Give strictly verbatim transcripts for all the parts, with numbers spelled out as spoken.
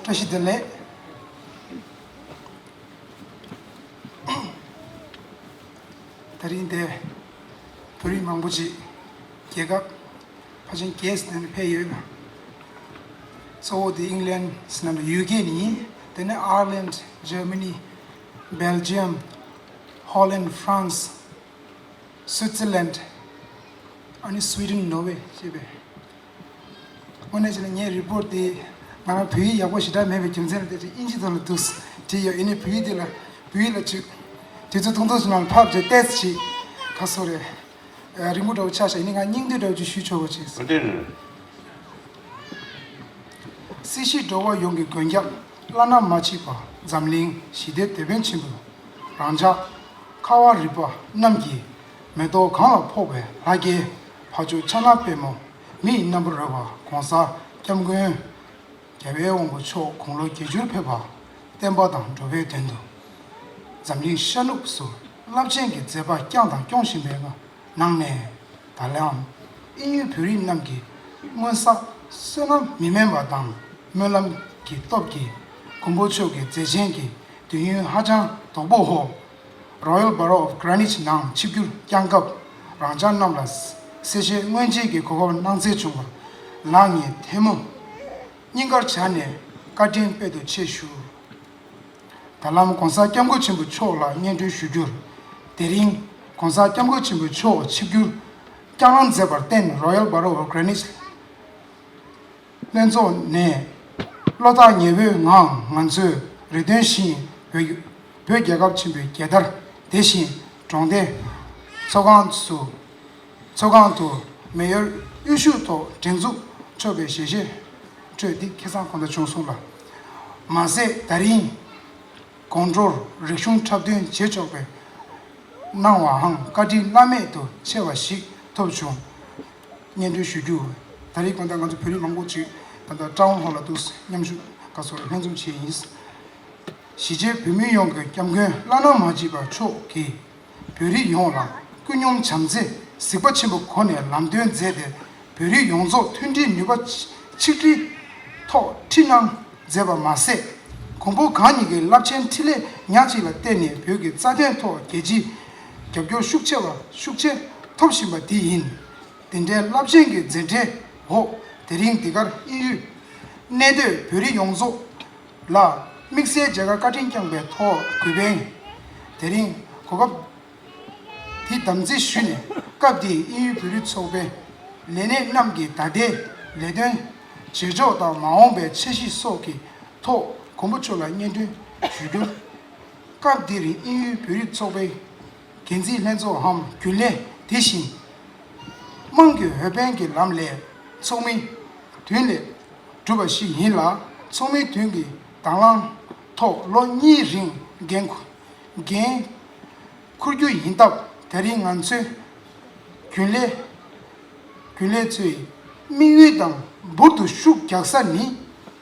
བཀྲ་ཤིས་བདེ་ལེགས། དེ་རིང་འདིར་བོད་རིགས་མང་པོ་ཅིག་རྒྱལ་ཁབ་ཕལ་ཆེར་བརྒྱད་ཙམ་ནས་ཕེབས་ཡོད། གཙོ་བོ་དེ་ཨིང་ལན་ཟེར་ན་ཡུ་ཀེ་ནས་ཡིན། དེ་ནས་ཨར་ལན། ཇར་མ་ནི། སྦེལ་ཇི་ཡམ། ཧོ་ལན། ཧྥ་རན་སི། སུའི་ཙི་ལན། ཨ་ནི་སུའི་ཌེན། ནོར་ཝེ་བཅས་པས། དངོས་གནས་བྱས་ན་ངའི་རི་པོར་ཊི་དེ་ང་རང་བོད་ཡིག་ཡག་པོ་ཞེ་དྲག་མེད་པའི་རྒྱུ་མཚན་ལ་བལྟས་ཚེ་དབྱིན་ཇི་ཐོག་ལ་འདུག་བྲིས་ཡོད། ཡིན་ནའི་བོད་ཡིག་དེ་ལ་བོད་ཡིག་ལ་ཅིག་དུས་ཚོད་ཐུང་ཐུང་ཞིག་ནང་ལ་ཕབ་བྱས་ཏོག་ཙམ་ཅིག་ག་སོ་རེད། རིང་པོ་འདྲ་བོ་ཆགས་ཤག་ཡིན་ནའི་ང་སྙིང་བསྡུས་འདྲ་བོ་ཅིག་ཞུས་ཆོག་པ་བྱས། སྲིད་ཞི་འགྲོ་བ་ཡོངས་ཀྱི་མགོན་སྐྱབས། བླ་ན་མ་མཆིས་པ་འཛམ་གླིང་ཞི་བདེའི་དེད་དཔོན་ཆེན་པོ། རང་ཅག་ཁ་བ་རི་པ་རྣམས་ཀྱི་མེ་ཏོག་གང་ལ་ཕོག་པའི་ལྷ་སྐལ་ཕ་ཇོ་ཕྱག་ན་པདྨོ་མི་ཡི་རྣམ་པར་རོལ་པ་གོང་ས་སྐྱབས་མགོན་རྒྱལ་བའི་དབང་པོ་མཆོག་དགུང་ལོ་བརྒྱད་ཅུར་ཕེབས་པ་བསྟན་པ་དང་འགྲོ་བའི་དོན་དུ་འཛམ་གླིང་ཤར་ནུབ་སུ་རླབས་ཆེན་གྱི་མཛད་པ་བསྐྱངས་དང་སྐྱོང་བཞིན་པའི་ནང་ནས་ད་ལའང་དབྱིན་ཡུལ་བོད་རིགས་རྣམས་ཀྱི་སྔོན་བསགས་བསོད་ནམས་མི་དམན་པ་དང་སྨོན་ལམ་གྱི་སྟོབས་ཀྱིས་མགོན་པོ་མཆོག་གི་མཛད་ཆེན་གྱི་དུས་ཡུན་ཧ་ཅང་དོག་པོའོ། Royal Borough of Greenwich ནང་ཆིབས་བསྒྱུར་བསྐྱངས་སྐབས་རང་ཅག་རྣམས་ལ་གསལ་བཤད་སྔོན་རྗེས་ཀྱི་གོ་སྐབས་གནང་སྩལ་བྱུང་བར་ལག་གཉིས་ཐལ་མོ་སྙིང་གར་བྱས་ནས་བཀའ་དྲིན་དཔལ་དུ་ཆེ་ཞུ། ད་ལམ་གོང་ས་སྐྱབས་མགོན་ཆེན་པོ་མཆོག་ལ་སྙན་སྒྲོན་ཞུ་རྒྱུར། དེ་རིང་གོང་ས་སྐྱབས་མགོན་ཆེན་པོ་མཆོག་ཆིབས་བསྒྱུར་བསྐྱངས་གནང་མཛད་པར་བརྟེན་Royal Borough of Greenwich ལྷན་ཚོགས་ནས་བློ་ཐག་ཉེ་བོའི་ངང་ང་ཚོས་རེ་འདུན་བཞིན་བོད་བོད་རྒྱལ་ཁབ་ཆེན་པོའི་རྒྱལ་དར་དེ་བཞིན་གྲོང་སྡེ་ཚོགས་ཁང་སུ་ཚོགས་ཁང་དུ་མེ་ཡོར་དབུ་བཞུགས་ཐོག་སྒྲེང་འཛུགས་ཆོག་པའི་ཞལ་བཞེས་སྤྲོད་དེ་ཁེ་བཟང་གང་འདྲ་བྱུང་སོང་ལ། མ་ཟད་ད་རིང་དགོང་དྲོར་རིག་གཞུང་འཁྲབ་སྟོན་བྱེད་ཆོག་པའི་གནང་བའང་བཀའ་དྲིན་བླ་མེད་དུ་ཆེ་བ་ཞིག་ཐོབ་བྱུང་། སྙན་སྒྲོན་ཞུ་རྒྱུ། ད་རེས་གང་ལྟར་ང་ཚོ་བོད་རིགས་མང་པོ་ཅིག་ད་ལྟ་ཀྲའུན་ཧོ་ལ་འདུག་མཉམ་ཞུགས་ག་སོར་ལྷན་འཛོམས་བྱས་ཡིན། གཞིས་བྱེས་བོད་མི་ཡོངས་ཀྱི་སྐྱབས་མགོན་བླ་ན་མ་མཆིས་པ་མཆོག་གིས་བོད་རིགས་ཡོངས་ལ་ཀུན་སྙོམས་བྱམས་བརྩེ་གཟིགས་པ་ཆེན་པོའི་སྒོ་ནས་ལམ་སྟོན་མཛད་དེ་བོད་རིགས་ཡོངས་རྫོགས་མཐུན་སྒྲིལ་ནུས་པ་ཆིག་སྒྲིལ་ཐོག་ཁྲིད་གནང་མཛད་པ་མ་ཟད། མགོན་པོ་གང་ཉིད་ཀྱི་རླབས་ཆེན་འཕྲིན་ལས་ཉག་གཅིག་ལ་བརྟེན་ནས་བོད་ཀྱི་རྩ་དོན་ཐོག་རྒྱལ་སྤྱིའི་རྒྱབ་སྐྱོར་ཤུགས་ཆེ་བ་ཤུགས་ཆེ་ཐོབ་བཞིན་པ་འདི་ཡིན། དེ་འདྲའི་རླབས་ཆེན་གྱི་མཛད་འཕྲིན་འོག་དེ་རིང་འདི་གར་དབྱིན་ཡུལ་གནས་སྡོད་བོད་རིགས་ཡོངས་རྫོགས་ལ་དམིགས་བསལ་མཇལ་ཁ་བཀའ་དྲིན་བསྐྱངས་པའི་ཐོག་གུས་པས་དེ་རིང་གོ་སྐབས་དེ་དམ་འཛིན་ཞུས་ནས་སྐབས་དེའི་དབྱིན་ཡུལ་བོད་རིགས་ཚོགས་པའི་ལས་སྣེ་རྣམས་ཀྱིས་ད་ལྟའི་ལས་དོན་བྱེད་ཕྱོགས་དང་མ་འོངས་པའི་འཆར་གཞི་སོགས་ཀྱི་ཐོག་མགོན་པོ་མཆོག་ལ་སྙན་སྒྲོན་ཞུ་རྒྱུར། སྐབས་འདིར་དབྱིན་ཡུལ་བོད་རིགས་ཚོགས་པའི་འགན་འཛིན་ལྷན་ཚོགས་འམ་རྒྱུན་ལས་དེ་བཞིན་དམངས་ཀྱི་འོས་འཕེན་གྱི་ལམ་ལས་ཚོགས་མི་བདུན་ལས་གྲུབ་པ་ཞིག་ཡིན་ལ། ཚོགས་མི་བདུན་གྱི་དང་བླངས་ཐོག་ལོ་གཉིས་རིང་འགན་འཁུར་འགན་འཁུར་རྒྱུ་ཡིན་སྟབས། དེ་རིང་ང་ཚོའི་རྒྱུན་ལས་རྒྱུན་ལས་ཚོའི་དམིགས་ཡུལ་དང་འབུར་དུ་ཤུགས་རྒྱག་ས་ནི།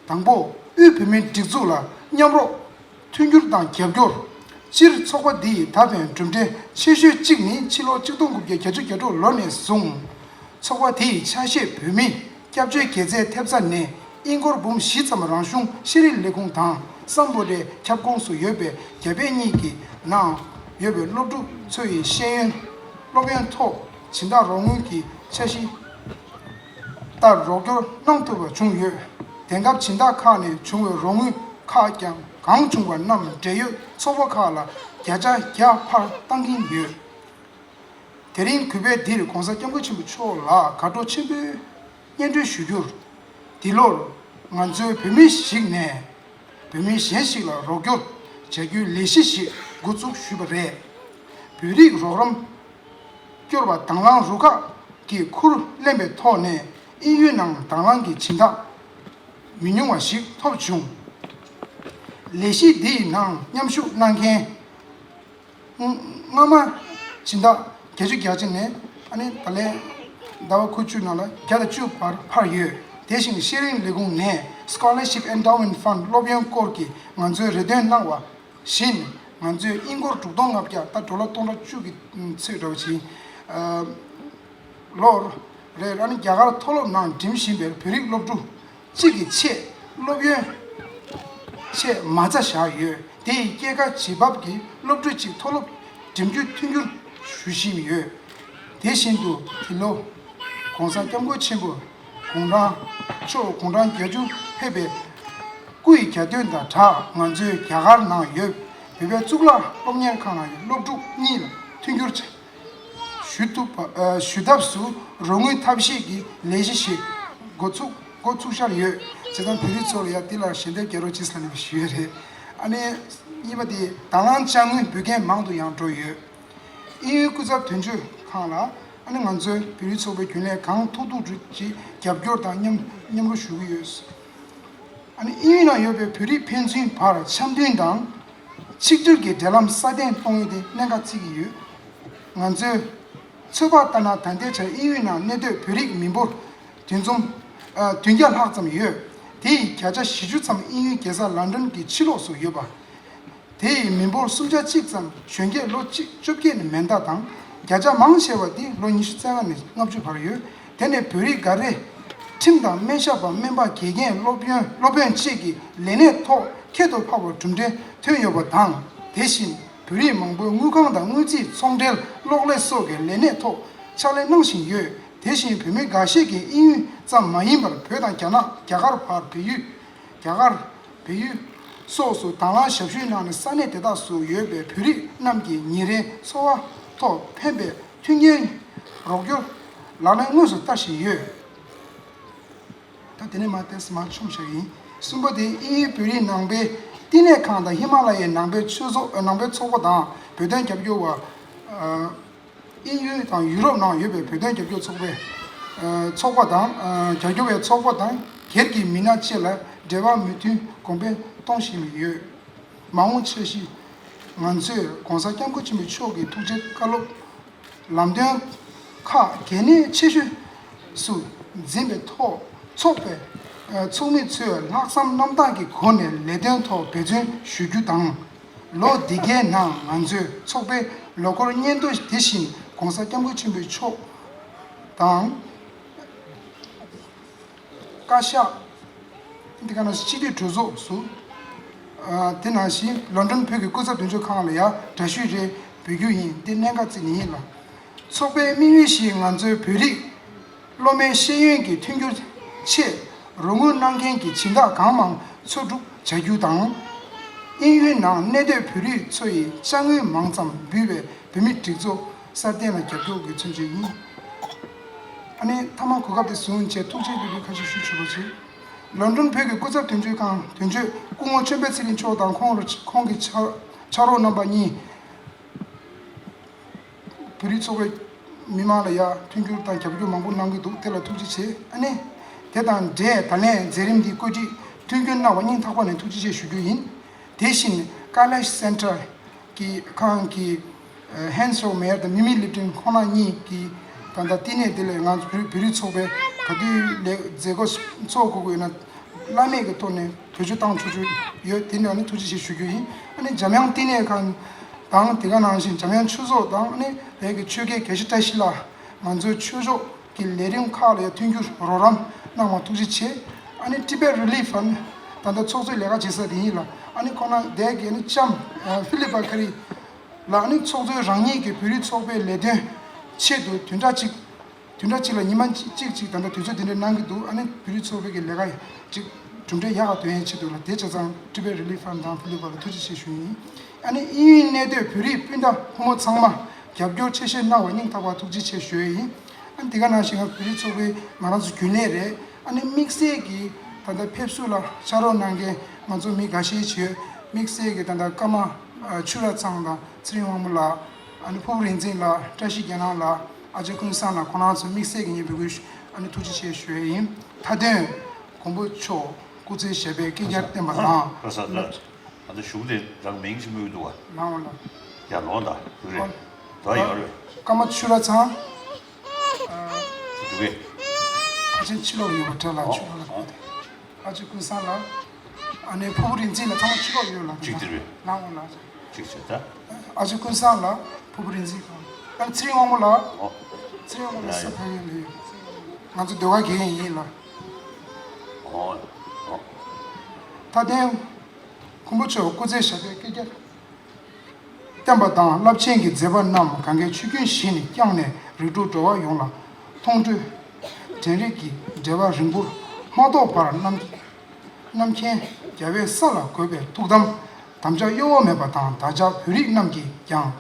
དང་པོ། དབུས་བོད་མིའི་སྒྲིག་འཛུགས་ལ་མཉམ་རོགས། མཐུན་འགྱུར་དང་རྒྱབ་སྐྱོར། སྤྱིར་ཚོགས་པ་འདི་ཡི་ད་ཕན་གྲུབ་འབྲས་ཆེ་ཤོས་གཅིག་ནི་ཕྱི་ལོ་ཆིག་སྟོང་དགུ་བརྒྱ་བརྒྱད་ཅུ་གྱ་དྲུག་ལོ་ནས་བཟུང་། ཚོགས་པ་དེ་ཡི་ཆ་ཤས་བོད་མིའི་སྐྱབས་བཅོལ་དགེ་རྩའི་ཐེབས་རྩ་ནས་དབྱིན་སྒོར་འབུམ་བཞི་ཙམ་རང་གཞུང་ཤེས་རིག་ལས་ཁུངས་དང་སམ་བྷོ་ཊའི་ཁྱབ་ཁོངས་སུ་ཡོད་པའི་རྒྱ་བལ་གཉིས་ཀྱི་ནང་ཡོད་པའི་སློབ་ཕྲུག་ཚོ་ཡི་ཤེས་ཡོན་སློབ་ཡོན་ཐོག་སྦྱིན་བདག་རོགས་དངུལ་གྱི་འཆར་གཞི། ལྟར་རོགས་སྐྱོར་གནང་ཐུབ་པ་བྱུང་ཡོད། དེང་སྐབས་སྦྱིན་བདག་ཁག་ནས་བྱུང་བའི་རོགས་དངུལ་ཁག་ཀྱང་གང་བྱུང་བ་རྣམས་འབྲེལ་ཡོད་ཚོགས་པ་ཁག་ལ་བརྒྱ་ཆ་བརྒྱ་ཕར་བཏང་གིན་ཡོད། དེ་རིང་གུས་པས་འདིར་གོང་ས་སྐྱབས་མགོན་ཆེན་པོ་མཆོག་ལ་དགའ་སྤྲོ་ཆེན་པོས་སྙན་སྒྲོན་ཞུ་རྒྱུར། འདི་ལོར་ང་ཚོའི་བོད་མི་ཞིག་ནས་བོད་མི་གཞན་ཞིག་ལ་རོགས་སྐྱོར་བྱ་རྒྱུའི་ལས་གཞི་ཞིག་འགོ་འཛུགས་ཞུས་པ་རེད། བོད་རིགས་རོགས་རམ། སྐྱོར་བ་དང་བླངས་རུ་ཁག་གིས་ཁུར་ལེན་པའི་ཐོག་ནས་དབྱིན་ཡུལ་ནང་དང་བླངས་ཀྱི་སྦྱིན་བདག་མི་ཉུང་བ་ཞིག་ཐོབ་བྱུང་། ལས་གཞི་འདིའི་ནང་མཉམ་ཞུགས་གནང་མཁན་སྔ་མ་སྦྱིན་བདག་བརྒྱད་ཅུ་གྱ་གཅིག་ནས་ཨ་ནི་ད་ལན་ཟླ་བ་ཁུ་བཅུ་ནང་ལ་བརྒྱ་དང་བཅུ་བར་འཕར་ཡོད། དེ་བཞིན་ཤེས་རིག་ལས་ཁུངས་ནས་Scholarship Endowment Fund སློབ་ཡོན་སྐོར་གྱི་ང་ཚོའི་རེ་འདུན་གནང་བ། བཞིན། ང་ཚོས་དབྱིན་སྒོར་དྲུག་སྟོང་ལྔ་བརྒྱ་ད་ཌོ་ལར་སྟོང་ཕྲག་བཅུ་གི་ཚོད་འདྲ་བོ་ཅིག་ལོར་རེད། ཨ་ནི་རྒྱ་གར་མཐོ་སློབ་ནང་འགྲིམ་བཞིན་པའི་བོད་རིགས་སློབ་ཕྲུག་གཅིག་གི་ཆེད་སློབ་ཡོན་ ཆེད་མ་རྩ་བཞག་ཡོད། དེ་ཡི་སྐྱེད་ཀ་བྱེད་བབ་ཀྱི་སློབ་ཕྲུག་ཅིག་མཐོ་སློབ་འགྲིམ་རྒྱུ་མཐུན་འགྱུར་ཞུ་བཞིན་ཡོད། དེ་བཞིན་དུ་དེ་ལོ་༸གོང་ས་༸སྐྱབས་མགོན་ཆེན་པོ་དགུང་གྲངས་མཆོག་དགུང་གྲངས་བརྒྱད་ཅུ་ཕེབས་པའི་སྐུ་ཡི་གྱ་སྟོན་དང་སྦྲགས། ང་ཚོའི་རྒྱ་གར་ནང་ཡོད་བོད་པའི་གཙུག་ལག་སློབ་གཉེར་ཁང་ནང་གི་སློབ་ཕྲུག་གཉིས་ལ་མཐུན་འགྱུར་བྱས། ཞུ་ཐུབ་པ། ཨ། ཞུ་ཐབས་སུ་རོགས་དངུལ་ཐབས་ཤེས་ཀྱི་ལས་གཞི་ཞིག་འགོ་ཚུགས་འགོ་ཚུགས་འཆར་ཡོད། བྱས་ཙང་བོད་རིགས་ཚོ་ལ་ཡང་འདི་ལ་ཞལ་འདེབས་རྒྱག་རོགས་གྱིས་ལབ་ནས་ཞུས་ཡོད་རེད། ཨ་ནི་གཉིས་པ་དེ་དང་བླངས་དཔྱ་དངུལ་འབུལ་མཁན་མང་དུ་ཡང་འགྲོ་ཡོད། དབྱིན་ཡུལ་སྐུ་ཚབ་དོན་གཅོད་ཁང་ལ་ཨ་ནི་ང་ཚོའི་བོད་རིགས་ཚོགས་པའི་རྒྱུན་ལས་གང་ཐུབ་ཐུབ་ཅིག་རྒྱབ་སྐྱོར་དང་མཉམ་མཉམ་རུབ་ཞུ་གི་ཡོད། ཨ་ནི་དབྱིན་ཡུལ་ནང་ཡོད་པའི་བོད་རིགས་ཕན་ཚུན་བར་འཆམ་མཐུན་དང་ཆིག་སྒྲིལ་གྱི་འབྲེལ་ལམ་སྲ་བརྟན་གཏོང་ཡུལ་དེ་གནད་འགག་བརྩི་གི་ཡོད། ང་ཚོས་ཚོད་དཔག་ལྟར་ན་ད་ལྟའི་ཆར་དབྱིན་ཡུལ་ནང་གནས་སྡོད་བོད་རིགས་མི་འབོར་བདུན་འཛོམས་ཨ། བདུན་བརྒྱ་ལྷག་ཙམ་ཡོད། དེ་ཡི་བརྒྱ་ཆ་བཞི་བཅུ་ཙམ་དབྱིན་ཡུལ་རྒྱལ་ས་ལན་ཀྲན་གྱི་ཕྱི་ལོགས་སུ་ཡོད་པ། དེ་ཡི་མི་འབོར་སུམ་ཆ་གཅིག་ཙམ་གཞོན་སྐྱེས་ལོ་གཅིག་བཅོ་བརྒྱད་ནས་མན་ད་དང་། བརྒྱ་ཆ་མང་ཆེ་བ་དེ་ལོ་ཉི་ཤུ་རྩ་ལྔ་ནས་ལྔ་བཅུ་བར་ཡོད། དེ་ནས་བོད་རིགས་འགའ་རེས་ཁྲིམས་དང་སྨན་ཞབས་པ། སྨན་པ། དགེ་རྒན། སློབ་ཡོན། སློབ་དཔོན་བཅས་ཀྱི་ལས་གནས་ཐོག་ཁྱད་དུ་འཕགས་པའི་གྲུབ་འབྲས་ཐོན་ཡོད་པ་དང་། དེ་བཞིན་བོད་རིགས་མང་པོས་དངུལ་ཁང་དང་དངུལ་རྩིས། ཚོང་འབྲེལ། གློག་ལས་སོགས་ཀྱི་ལས་གནས་ཐོག་ཕྱག་ལས་གནང་བཞིན་ཡོད། དེ་བཞིན་བོད་མི་འགའ་ཤས་ཀྱིས་དབྱིན་ཡུལ་ཙམ་མ་ཡིན་པར་བོད་དང་རྒྱ་ནག་རྒྱ་གར་བར་བལ་ཡུལ། རྒྱ་གར། བལ་ཡུལ་སོགས་སུ་དང་བླངས་ཞབས་ཞུའི་ནང་ནས་ས་གནས་དེ་དག་སུ་ཡོད་པའི་བོད་རིགས་རྣམས་ཀྱི་ཉིན་རེའི་འཚོ་བ་ཐོག་ཕན་པའི་མཐུན་རྐྱེན་རོགས་སྐྱོར་ལག་ལེན་དངོས་སུ་བསྟར་བཞིན་ཡོད། ད་དེ་ནས་མར་ཏོག་ཙམ་མར་མཆོང་བཞག་ཡིན། གསུམ་པ་དེ་དབྱིན་ཡུལ་བོད་རིགས་ནང་པའི་བསྟི་གནས་ཁང་དང་ཧི་མ་ལ་ཡའི་ནང་པའི་ཆོས་ཚོགས། ནང་པའི་ཚོགས་པ་དང་བོད་དོན་རྒྱབ་སྐྱོར་བ། དབྱིན་ཡུལ་དང་ཡུ་རོབ་ནང་ཡོད་པའི་བོད་དོན་རྒྱབ་སྐྱོར་ཚོགས་པའི་ཚོགས་པ་དང་། རྒྱབ་སྐྱོར་བའི་ཚོགས་པ་དང་སྒེར་གྱི་མི་སྣ་བཅས་ལ་འབྲེལ་བ་མོས་མཐུན་གོང་འཕེལ་གཏོང་བཞིན་ཡོད། མ་འོངས་འཆར་གཞི། ང་ཚོས་༸གོང་ས་༸སྐྱབས་མགོན་ཆེན་པོ་མཆོག་གི་ཐུགས་རྗེ་བཀའ་སློབ་ལམ་སྟོན་ཁག་གལ་གནད་ཆེ་ཤོས་སུ་འཛིན་པའི་ཐོག་ཚོགས་པའི་ཚོགས་མི་ཚོས་ལྷག་བསམ་རྣམ་དག་གི་སྒོ་ནས་ལས་དོན་ཐོག་འབད་བརྩོན་ཞུ་རྒྱུ་དང་། ལོ་འདི་གའི་ནང་ང་ཚོས་ཚོགས་པའི་ལོ་འཁོར་སྙན་ཐོ་དེ་བཞིན་༸གོང་ས་༸སྐྱབས་མགོན་ཆེན་པོ་མཆོག་དང་། བཀའ་ཤག་འདི་ག་ནང་སྤྱི་འཐུས་གྲོས་ཚོགས་སུ། ཨ། དེ་ནང་བཞིན་ལོན་ཌོན་བོད་ཀྱི་སྐུ་ཚབ་དོན་གཅོད་ཁང་ལ་ཡང་འདྲ་བཤུས་རེ་འབུལ་རྒྱུ་ཡིན། དེ་གནད་འགག་བརྩི་ནི་ཡིན་ལ། ཚོགས་པའི་དམིགས་ཡུལ་བཞིན་ང་ཚོའི་བོད་རིགས་སློབ་མའི་ཤེས་ཡོན་གྱི་མཐུན་འགྱུར་ཆེད་རོགས་དངུལ་གནང་མཁན་གྱི་སྦྱིན་བདག་གང་མང་འཚོལ་སྒྲུབ་བྱ་རྒྱུ་དང་། དབྱིན་ཡུལ་ནང་གནས་སྡོད་བོད་རིགས་ཚོ་ཡིས་དཔྱ་དངུལ་མང་ཙམ་འབུལ་བའི་བོད་མི་སྒྲིག་འཛུགས་སྲ་བརྟན་ལ་རྒྱབ་སྐྱོར་གྱི་མཚོན་བྱེད་ཡིན། ཨ་ནི་མཐའ་མ་གོ་སྐབས་དེ་བཟུང་བྱས་ཐུགས་རྗེ་ཆེ་ཞུ་རྒྱུ་ཁ་ཤས་ཞུ་ཆོག་པ་བྱེད། ལོན་ཌོན་བོད་ཀྱི་སྐུ་ཚབ་དོན་གཅོད་ཁང་དོན་གཅོད་སྐུ་ངོ་ཆོས་འཕེལ་ཚེ་རིང་མཆོག་དང་ཁོང་རུ་ཁོང་གི་ཕྱག་ཕྱག་རོགས་རྣམ་པ་གཉིས། བོད་རིགས་ཚོགས་པའི་མི་མང་ལ་ཡང་མཐུན་འགྱུར་དང་རྒྱབ་སྐྱོར་མང་པོ་གནང་གི་འདུག་དེ་ལ་ཐུགས་རྗེ་ཆེ། ཨ་ནི། དེ་དང་འབྲེལ་ད་ལན་མཛད་རིམ་འདི་བཀོད་སྒྲིག་མཐུན་འགྱུར་གནང་བ་སྙིང་ཐག་པ་ནས་ཐུགས་རྗེ་ཆེ་ཞུ་རྒྱུ་ཡིན། དེ་བཞིན་ཀ་ལེ་ཤི་སེན་ཊར་གྱི་ཁང་གི་ཧན་སོ་མེར་དང་མི་མི་ལིབ་ཏིན་ཁོང་རྣམ་གཉིས་ཀྱིས་ད་ལྟ་བསྟི་གནས་འདི་ལ་ང་ཚོ་བོད་རིགས་ཚོགས་པའི་ག་དུས་ལས་མཛད་སྒོ་འཚོགས་དགོས་ཀྱི་ཡོད་ན། བླ་མེད་ཀྱི་ཐོག་ནས་བེད་སྤྱོད་བཏང་ཆོག་ཆོག་ཡོད། དེ་ནས་ཨ་ནི་ཐུགས་རྗེ་ཆེ་ཞུ་རྒྱུ་ཡིན། ཨ་ནི་འཇམ་དབྱངས་བསྟི་གནས་ཁང་དང་དེ་ག་ནང་བཞིན་འཇམ་དབྱངས་ཆོས་ཚོགས་དང་ཨ་ནི་བོད་ཀྱི་ཆོས་དགེ་དགེ་བཤེས་བཀྲ་ཤིས་ལགས་ང་ཚོའི་ཆོས་ཕྱོགས་ཀྱི་ལས་རིམ་ཁག་ལ་ཡང་མཐུན་འགྱུར་རོགས་རམ་གནང་བ་ཐུགས་རྗེ་ཆེ། ཨ་ནི་Tibet Relief Fund ད་ལྟ་ཚོགས་གཙོའི་ལས་ཀ་བྱེད་ས་དེ་ཡིན་ལ། ཨ་ནི་ཁོང་རྣམ་དེ་གི་ཨ་ནི་ལྕམ་ཕི་ལི་པ་ཁ་རི་ལགས་ཨ་ནི་ཚོགས་གཙོའི་རང་ཉིད་ཀྱི་བོད་རིགས་ཚོགས་པའི་ལས་དོན་ཆེད་དུ་བདུན་ཕྲག་གཅིག་བདུན་ཕྲག་གཅིག་ལ་ཉི་མ་གཅིག་གཅིག་ད་ལྟ་དུས་ཚོད་དེ་འདྲ་གནང་གི་འདུག་ཨ་ནི་བོད་རིགས་ཚོགས་པའི་གི་ལས་ཀ་ཅིག་གྲུབ་འབྲས་ཡག་ག་ཐོན་ཡས་ཆེད་དུ་ལ་དེ་བྱས་ཙང་Tibet Relief Fund དང་ཕི་ལི་པ་ལ་ཐུགས་རྗེ་ཆེ་ཞུ་ཡིན། ཨ་ནི་དབྱིན་ཡུལ་གནས་སྡོད་བོད་རིགས་སྤུན་ཟླ་ཕོ་མོ་ཚང་མ་རྒྱབ་སྐྱོར་ཆེ་བཞེས་གནང་བ་སྙིང་ཐག་པ་ཐུགས་རྗེ་ཆེ་ཞུ་ཡས་ཡིན། ཨ་ནི་དེ་ག་ནང་བཞིན་ང་བོད་རིགས་ཚོགས་པའི་ང་རང་ཚོ་རྒྱུན་ལས་རེད། ཨ་ནི་དམིགས་བསལ་གྱི་ད་ལྟ་ཕེབས་བསུ་ལ་ཕྱག་རོགས་གནང་མཁན་ང་ཚོ་མི་འགའ་ཤས་ཅིག་ཡོད། དམིགས་བསལ་གྱི་ད་ལྟ་ཀརྨ་ཆོས་གྲགས་ཚང་དང་ཚེ་རིང་དབང་མོ་ལགས། ཨ་ནི་ཕུར་བུ་རིག་འཛིན་ལགས། བཀྲ་ཤིས་རྒྱལ་ནག་ལགས། ཨ་ཅག་ཀུན་བཟང་ལགས། ཁོང་རྣམ་ཚོ་དམིགས་བསལ་གྱི་ངས་འབོད་སྐུལ་ཞུ། ཨ་ནི་ཐུགས་རྗེ་ཆེ་ཞུ་ཡས་ཡིན། མཐའ་དོན་མགོན་པོ་མཆོག་སྐུ་ཚེ་ཞབས་པད་བསྐལ་བརྒྱར་བརྟན་པ་དང་། ལགས་སོ་ལགས། ཨ་ད་གཞུག་དེ་རང་མིང་ཞིག་སྨོས་འདུག་བ། ལགས་འོང་ལགས། ཡ་ལོང་ད་བུ་རེད། ད་ཡོང་རེད། ཀརྨ་ཆོས་གྲགས་ཚང་། འདུག་གས། ཕལ་ཆེར་ཕྱི་ལོགས་ཡོད་པ་འདྲ་ལགས། ཨོ་ཆོས་གྲགས་ལགས། ཨོ། ཨ་ཅག་ཀུན་བཟང་ལགས། ཨ་ནི་ཕུར་བུ་རིག་འཛིན་ལགས། ཚང་མ་ཕྱི་ལོགས་ཡོད་ལགས། གཅིག་དེ་རེད། ལགས་འོང་ལགས། གཅིག་བྱས་ད། ཨ་ཅག་ཀུན་བཟང་ལགས། ཕུར་བུ་རིག་འཛིན་ལགས། ཨ་ནི་ཚེ་རིང་དབང་མོ་ལགས། ཨོ། ཚེ་རིང་དབང་མོ་ཡ་ཡ། ས་ཕ་ཡུལ་ལ་ཡོད། ང་ཚོ་ཟློས་གར་དགེ་རྒན་ཡིན་ལགས། ཨོ། ཨོ། མཐའ་དོན། མགོན་པོ་མཆོག་སྐུ་ཚེ་ཞབས་པད་བསྐལ་བརྒྱར་བརྟན་པ་དང་། རླབས་ཆེན་གྱི་མཛད་པ་རྣམས་གང་གའི་ཆུ་རྒྱུན་བཞིན་བསྐྱངས་ནས། རིགས་དྲུག་འགྲོ་བ་ཡོངས་ལ་མཐོང་གྲོལ་དྲན་རེག་གི་འབྲེལ་བ་རིང་པོར་མ་ཐོགས་པར་རྣམ་རྣམ་མཁྱེན་རྒྱལ་བའི་ས་ལ་འགོད་པའི་ཐུགས་དམ་དམ་བཅའ་གཡོ་བ་མེད་པ་དང་། བདག་ཅག་བོད་རིགས་རྣམས་ཀྱིས་ཀྱང་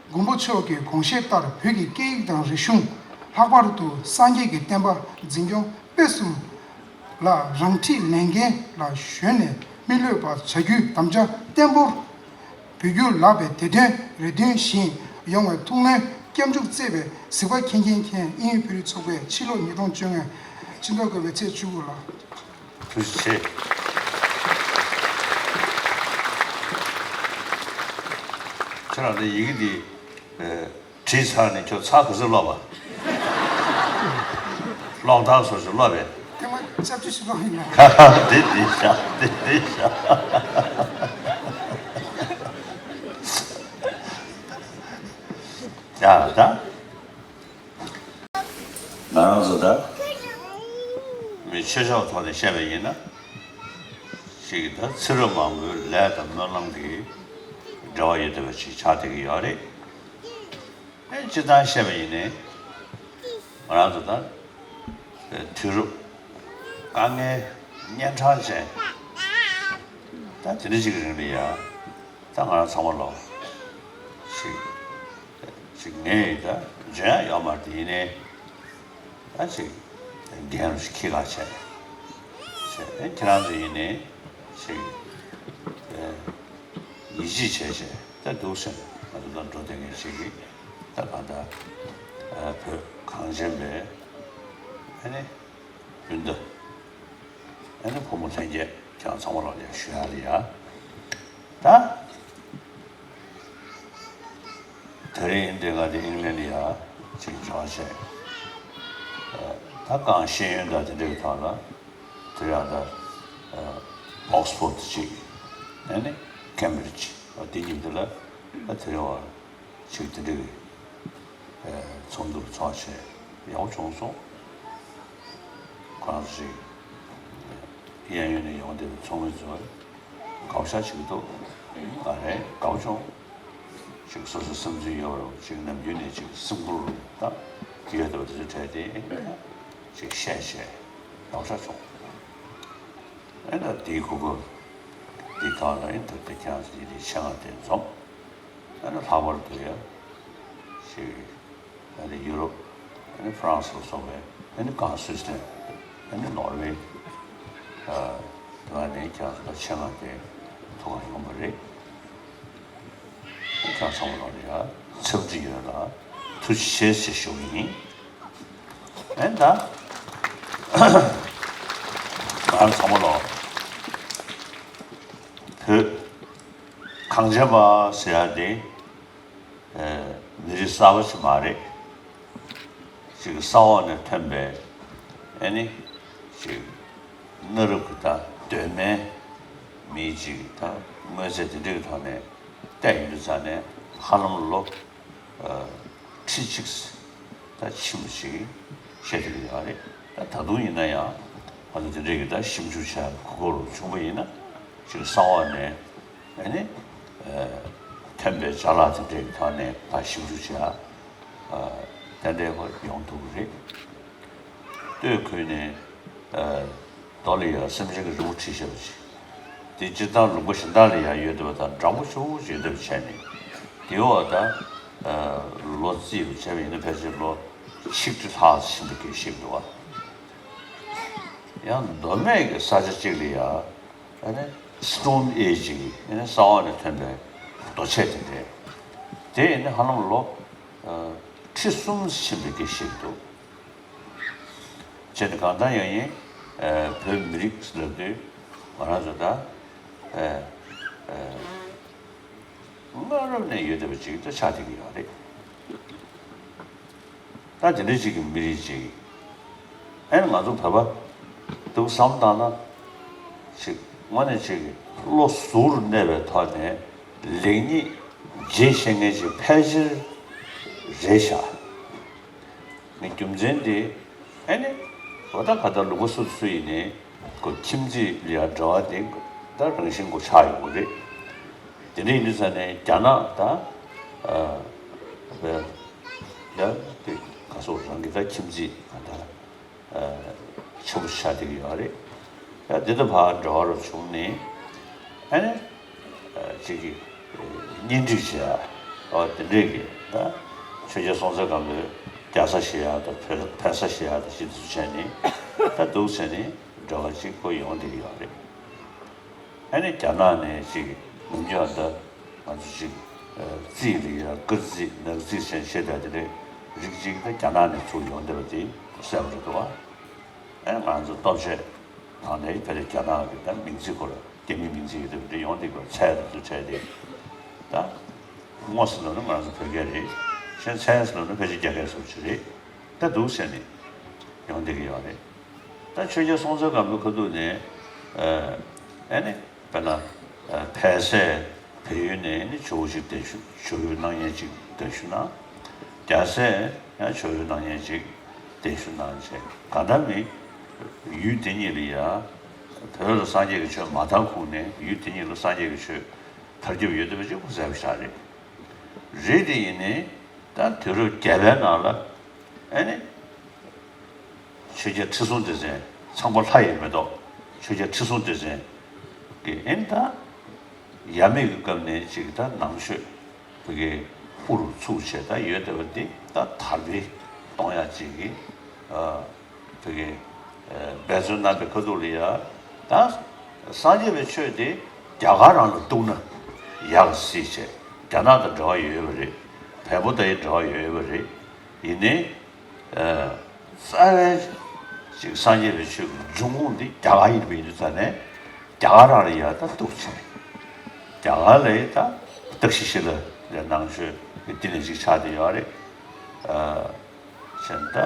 མགོན་པོ་མཆོག་གི་དགོངས་བཞེད་ལྟར་བོད་ཀྱི་སྐད་ཡིག་དང་རིག་གཞུང་། ལྷག་པར་དུ་སངས་རྒྱས་ཀྱི་བསྟན་པ་འཛིན་སྐྱོང་སྤེལ་གསུམ་ལ་རང་འཁྲིའི་ལས་འགན་ལ་གཞོལ་ནས། མི་གློད་པ་བྱ་རྒྱུའི་དམ་བཅའ་བརྟན་པོར་འབུལ་རྒྱུ་ལགས་པས། དེ་དོན་རེ་འདུན་བཞིན་ཡོང་བའི་ཐུགས་སྨོན་སྐྱབས་འཇུག་བརྩེ་བའི་གཟིགས་པ་མཁྱེན་མཁྱེན་མཁྱེན། དབྱིན་ཡུལ་བོད་རིགས་ཚོགས་པས་ཕྱི་ལོ་ཉིས་སྟོང་བཅོ་ལྔ་ཕྱི་ཟླ་དགུ་པའི་ཚེས་བཅུ་དགུ་ལ། ཐུགས་རྗེ་ཆེ། ཁྱེད་རང་ཚོ་ཡི་གེ་འདི། ཨེ། བྲིས་ཚར་ནས་ཁྱོད་ཚར་ག་ཚོད་ཀློག་པ། ཀློག་སྟངས་སོ་སོ་ཀློག་པས། ཐེངས་མ་ཆབས་ཅིག་ཞིག་ཀློག་ཡིན་ན། ཁ་ཁ་འདི་འདི་ཤ་འདི་འདི་ཤ། ཡ་ད། ང་རང་ཚོ་ད་མི་ཆོས་ཕྱོགས་ཐོག་ནས་བཤད་པ་ཡིན་ན། ཞིག་ད་ཚེ་རབས་མང་པོའི་ལས་དང་སྨོན་ལམ་གྱི་འབྲེལ་བ་ཡོད་བསྡད་པ་ཞིག་ཆགས་བསྡད་ཀྱི་ཡོད་རེད། ཨེ་སྤྱིར་བཏང་བཤད་པ་ཡིན་ནའི། ང་རང་ཚོ་ད་དུས་རབས་དཀའ་ངལ་གཉན་འཕྲང་ཅན་ད་དེ་འདྲ་ཞིག་གི་རིང་ལ་ཡ། ད་ང་རང་ཚང་མ་ལོ་ཞིག་ཞིག་ངས་ད་འཇོན་ཡག་ཡོད་མ་རེད། དེ་ཡིན་ནའི་ད་ཅིག་འགན་རུ་ཞིག་འཁྱེར་ག་བྱས་བྱས། ཨེ་ཁྱེད་རང་ཚོ་ཡིན་ནའི་ཞིག་ཨེ་ཡིད་ཆེས་བྱས་བྱས་ད་འདུག་སེ་ང་ཚོ་ད་འགྲོ་བསྡད་མཁན་ཞིག་གིས་ད་གང་ལྟར་ཨེ་བོད་གངས་ཅན་པའི་ཨ་ནི་སྤུན་ཟླ། ཨ་ནི་ཕོ་མོ་ལྷན་རྒྱས་ཁྱེད་རང་ཚང་མ་ལ་ཡང་ཞུ་ཡག་ལ་ཡ། ད་དེ་རིང་འདི་ང་འདི་ཨིང་ལན་ལ་ཡ་ཅིག་འབྱོར་བྱས། ད་གང་ཤེས་ཡོན་དང་དེ་འདྲའི་ཐོག་ལ་དེ་རིང་ད་ཨོག་སི་ཕོར་ཌི་ཅིག་ཨ་ནི་ཀེམ་བི་རི་ཇི་འདི་གཉིས་འདི་ལ་ད་དེ་རིང་བ། ཅིག་དེ་འདྲའི་ཚོགས་འདུ་ཚོགས་བྱས་ཡག་པོ་བྱུང་སོང་། ཁོ་རང་ཚོ་ཅིག་གཡས་གཡོན་ནས་ཡོང་བསྡད་པའི་ཚོགས་མི་ཚོ་དགའ་པོ་ཞེ་དྲག་ཅིག་འདུག་ང་རང་དགའ་པོ་བྱུང་། ཅིག་སོ་སོའི་བསམ་ཚུལ་ཡོད་རུང་ཅིག་ནམ་རྒྱུན་ནས་ཅིག་སེམས་ཁུར་དང་ཡོད་བསྡད་པ་དེ་ཚོ་འཕྲད་དེ་ཅིག་བཤད་བྱས་ཡག་པོ་ཞེ་དྲག་བྱུང་། ཨེ་ད་དེའི་གོ་སྐབས་འདི་ཐོག་ལ་ཨེ་ད་ལྟ་ཁྱེད་རང་ཚོ་འདི་འདྲའི་ཆེད་མངགས་དེ་འཛོམས། ཨ་ནི་ལྷག་པར་དུ་ཡ་ཞིག་ཨ་ནི་ཡུ་རོབ། ཨ་ནི་ཧྥ་རན་སི་ལ་སོགས་པའི་ཨ་ནི་གང་སུད་སི་ལན། ཨ་ནི་ནོར་ཝེ། ཨ་དེ་བ་ནས་ཁྱེད་རང་ཚོ་ལ་ཆེད་མངགས་དེ་ཐུག་ག་ཡོང་བ་རེད། ཁྱེད་རང་ཚང་མ་ལ་ཡ་འཚམས་འདྲི་ཡོད་ལ་ཐུགས་རྗེ་ཆེ་ཞེས་ཞུ་གི་ཡིན། ཨེ་ད་ང་རང་ཚང་མ་ལ་བོད་གངས་ཅན་པ་ཟེར་ཡ་དེ། མི་རིགས་གསར་པ་ཞིག་མ་རེད། ཅིག་ས་འོག་ནས་ཐོན་པའི་ཨ་ནི་ཅིག་གནའ་རབས་ཀྱི་ད་གདོད་མའི་མིའི་ཅིག་ད་དངོས་རྫས་དེ་འདྲ་གི་ཐོག་ནས་བལྟས་ཡོང་དུས་ཙང་ནས་ཧ་ལམ་ལོ་ཁྲི་གཅིག་ད་ཕྱིན་པ་ཞིག་བཤད་ཐུབ་ཀྱི་ཡོད་རེད། ད་ད་དུང་ཡིན་ན་ཡང་ང་ཚོ་དེ་འདྲ་གི་ད་ཞིབ་འཇུག་བྱ་གོ་སྐབས་བྱུང་བ་ཡིན་ན་ཅིག་ས་འོག་ནས། ཨ་ནི། ཐོན་པའི་ཅ་ལག་དེ་འདྲའི་ཐོག་ནས་ད་ཞིབ་འཇུག་བྱེད་ཡ། ཏན་ཏན་ཁོ་ཡོང་ཐུབ་ཀྱི་རེད། སྟོད་ཁུལ་ནས་རྡོ་ལ་ཡ་སེམས་ཅན་གྱི་རི་བོ་བྲིས་བཞག་པ་ཞིག་དེ་སྤྱིར་བཏང་ལུང་པ་གཞན་དག་ལ་ཡ་ཡོད་བསྡད་པ་དང་འདྲ་པོ་ཞེ་པོ་ཅིག་ཡོད་བསྡད་པ་བྱས་ནས་དེའི་འོག་ད་ལོ་རྩིས་པ་བྱས་པ་ཡིན་ན་ཕལ་ཆེར་ལོ་ཆིག་ཁྲི་ལྷག་ཕྱིན་པའི་སྐད་བཤད་འདུག་བ། ཡང་མདོ་སྨད་ཀྱི་ས་ཆ་གཅིག་ལ་ཡ། ཨ་ནི་སི་ཊོན་ཨེ་ཇི་ཡི་ཨ་ནི་ས་འོག་ནས་ཐོན་པའི་རྡོ་ཆས་དེ་འདྲས། དེ་ཡིན་ན་ཧ་ལམ་ལོ་ཁྲི་གསུམ་ཕྱིན་པའི་སྐད་བཤད་འདུག་བྱས་ནས་གང་ལྟར་ཡང་ཡིན་བོད་མི་རིགས་ལབ་དུས་ང་རང་ཚོ་ད་སྔ་རབས་ནས་ཡོད་བསྡད་པ་ཅིག་ད་ཆགས་བསྡད་ཀྱི་ཡོད་རེད། ད་དེ་འདྲ་ཅིག་གི་མི་རིགས་ཅིག་ཨེ་ང་ཚོ་བོད་པ་འདུག་བསམ་བཏང་ན་ཅིག་དངོས་གནས་ཅིག་བློ་གཟུ་བོར་གནས་པའི་ཐོག་ནས་ལེགས་ཉེས་འབྱེད་ཤེས་མཁན་ཅིག་ཕལ་ཆེར་རེད་ཤག་ངས་རྒྱུ་མཚན་དེ་ཨེ་ནི་འོ་ད་ག་ད་ལུང་པ་སུ་སུ་ཡིན་ནའི་ཁོ་ཁྱིམ་མཚེས་ལ་ཡ་འབྲེལ་བ་དེ་ ད་རང་བཞིན་གོ་ཆགས་ཡོང་གི་རེད། དེ་འདྲ་ཡིན་དུས་ཙང་ནས་རྒྱ་ནག་ད་ཨ་ད་དེ་ག་སོགས་རང་གི་ད་ཁྱིམ་མཚེས་ག་ད་ཆེན་པོ་ཆགས་བསྡད་ཀྱི་ཡོད་རེད། ད་འདི་ད་ཕར་འབྲེལ་བ་རུ་བྱུང་ནས་ཨ་ནི་ཅིག་གི་གཉེན་སྒྲིག་བྱེད་ཡ་ཨོ་དེ་འདྲས་ཀྱི་ད་ཆོས་རྒྱལ་སྲོང་བཙན་སྒམ་པོའི་རྒྱག་ས་བྱེད་ཡ་ད་ཕན་ས་བྱེད་ཡ་ད་ཅི་འདུག་བྱས་ནས་ད་འདུག་བྱས་ནས་འབྲེལ་བ་གཅིག་པོ་ཡོང་བསྡད་ཀྱི་ཡོད་རེད། ཨ་ནི་རྒྱ་ནག་ནས་ཅིག་ནམ་རྒྱུན་ད་ང་ཚོ་ཅིག་རྩིས་རིག་ཡ་སྐར་རྩིས་ནག་རྩིས་ཟེར་བཤད་བསྡད་དེ་རེད། རིགས་གཅིག་ད་རྒྱ་ནག་ནས་ཚུར་ཡོང་བསྡད་པ་དེ་གསལ་པོ་རེད་འདུག་བ། ཨ་ནི་ང་ཚོ་ལྟོ་ཆས་ནང་ནས་ཕལ་ཆེར་རྒྱ་ནག་གི་ད་མིང་ཚིག་ཁོ་ར་རྒྱ་མིའི་མིང་ཚིག་ཡོད་དེ་འདྲ་ཡོང་བསྡད་པ་ཚད་དུ་ཚུར་ཁྲལ་དེ་ད་དངོས་སུ་ལབ་ན་ང་ཚོ་བོད་སྐད་རེད། གཞན་མཚན་སུ་ལབ་ན་ཕལ་ཆེར་རྒྱ་སྐད་སོགས་ཅིག་རེད། ད་འདུག་ཟེར་ནས་ཡོང་བསྡད་ཀྱི་ཡོད་རེད། ད་ཆོས་རྒྱལ་སྲོང་བཙན་སྒམ་པོའི་ཁ་ཐུག་ནས་ཨ་ནི་དཔེར་ན་ཕལ་སྲས་བལ་ཡུལ་ནས་ནི་ཇོ་བོ་ཅིག་གདན་ཞུ་ཇོ་བོའི་སྣང་བརྙན་ཅིག་གདན་ཞུ་གནང་། རྒྱལ་སྲས་ཡང་ཇོ་བོའི་སྣང་བརྙན་ཅིག་གདན་ཞུ་གནང་བྱས་གང་ལྟར་མིན་ཡུལ་དེ་གཉིས་ལ་ཡ་བོད་ལ་སངས་རྒྱས་ཀྱི་ཆོས་མ་དར་ཁུངས་ནས་ཡུལ་དེ་གཉིས་ལ་སངས་རྒྱས་ཀྱི་ཆོས་དར་རྒྱབ་ཡོད་བསྡད་པ་ཅིག་ཁོ་གསལ་པོ་ཆགས་རེད། རེད་དེ་ཡིན་ནའི་ད་དུས་རབས་བརྒྱད་པའི་ནང་ལ་ཨ་ནི། ཆོས་རྒྱལ་ཁྲི་སྲོང་ལྡེ་བཙན་ཚངས་པ་ལྷ་ཡི་མེ་ཏོག་ཆོས་རྒྱལ་ཁྲི་སྲོང་ལྡེ་བཙན་གྱི་ཨེ་ད་ཡབ་མེས་ཀྱི་སྐབས་ནས་ཅིག་ད་ནང་ཆོས་བོད་ཀྱི་དབུ་རུ་ཚུགས་བྱས་ད་ཡོད་བསྡད་པ་འདི་ད་དར་སྤེལ་གཏོང་ཡག་ཅིག་གི་བོད་ཀྱི་འབད་བརྩོན་གནང་པའི་ཁ་ཐུག་ལ་ཡ་ད་སངས་རྒྱས་པའི་ཆོས་དེ་རྒྱ་གར་རང་ལ་གཏུགས་ན་ཡག་སྲིད་བྱས་རྒྱ་ནག་དང་འབྲེལ་བ་ཡོད་པ་རེད། བལ་པོ་དང་ཡང་འབྲེལ་བ་ཡོད་པ་རེད། ཡིན་ནའི། རྩ་བའི་ཅིག་སངས་རྒྱས་པའི་ཆོས་ཀྱི་འབྱུང་ཁུངས་འདི་རྒྱ་གར་ཡིན་པ་ཡིན་དུས་ཙང་ནས་རྒྱ་གར་རང་ལ་ཡ་ད་གཏུགས་བྱས། རྒྱ་གར་ལ་ཡ་ད་སྟག་ཤི་ཤི་ལ་ལས་ནང་ཆོས་ཀྱི་བསྟི་གནས་ཅིག་ཆགས་བསྡད་ཡོད་རེད། བྱས་ད་དེ་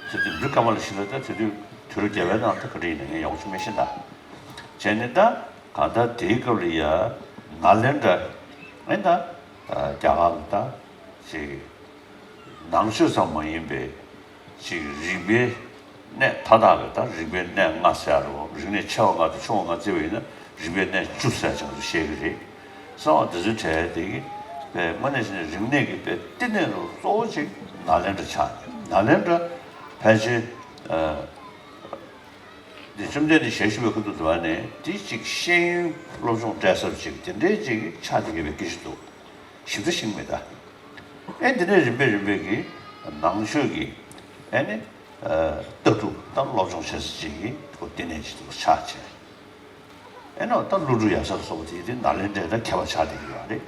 དུས་འབྲི་ཀ་མ་ལ་ཤི་ལ་ད་དེ་དུས་དུས་རབས་བརྒྱད་པའི་ནང་ད་ག་འདྲ་ཡིན་ན་ངས་ཡག་པོ་ཅིག་མི་ཤེས་ད། བྱས་ནས་ད་གང་ལྟར་དེའི་སྐབས་ལ་ཡ་ནཱ་ལེནྡྲ་ཨེ་ད་རྒྱ་གར་ལ་ད་ཅིག་ནང་ཆོས་ཙམ་མ་ཡིན་པའི་ཅིག་རིག་པའི་གནས་མཐའ་དག་གི་ད་རིག་པའི་གནས་ལྔ་ཟེར་རོ། རིག་གནས་ཆེ་བ་ལྔ་དང་ཆུང་བ་ལྔ་བརྩིས་པ་ཡིན་ན་རིག་པའི་གནས་བཅུ་ཟེར་ཅིག་ང་ཚོ་བཤད་ཀྱི་རེད། གསང་བ་འདི་ཚོའི་གྲས་དེ་གི་པའི་དངོས་གནས་བྱས་ན་རིག་གནས་ཀྱི་པའི་བསྟི་གནས་རུ་གཙོ་བོ་ཅིག་ནཱ་ལེནྡྲ་ཆགས་ནས་ནཱ་ལེནྡྲ་ཕལ་ཆེར་འདི་བཅོམ་ལྡན་འདས་ཞལ་བཞུགས་པའི་ཁ་ཐུག་ཏུ་བ་ནས་འདི་ཅིག་ཤེས་ཡོན་སློབ་སྦྱོང་སྤྲད་ས་ཅིག་དེ་འདྲའི་ཅིག་ཆགས་བསྡད་ཀྱི་པའི་སྐད་ཆ་འདུག་ཞིབ་ཕྲ་ཤེས་ཀྱི་མེད་ད། ཨེ་འདི་ནས་རིམ་པས་རིམ་པས་ཀྱི་ནང་ཆོས་ཀྱི་ཨེ་ནི་ལྟ་གྲུབ་དང་སློབ་སྦྱོང་བྱེད་ས་ཅིག་གི་ཁོ་བསྟི་གནས་ཅིག་ཏུ་ཆགས་བྱས། ཨེ་ནོ་ད་ཀླུ་སྒྲུབ་ཡབ་སྲས་སོགས་དེ་དེ་ནཱ་ལེནྡྲའི་ད་མཁས་པ་ཆགས་བསྡད་ཀྱི་ཡོད་རེད།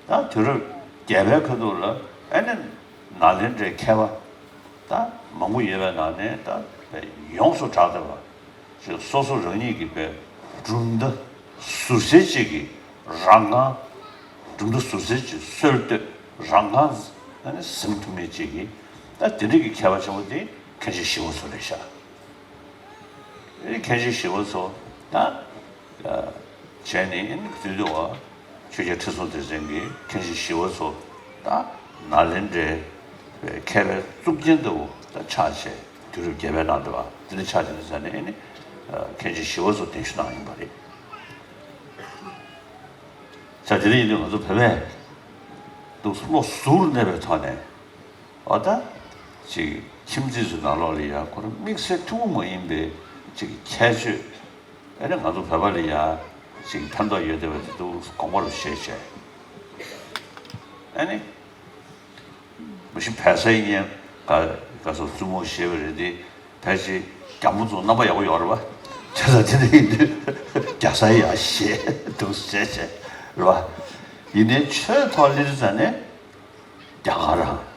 ད་དུས་རབས་བརྒྱད་པའི་ཁ་ཐུག་ལ་ཨེ་ནི་ནཱ་ལེནྡྲའི་མཁས་པ་ད་མང་པོ་ཡོད་པའི་ནང་ནས་ད་ཡོངས་སུ་གྲགས་བསྡད་པ། ཅིག་སོ་སོ་རང་ཉིད་ཀྱི་པའི་གྲུབ་མཐའ་ཟུར་གསལ་ཅིག་གི་རང་རྐང་གྲུབ་མཐའ་ཟུར་གསལ་ཅིག་སྲོལ་གཏོད་རང་རྐང་ཟིན་ཐུབ་མཁན་ཅིག་གི་ད་དེ་འདྲ་གི་མཁས་པ་ཆེན་པོ་དེ་མཁན་ཆེན་ཞི་བ་འཚོ་རེད་ཤག་མཁན་ཆེན་ཞི་བ་འཚོ་ད་བྱས་ནས་དུས་དུ་བ། ཆོས་རྒྱལ་ཁྲི་སྲོང་ལྡེ་བཙན་གྱིས་མཁན་ཆེན་ཞི་བ་འཚོ་ད་ནཱ་ལེནྡྲའི་མཁས་པའི་གཙུག་རྒྱན་ལྟ་བུ་ད་ཆགས་བྱས་དུས་རབས་བརྒྱད་པའི་ནང་དུ་བ་དེ་ནས་ཆགས་བྱས་ནས་ཟ་ནས་ཨེ་ནི་མཁན་ཆེན་ཞི་བ་འཚོ་གདན་ཞུ་གནང་ཡིན་པ་རེད། ས་དེ་ནས་ཡིན་དུས་ང་ཚོ་བོད་པས་འདུག་བློ་གཟུར་གནས་པའི་ཐོག་ནས་འོ་ད་ཅིག་ཁྱིམ་མཚེས་ཚོའི་ནང་ལོགས་ལ་ཡང་ཁོ་རང་དམིགས་བསལ་ཐུན་མོང་མ་ཡིན་པའི་ཅིག་ཁྱད་ཆོས། ཨེ་ནི་ང་ཚོ་བོད་པ་ལ་ཡ་ཅིག་ཕན་ཐོགས་ཡོད་བསྡད་པ་དེ་འདུག་དགོངས་པ་རུ་བཞེས་བྱས། ཨེ་ནི་མ་གཞི་བལ་བཟའ་ཡིན་ཡང་ག་ག་སོགས་བཙུན་མོ་ཞེས་པ་རེད་དེ་ཕལ་ཆེར་རྒྱ་མོ་ཚོ་རྣམ་པ་ཡག་པོ་ཡོད་རེད་པ། བྱས་ཙང་དེ་འདྲ་ཡིན་དུས་རྒྱ་བཟའ་ཡ་ཞེས་འདུག་བྱས་བྱས་རེད་པ། ཡིན་ནའི་ཆོས་ཐོག་སླེབས་ཙ་ནས། རྒྱ་གར་རང་།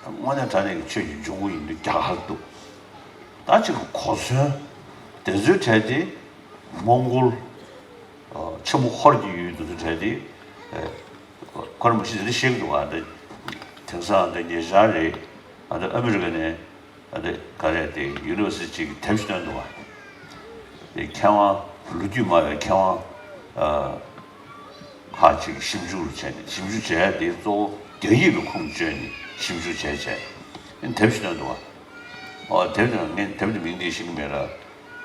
དངོས་གནས་དྲང་གནས་ཀྱི་ཆོས་ཀྱི་འབྱུང་ཁུངས་ཡིན་དུས་རྒྱ་གར་འདུག་ད་ཅིག་གོ་མཚོན། དེ་ཚོའི་གྲས་དེ་མོང་གོལ། ཆེན་མོ་ཧོར་གྱི་ཡུལ་དེ་ཚོའི་གྲས་དེ། ཁོ་རང་མ་གཞི་དེ་འདྲ་བཤད་ཀྱི་འདུག་ཨ་ད། དེང་སང་ད་ཉེ་ཆར་རེད། ཨ་ད་ཨ་མི་རི་ཀ་ནས། ཨ་ནི་ག་རེ་དེ་ཡུ་ནི་ཝར་སི་ཊི་གི་དེབ་ཞིག་བཏོན་འདུག་བ། དེ་མཁས་དབང་ལོ་རྒྱུས་སྨྲ་བའི་མཁས་དབང་ཨ་ཁག་ཅིག་ཞིབ་འཇུག་བྱས་ནས་ཞིབ་འཇུག་བྱས་དེ་གཙོ་བོ་རྒྱ་ཡིག་ལ་ཁུངས་བཅོལ་ནས་ཞིབ་འཇུག་བྱས་བྱས་ཨ་ནི་དེབ་ཞིག་བཏོན་འདུག་བ། ཨོ་དེབ་དེ་ངས་དེབ་དེ་མིང་དེ་ཤེས་ཀྱི་མེད་ལ།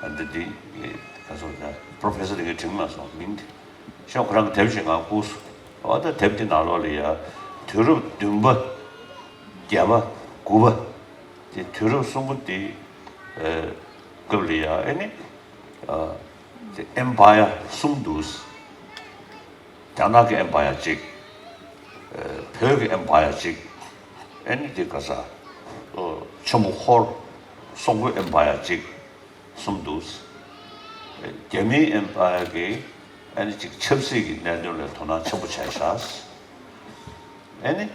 འདི་འདི་ག་ཚོད་ད་པྲོ་ཕེ་སར་དེ་གའི་དྲན་མ་སོང་མིང་དེ། ཤོག་ཁོ་རང་གི་དེབ་ཞིག་ང་ཁུག་སོང་། འོ་ད་དེབ་དེ་ནང་ལོགས་ལ་ཡ་དུས་རབས་བདུན་པ་བརྒྱད་པ་དགུ་པ་དེ་དུས་རབས་གསུམ་པོ་དེ་སྐབས་ལ་ཡ་ཨེ་ནི་དེ་ཨེམ་པ་ཡར་གསུམ་འདུག་རྒྱ་ནག་གི་ཨེམ་པ་ཡར་གཅིག་བོད་ཀྱི་ཨེམ་པ་ཡར་གཅིག་ཨེ་ནི་དེ་ག་ས་ཆེན་པོ་ཧོར་སོག་པོའི་ཨེམ་པ་ཡར་གཅིག་གསུམ་འདུག་རྒྱ་མིའི་ཨེམ་པ་ཡར་གྱིས་ཨེ་ནི་གཅིག་ཆབ་སྲིད་ཀྱི་གནད་དོན་ལ་དོ་སྣང་ཆེན་པོ་བྱས་ཤག་ཨེ་ནི་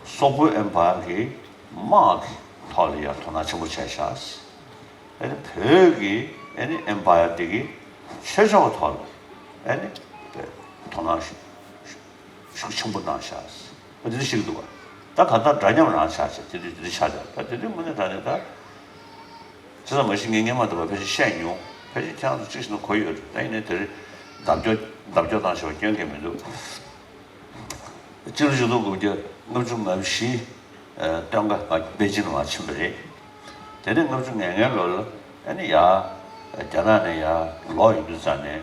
སོག་པོའི་ཨེམ་པ་ཡར་གྱིས་དམག་གི་ཐོག་ལ་ཡང་དོ་སྣང་ཆེན་པོ་བྱས་ཤག་ཨེ་ནི་བོད་ཀྱི་ཨེ་ནི་ཨེམ་པ་ཡར་དེ་གིས་ཆོས་ཕྱོགས་ཐོག་ལ་ཨེ་ནི་དོ་སྣང་ཤུགས་ཆེན་པོ་གནང་ཤག་འོ་དེ་འདྲ་ཞིག་འདུག་བ། ད་ག་ད་འདྲ་མཉམ་རང་ཆགས་བྱས་དེ་དུས་དེ་འདྲ་ཆགས་བྱས་ད་དེ་དུས་དངོས་གནས་དྲང་གནས་ད། བྱས་ཙང་མ་གཞི་ངས་སྔོན་མ་དུ་བ་ཕལ་ཆེར་བཤད་མྱོང་། ཕལ་ཆེར་ཁྱེད་རང་ཚོ་གཅིག་བྱས་ན་གོ་ཡོད་རེད། ད་ཡིན་ནའི་དེ་རིང་ལྡབ་སྐྱོར་ལྡབ་སྐྱོར་བཏང་ཞེས་པ་སྐྱོན་གང་ཡང་མི་འདུག་སྤྱི་ལོ་ཆིག་སྟོང་དགུ་བརྒྱ་ལྔ་བཅུ་ང་བཞི་སྟོན་ཁ་ང་པེ་ཅིང་ལ་མར་ཕྱིན་པ་རེད། དེ་ནས་ལྔ་བཅུ་ང་ལྔའི་ལོ་ལ་ཨ་ནི་ཡར་རྒྱ་ནག་ནས་ཡར་ལོག་ཡོང་དུས་ཙམ་ནས་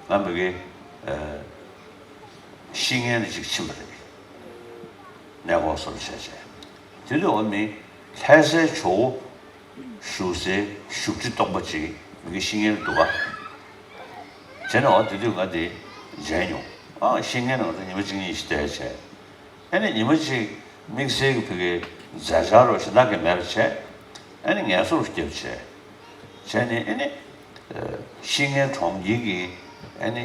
ང་མི་གི་བཤེས་གཉེན་ལ་ཅིག་ཕྱིན་པ་རེད། གནས་སྐོར་སོགས་བྱས་བྱས། དེ་དུས་འོ་མི་ལྷ་སའི་ཇོ་བོ་བཞུགས་སའི་བཞུགས་ཁྲི་སྟོང་པ་ཅིག་མི་གི་བཤེས་གཉེན་འདུག་ག་བྱས་ནས་འོ་དེ་དུས་ང་དེ་མཇལ་མྱོང་། ཨ་བཤེས་གཉེན་ང་ཚོ་ཉི་མ་གཅིག་གཉིས་ཤིག་བསྡད་བྱས། ཨ་ནི་ཉི་མ་གཅིག་དམིགས་བསལ་གྱི་བོད་ཀྱི་མཛད་འཆར་རོ་གཞན་དག་གི་མེད་པ་བྱས། ཨ་ནི་ངལ་གསོ་རུ་བརྒྱབ་བྱས། བྱས་ནས་ཨ་ནི་བཤེས་གཉེན་གྲོང་ཁྱེར་གྱི་ཨ་ནི་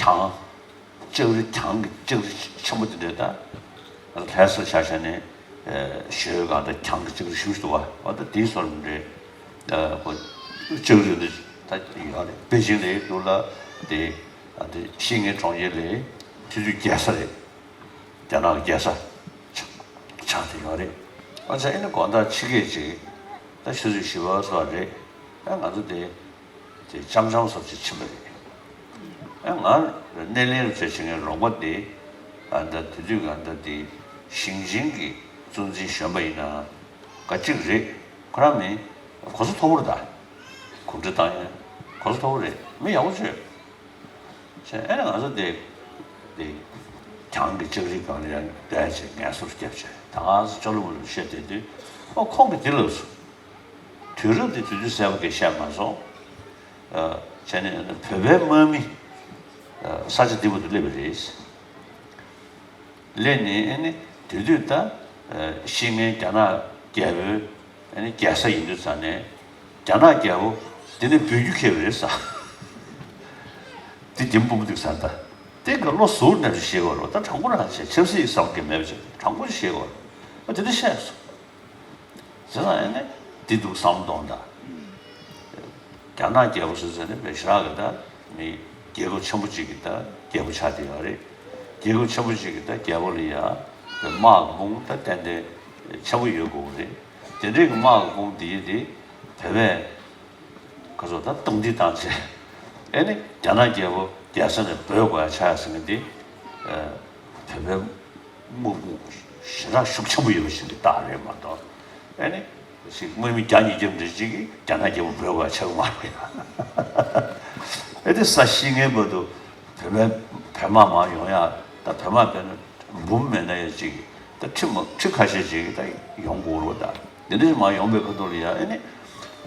གྱང་། ལྕགས་རི་གྱང་གི་ལྕགས་རི་ཆེན་པོ་དེ་འདྲ་དང་། ལྷ་ས་ཆ་བཞག་ནས་ཞོལ་གང་འདྲ་གྱང་གི་ལྕགས་རི་ཞིག་འདུག་བ། འོ་ད་དེའི་སོར་འདྲ་ལྕགས་རི་འདི་ད་ཡོད་རེད། པེ་ཅིང་ལ་འདུག་ལ་དེ་དེ་བཤེས་གཉེན་གྲོང་ཁྱེར་ལ་དུས་ཚོད་རྒྱལ་ས་རེད། རྒྱ་ནག་གི་རྒྱལ་ས་ཆགས་བསྡད་ཡོད་རེད། འོ་ཙང་ཨ་ནི་དགོང་དག་ཕྱི་སྐད་ཅིག་ད་ཆུ་ཚོད་བཞི་པ་སོགས་རེད། ཨ་ང་ཚོ་དེ། དེ་ལྕམ་ལྕམ་སོགས་ཀྱིས་ཕྱིན་པ་རེད། ཨ་ང་སྣེ་ལེན་རུ་བྱས་བྱེད་མཁན་རོགས་པ་དེ་ཨ་ད་དེ་དུས་ང་ད་དེ་ཞིང་ཆེན་གྱི་གཙོ་འཛིན་གཞོན་པ་ཡིན་ན་ག་གཅིག་རེད། ཁོ་རང་མིན་གོ་ས་མཐོ་པོ་རེད། ད་གོམས་འདྲིས་བཏང་ཡ་གོ་ས་མཐོ་པོ་རེད། མི་ཡག་པོ་བྱོས། བྱས་ཨ་ནི་ང་ཚོ་དེ་དེ་གྱང་གི་ལྕགས་རི་སྒང་ལ་ཡང་བསྡད་བྱས་ངལ་གསོ་རྒྱབ་བྱས། ད་ང་ཚོ་ཅོ་ལོ་མོ་ལོ་བཤད་བསྡད་དུས་ཨོ་ཁོང་གིས་དེ་ལབ་སོང་། དུས་རབས་དེ་དུས་ཚོད་གསལ་པོ་གིས་བཤད་མ་སོང་། བྱས་ནས་བོད་པའི་དམག་མི་ས་ཆ་འདི་བར་དུ་སླེབས་པ་རེད། སླེབས་ནས་ཨ་ནི་དེ་དུས་ད་བཤེས་གཉེན་རྒྱ་ནག་རྒྱལ་པོའི་ཨ་ནི་རྒྱལ་ས་ཡིན་དུས་ཙང་ནས་རྒྱ་ནག་རྒྱལ་པོ་འདི་ནས་འབུད་རྒྱུ་ཁེལ་བ་རེད་ཟེར། དེ་འདེམས་སྤོ་བོ་འདུག་ཟེར། ད་དེ་ག་བློ་གཟུར་ནས་ཤེས་དགོས་རེད། ད་དྲང་པོ་རང་བྱས་ཆབ་སྲིད་བསམ་གྱི་མེད་པ་བྱས་དྲང་པོ་ཤེས་དགོས་རེད། ཨ་དེ་འདྲ་བཤད་སོང་། བྱས་ཙང་ཨ་ནི་འདི་འདུག་བསམ་བློ་གཏོང་དང་། རྒྱ་ནག་རྒྱལ་པོ་ཟེར་ཟེར་ནས་པེ་ཞེ་དྲག་གི་ད་མི་རྒྱལ་ཁབ་ཆེན་པོ་གཅིག་གི་ད་རྒྱལ་པོ་ཆགས་བསྡད་ཡོད་རེད། རྒྱལ་ཁབ་ཆེན་པོ་གཅིག་གི་ད་རྒྱལ་པོ་ལ་ཡ་དམག་གི་དཔུང་ད་ཏན་ཏན་ཆེན་པོ་ཡོད་དགོས་རེད། དེ་འདྲའི་གི་དམག་གི་དཔུང་དེ་ཡི་དེ་བོད་པས་ཁ་སོ་ད་སྟངས་འདི་བཏང་བྱས་ཨེ་ནི་རྒྱ་ནག་རྒྱལ་པོ་རྒྱལ་ས་ནས་འབོད་དགོས་ཡ་ཆགས་ཡ་ཟེར་མཁན་དེ་བོད་པའི་དམག་དཔུང་ཞེ་དྲག་ཤུགས་ཆེན་པོ་ཡོད་པ་ཞིག་གི་རྟགས་རེད་མ་གཏོགས། ཨེ་ནི་ཞིག་དམག་མི་བརྒྱ་ཉིས་བརྒྱ་འདྲ་ཅིག་གིས་རྒྱ་ནག་རྒྱལ་པོ་འབོད་དགོས་ཡ་ཆགས་ཀྱི་མ་རེད། ཨེ་དེ་ས་ཤི་ངན་བར་དུ་བོད་པའི་བོད་དམག་མར་ཡོང་ཡ་ད་བོད་དམག་དཔེར་ན་འབུམ་མེད་ན་ཡ་ཅིག་ད་ཁྲི་མ་ཁྲི་ཁ་ཤས་ཅིག་ད་ཡོང་དགོས་རེད། ད་དེ་འདྲ་ཞིག་མར་ཡོང་པའི་ཁ་ཐུག་ལ་ཡ་ཨེ་ནི་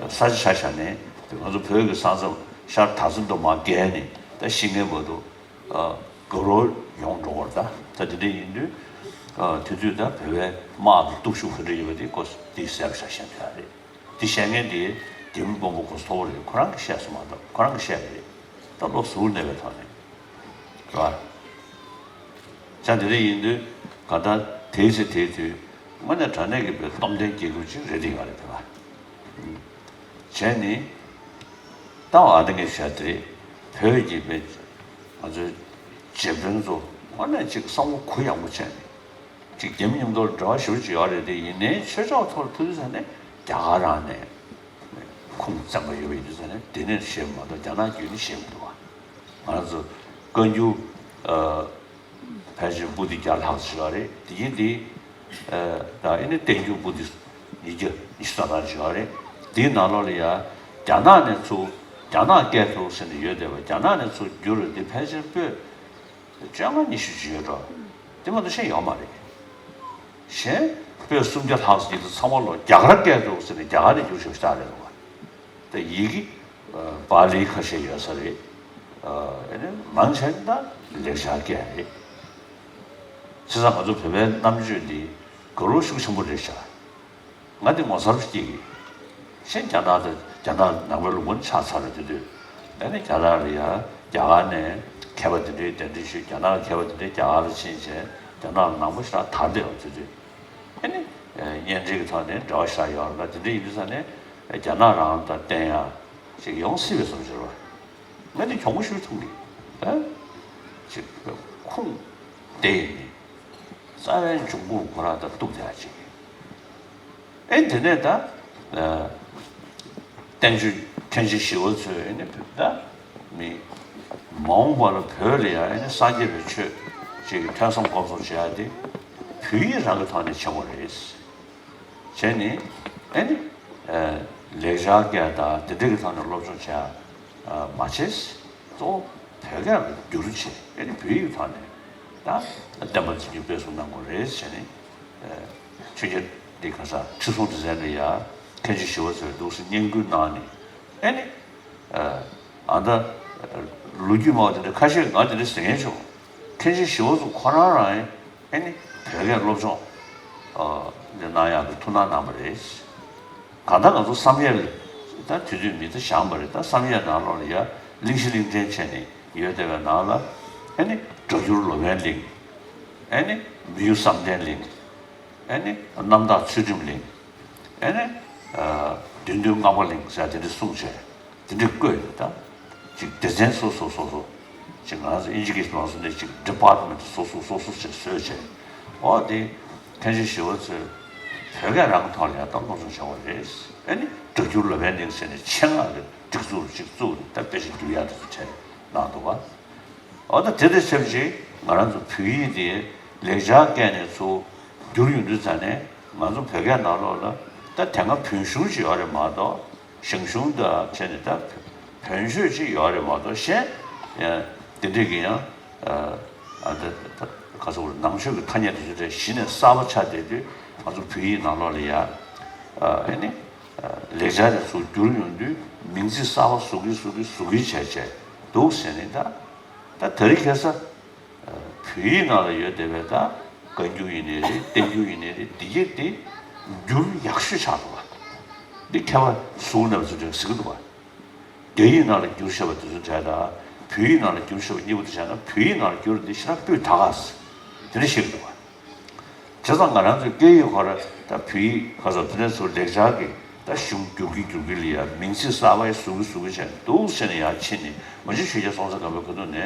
ས་ཆ་ཆ་བཞག་ནས་ང་ཚོ་བོད་ཀྱི་ས་མཚམས་ཤར་དར་ཚུལ་དུ་མར་བརྒལ་ནས་ད་ཤི་ངན་བར་དུ། དགའ་རོགས་ཡོང་འགྲོ་བར་ད་ད་དེ་འདྲ་ཡིན་དུས་དུས་ཚོད་ད་བོད་པའི་དམག་གི་སྟོབས་ཤུགས་ག་འདྲ་ཡོད་པ་དེ་ཀོ་དེ་གསལ་པོ་ཆགས་བཞག་ཡོད་རེད། དེ་བཤད་མཁན་དེ་འདེམས་དཔོན་པོ་གོ་ས་མཐོ་པོ་རེད། ཁོ་རང་གིས་བཤད་སོང་མ་གཏོགས་ཁོ་རང་གིས་བཤད་པ་རེད། ད་བློ་གཟུར་གནས་པའི་ཐོག་ནས་རེད་བ། ཅང་དེ་འདྲ་ཡིན་དུས་ག་ད་དེའི་ཚེ་དེའི་དུས་དངོས་གནས་དྲང་གནས་ཀྱི་བོད་སྟོབས་ལྡན་རྒྱལ་ཁབ་ཅིག་རེད་དེ་ཡོད་རེད་དེ་བ། བྱས་ནི། ད་འོ་ཨ་ད་ངས་བཤད་དེ་རེད། བོད་ཀྱི་བོད་ང་ཚོའི་བརྗེ་དཔོན་ཚོ་དངོས་གནས་ཅིག་བསམ་བློ་གུ་ཡངས་པོ་བྱས་ནས་ཅིག་རྒྱ་མི་མཉམ་དུ་འབྲེལ་བ་ཞེ་པོ་ཅིག་ཡོད་རེད་དེ། ཡིན་ནའི་ཆོས་ཕྱོགས་ཐོག་ལ་ཐུག་དུས་ཙ་ནས་རྒྱ་གར་རང་ནས་ཁུངས་བཙན་པ་ཡོད་པ་ཡིན་དུས་ཙ་ནས་དེ་ནས་བཤད་མ་གཏོགས་རྒྱ་ནག་བརྒྱུད་ནས་བཤད་མི་འདུག་བ། ང་རང་ཚོ་བཀའ་འགྱུར་ཨ། ཕལ་ཆེར་པོ་ཏི་བརྒྱ་ལྷག་ཙམ་ཡོད་རེད། དེ་ཡིན་དེ། ད་ཨེ་ནི་བསྟན་འགྱུར་པོ་ཏི་ཉིས་བརྒྱ་ཉི་ཤུ་ཙམ་ཙམ་ཡོད་རེད། དེའི་ནང་ལོགས་ལ་ཡ་ རྒྱ་ནག་ནས་ཚུར་རྒྱ་ནག་སྐད་ཐུག་ཟེར་ནས་ཡོད་བསྡད་པ། རྒྱ་ནག་ནས་ཚུར་བསྒྱུར་རེད། འདི་ཕལ་ཆེར་པོད་བཅོ་ལྔ་ཉི་ཤུ་ཅིག་ཡོད་འགྲོ། དེ་མ་གཏོགས་གཞན་ཡོད་མ་རེད། གཞན་པོད་སུམ་བརྒྱ་ལྷག་ཙམ་ཅིག་དེ་ཚང་མ་ལོ་རྒྱ་གར་སྐད་ཐུག་ཟེར་ནས་རྒྱ་གར་ནས་བསྒྱུར་བཞག་པ་ཞིག་རེད་འདུག་བ། ད་ཡི་གེ་པཱ་ལི་ཁ་ཤས་ཡོད་ས་རེད། ཨ་ནི་མང་ཆེ་ད་ལེགས་སྦྱར་སྐད་རེད། བྱས་ཙང་ང་ཚོ་བོད་པའི་རྣམ་དཔྱོད་འདི་དགའ་རབ་ཤུགས་ཆེན་པོ་རེད་ཤག་ང་འདི་ངོ་མཚར་སྐྱེ་གི། གཞན་རྒྱ་ནག་དང་རྒྱ་ནག་ནང་པའི་ལུང་པ་ནི་ཆགས་ཚར་རེད། དེ་དུས་ཨ་ནི་རྒྱ་ནག་ལ་ཡ་རྒྱ་གར་ནས་མཁས་པ་དེ་འདྲའི་གདན་འདྲེན་ཞུས། རྒྱ་ནག་ལ་མཁས་པ་དེ་འདྲའི་རྒྱ་གར་ལ་ཕྱིན་བྱས་རྒྱ་ནག་ལ་ནང་པ་ཞེ་དྲག་དར་བསྡད་པ། དེ་དུས་ཨ་ནི་གཉེན་སྒྲིག་གི་ཐོག་ནས་འབྲེལ་བ་ཞེ་དྲག་ཡོད་རེད། དེ་འདྲ་ཡིན་དུས་ཙང་ནས་རྒྱ་ནག་རང་དང་བསྟན་ཡ་ཅིག་ཡོང་སྲིད་པའི་བཟོ་འདྲ་རེད་བ། ང་འདི་གྱོང་པོ་ཞེ་པོ་མཐོང་གི། ཨ་ཅིག་ཁུངས་བལྟས་ནས་རྩ་བའི་འབྱུང་ཁུངས་ཁོ་རང་དང་གཏུག་བསྡད་ཡ་ཅིག་ཨེ་དེ་ནས་ད་ཨ་བསྟན་བཅོས་མཁན་ཆེན་ཞི་བ་འཚོས་ཨེ་ནི་བོད་ད་མི་མ་འོངས་པ་ལ་བོད་ལ་ཡང་ཨེ་ནི་སངས་རྒྱས་པའི་ཆོས་ཅིག་གི་ཐོས་བསམ་སྒོམ་གསུམ་བྱེད་ཡ་དེ་བོད་ཡིག་རང་གི་ཐོག་ནས་བྱེད་དགོས་རེད། བྱས་ནས་ཨེ་ནི་ཨ་ལེགས་སྦྱར་སྐད་དང་དེ་འདྲ་གི་ཐོག་ནས་སློབ་སྦྱོང་བྱེད་ཡ་མ་བྱས། གཙོ་བོ་བོད་སྐད་ལ་བསྒྱུར་བྱས་ཨེ་ནི་བོད་ཡིག་ཐོག་ནས་ད་བསྟན་པ་འཛིན་སྐྱོང་སྤེལ་གསུམ་གནང་དགོས་རེད་བྱས་ནས། ཆོས་རྒྱལ་འདི་ག་ས་ཁྲི་སྲོང་ལྡེ་བཙན་ལ་ཡ་མཁན་ཆེན་ཞི་བ་འཚོས་འདུག་སེ་སྙན་སྐུལ་གནང་ནས་ཨེ་ནི་ཨ་ད་ལོ་རྒྱུས་སྨྲ་བ་དེ་འདྲ་ཁ་ཤས་ང་དེ་འདྲ་ཟེར་མཁན་བྱུང་། མཁན་ཆེན་ཞི་བ་འཚོ་ཁོ་རང་རང་ཨེ་ནི་བོད་སྐད་སློབ་སྦྱོང་ཨ་འདི་གནང་ཡག་གི་ཐུགས་སྣང་གནང་བ་རེད། གང་ལྟར་ང་ཚོ་བསམ་ཡས་ལ་ད་དུས་ཚོད་མི་ཚེ་བཞག་པ་རེད། ད་བསམ་ཡས་ནང་ལོགས་ལ་ཡ་གླེང་གཞི་གླེང་ཕྲན་བྱས་ནས་ཡོད་བསྡད་པའི་ནང་ལ་ཨེ་ནི་སྒྲ་སྒྱུར་ལོ་པཎ་གླེང་། ཨེ་ནི་མི་གཡོ་བསམ་གཏན་གླེང་། ཨེ་ནི་རྣམ་དག་ཚུལ་ཁྲིམས་གླེང་། ཨེ་ནི་ཨ་བདུད་འདུལ་སྔགས་པ་གླེང་ཟེར་དེ་འདྲ་གསུངས་བྱས། དེ་འདྲ་བཀོད་ཡོད་ད། ཅིག་སྡེ་ཚན་སོ་སོ་སོ་སོ། ཅིག་ང་རང་ཚོ་ཨིན་ཇི་སྐད་ནང་སོ་ནས་ཅིག་ཌི་པཱར་ཊི་མེན་ཊི་སོ་སོ་སོ་སོ་ཅིག་བཟོས་བྱས། འོ་དེ་མཁན་ཆེན་ཞི་བ་འཚོས་བོད་སྐད་རང་གི་ཐོག་ལ་ཡང་ད་སློབ་སྦྱོང་བྱ་བ་རེད། ཨེ་ནི་སྒྲ་སྒྱུར་ལོ་པཎ་གླིང་ཟེར་ནས་ཆེད་མངགས་ཀྱི་སྒྲིག་འཛུགས་ཅིག་བཙུགས་ནས་ད་དཔེ་ཆ་བསྒྱུར་ཡག་དེ་ཚོ་བྱས་གནང་འདུག་ག་འོ་ད་དེ་དང་ཆབས་ཅིག་ང་རང་ཚོ་བོད་ཡིག་དེ་ལེགས་སྦྱར་སྐད་ནས་ཚུར་བསྒྱུར་ཡོང་དུས་ཙ་ནས་ང་ཚོ་བོད་སྐད་ནང་ལོགས་ལ་ད་དེ་སྔ་བོན་གཞུང་ཅིག་ཡོད་རེད་མ་གཏོགས། ཞང་ཞུང་དང་བྱས་ནས་ད་བོན་ཆོས་ཅིག་ཡོད་རེད་མ་གཏོགས་གཞན་ཡང་དེ་འདྲས་ཀྱི་ཡང་ཨ་ད་ད་ག་ཚོད་ནང་ཆོས་ཀྱི་ཐ་སྙད་དེ་ཚོ་དེ་གཞི་ནས་གསར་པ་ཆགས་བསྡད་དུས་ང་ཚོ་བོད་ཡིག་ནང་ལོགས་ལ་ཡ་ཨ་ནི་ལེགས་སྦྱར་དེ་ཚུར་བསྒྱུར་ཡོང་དུས་མིང་ཚིག་གསར་པ་བཟོ་གི་བཟོ་གི་བཟོ་གི་བྱས་བྱས་འདུག་ཟེར་ནས་ད་ད་དེ་རིང་ཁ་སང་བོད་ཡིག་ནང་ལ་ཡོད་བསྡད་པའི་ད་བཀའ་འགྱུར་ཡིན་ནའི་རེད། བསྟན་འགྱུར་ཡིན་ནའི་རེད། འདི་གྱད་དེ་འགྱུར་ཡག་ཤོས་ཆགས་འདུག་བ། འདི་མཁས་པ་ཟུར་ནས་ཚུར་ཅིག་ཟེར་གི་འདུག་བ། རྒྱ་ཡིག་ནང་ལ་བསྒྱུར་བཞག་པ་དེ་ཚོ་འདྲ་ད་བོད་ཡིག་ནང་ལ་བསྒྱུར་བཞག་པ་གཉིས་པོ་དེ་བྱས་ན་བོད་ཡིག་ནང་ལ་བསྒྱུར་འདི་ཞེ་དྲག་སྤུས་དག་ག་ཟེར་དེ་འདྲ་བཤད་གི་འདུག་བ། བྱས་ཙང་ང་རང་ཚོའི་སྐད་ཡིག་ཁོ་ར་ད་བོད་ཡིག་ག་ཚོད་དེ་ནས་ཚུར་ལེགས་སྦྱར་གྱི་ད་གཞུང་བསྒྱུར་གྱི་བསྒྱུར་གྱི་ལ་ཡ་མིང་ཚིག་གསར་པ་ཡི་ཟུར་གྱི་ཟུར་གྱི་བྱས་ནས་འདུག་ཟེར་ནས་ཡར་ཕྱིན་ནས་མ་གཞི་ཆོས་རྒྱལ་སྲོང་བཙན་སྒམ་པོའི་སྐུ་དུས་ནས་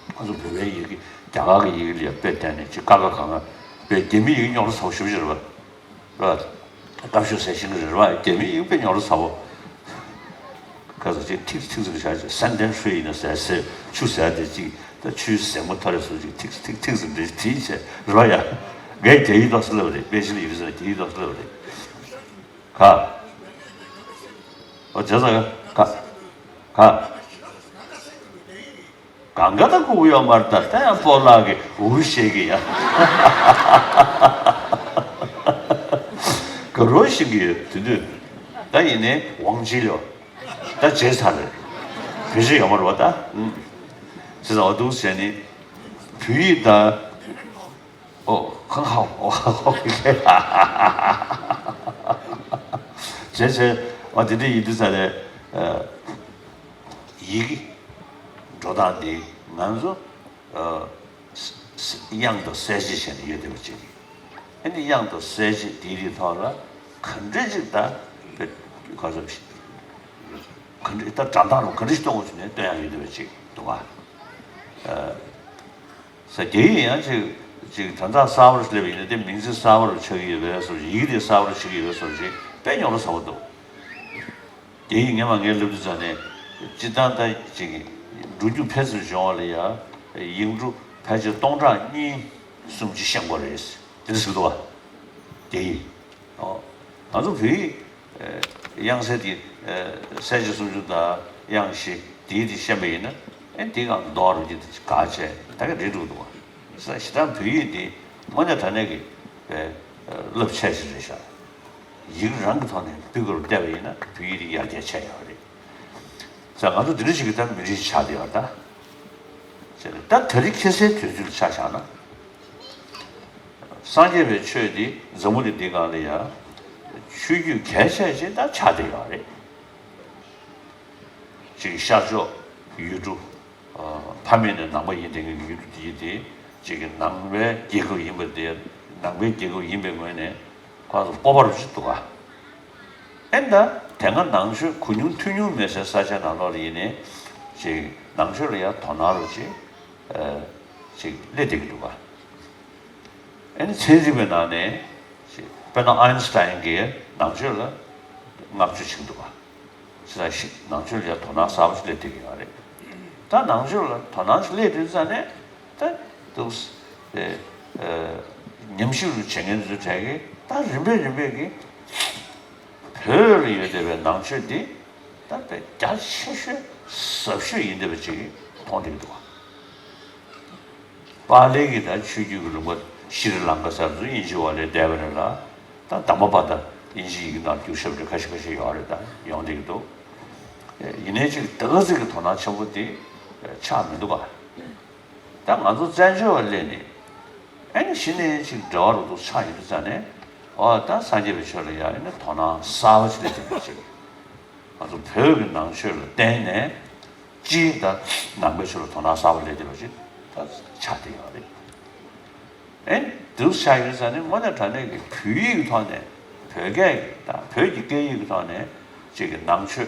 ང་ཚོ་བོད་པའི་ཡི་གེ་རྒྱ་གར་གྱི་ཡི་གེ་ལ་ཡ་དཔེ་བལྟས་ནས་ཅིག་ཀ་ཁ་ག་ང་དཔེ་རྒྱ་མི་ཡི་གེ་རྙོག་དྲ་ཚ་པོ་ཞེ་པོ་ཅིག་རེད་པ། རེད་པ། སྐབས་ཤོག་ཟེར་ཤེས་ཀྱི་རེད་པ། རྒྱ་མི་ཡི་གེ་དཔེ་རྙོག་དྲ་ཚ་པོ། ཁ་ས་ཅིག་ཐིག་ཐིག་ཟེར་བྱ་ཅིག་སན་ཏན་ཧྲུའེ་ཡིན་ན་ཟེར་ཟེར་ཆུ་ཟེར་དེ་ཅིག་ད་ཆུའི་ཟེགས་མ་ཐོ་རེ་སོ་ཅིག་ཐིག་ཐིག་ཐིག་ཟེར་འདྲ་ཅིག་བྲིས་བྱས་རེད་པ་ཡ། ངས་རྒྱ་ཡིག་ཏོག་ཙམ་བསླབས་པ་རེད། པེ་ཅིན་ལ་ཡོད་ས་རྒྱ་ཡིག་ཏོག་ཙམ་བསླབས་པ་རེད། ག་ཨོ་བྱས་ཙང་ག་ག་གང་ག་ད་ཁུག་ཡོད་མ་རེད། ད་ད་ཡང་སྤོ་ལགས་ཀྱི་འུར་བཤད་ཀྱི་ཡ། ག་རོ་ཤིག་གི་ཡོད་དེ་དུས་ད་ཡིན་ནའི་ཝང་ཅི་ལོ། ད་བརྗེད་ཚར་རེད། བོད་ཆས་ཡོད་མ་རེད་པ་ད། ཨུམ། ཟེར་ཙང་འོ་འདུག་ཟེར་ནི། བོད་ཡིག་ད། ཨོ་ཁང་ཁ་ཨོ་ཁང་ཁ་ཨོ་ཁེ། བྱས་བྱས་ཨོ་དེ་འདྲ་ཡིན་དུས་ཙ་ནས་ཡི་གེ་འགྲོ་སྟངས་འདི་ང་ཚོ་དབྱངས་དང་གསལ་བྱེད་བྱས་ནས་ཡོད་བསྡད་པ་ཅིག་ཨ་ནི་དབྱངས་དང་གསལ་བྱེད་དེའི་རིགས་ཐོག་ལ་ག་འདྲ་ཅིག་ད་དཔེ་ག་ཚོད་ག་འདྲ་ད་སྒྲ་གདངས་རུ་ག་འདྲ་ཞིག་གཏོང་དགོས་ཟེར་ནས་སྟོན་ཡག་ཡོད་བསྡད་པ་ཅིག་འདུག་ག་ས་རྒྱ་ཡིག་ཡང་ཅིག་ཅིག་དོན་དག་གསར་པར་སླེབས་ཡིན་ན་དེ་མིང་ཚིག་གསར་པར་ཆགས་ཀྱི་ཡོད་པའི་བཟོ་ཞིག་ཡི་གེ་དེ་གསར་པར་ཆགས་ཀྱི་ཡོད་པའི་བཟོ་ཞིག་དཔེ་རྙོག་དྲ་ཚ་པོ་འདུག་རྒྱ་ཡིག་ངས་མ་ངས་སླེབས་དུས་ཙ་ནས་སྤྱིར་བཏང་ད་ཅིག་འགྲོ་རྒྱུགས་ཕལ་ཆེར་བྱུང་བ་ལ་ཡ་ཡིག་འབྲུ་ཕལ་ཆེར་སྟོང་ཕྲག་གཉིས་གསུམ་ཅིག་ཤེས་དགོས་རེད་དེ་འདྲ་ཟེར་གི་འདུག་བ། རྒྱ་ཡིག་ཨོ། ང་ཚོ་བོད་ཡིག་དབྱངས་གསལ་དེ་ གསལ་བྱེད་སུམ་ཅུ་དང་དབྱངས་བཞི་དེའི་དེ་ཤེས་པ་ཡིན་ན། ཨེ་འདི་གང་མདོ་རུ་གྱི་དེ་ག་བྱས་ད་ག་རེད་འགྲོ་འདུག་བ། ས་ཞེ་དྲག་བོད་ཡིག་འདི་དངོས་གནས་དྲང་གནས་ཀྱི་བསླབ་བྱ་ཞིག་རེད་ཤག་ཡིག་རང་གི་ཐོག་ནས་སྤུས་ཀ་རུ་བལྟས་པ་ཡིན་ན་བོད་ཡིག་འདི་ཡར་རྒྱས་ཆེ་ཡོད་རེད། ས་ང་ཚོ་འདི་འདྲ་ཞིག་གི་ད་མི་རིགས་ཆགས་བསྡད་ཡོད་ད། ད་དེ་རིང་ཁ་སང་དུས་ཚོད་ལ་ཆ་བཞག་ན། སངས་རྒྱས་པའི་ཆོས་འདི་འཛམ་བུ་གླིང་འདི་སྒང་ལ་ཡང་ཆོས་བརྒྱུད་གལ་ཆེ་ཆེ་ད་ཆགས་བསྡད་ཡོད་རེད། ཅིག་ཤར་ཕྱོགས་ཡུལ་གྲུ། ཕ་མེས་ནས་ནང་པ་ཡིན་བསྡད་མཁན་གྱི་ཡུལ་གྲུ་འདི་དེ་ཅིག་གི་ནང་པའི་རྒྱལ་ཁབ་ཡིན་པ་དེ། ནང་པའི་རྒྱལ་ཁབ་ཡིན་པའི་ངོས་ནས་ཁོ་ཚོ་སྤོབས་པ་རུ་ཅིག་འདུག་ག་ཨེ་ད་དེ་སྔ་ནང་ཆོས་གོ་མྱོང་ཐོས་མྱོང་མེད་སའི་ས་ཆ་ནང་ལོགས་ལ་ཡིན་ནའི་ཅིག་ནང་ཆོས་ལ་ཡང་དོ་སྣང་རུ་ཅིག་ཅིག་སླེབས་བསྡད་ཀྱི་འདུག་ག་ཨ་ནི་ཚན་རིག་པའི་ནང་ནས་དཔེར་ན་ཨའིན་སི་ཊའིན་གྱིས་ནང་ཆོས་ལ་བསྔགས་བརྗོད་བྱེད་ཀྱི་འདུག་ག་ཞེ་དྲག་ཞིག་ནང་ཆོས་ལ་ཡང་དོ་སྣང་གསར་པ་ཞིག་སླེབས་བསྡད་ཀྱི་ཡོད་རེད། ད་ནང་ཆོས་ལ་དོ་སྣང་ཞིག་སླེབས་དུས་ཙ་ནས་ད་འདུག་སེ་ཉམས་ཞིབ་རུ་བྱེད་མཁན་ཚོའི་གྲས་ཀྱིས་ད་རིམ་པས་རིམ་པས་ཀྱིས་བོད་ལ་ཡོད་བསྡད་པའི་ནང་ཆོས་འདི་ད་དཔེ་རྒྱ་ཆེ་ཤོས་ཟབ་ཤོས་ཡིན་བསྡད་པ་ཅིག་མཐོང་བསྡད་ཀྱི་འདུག་ག་པཱ་ལི་གི་ད་ཆོས་བརྒྱུད་ཀྱི་ལུང་པ་ཤྲི་ལང་ཀ་ཟེར་ཚོ་དབྱིན་ཇི་བ་ལས་བསྡད་པ་རེད་ལ། ད་དམ་པ་པ་ད་དབྱིན་ཇི་ཡི་གེ་ནང་བསྒྱུར་བཞག་པ་རེད། ཁ་ཤས་ཁ་ཤས་ཡོད་རེད། ད་ཡོང་བསྡད་ཀྱི་འདུག་ཡིན་ནའི་ཅིག་ད་ག་ཚོད་ཀྱི་དོ་སྣང་ཆེན་པོ་དེ་ཆགས་མི་འདུག་ག་ད་ང་ཚོ་བཙན་བྱོལ་བ་སླེབས་ནས་ཨ་ནི་གཞི་ནས་ཅིག་འབྲེལ་བ་རུ་ཏུ་ཆགས་ཡོད་དུས་ཙང་ནས། འོ་ད་སངས་རྒྱས་པའི་ཆོས་ལ་ཡང་ཨ་ནི་དོ་སྣང་གསར་པ་ཞིག་སླེབས་བསྡད་པ་ཅིག་ང་ཚོ་བོད་ཀྱི་ནང་ཆོས་ལ་བརྟེན་ནས་སྤྱིའི་ད་ནང་པའི་ཆོས་ལ་དོ་སྣང་གསར་པ་སླེབས་བསྡད་པ་ཅིག་ད་ཆགས་བསྡད་ཡོད་རེད། ཨེ་འདུག་ཆགས་ཡོད་ས་ནི་དངོས་གནས་དྲང་གནས་ཀྱི་བོད་ཡིག་གི་ཐོག་ནས་བོད་སྐད་ཀྱི་ད་བོད་ཀྱི་སྐད་ཡིག་གི་ཐོག་ནས་ཅིག་གི་ནང་ཆོས་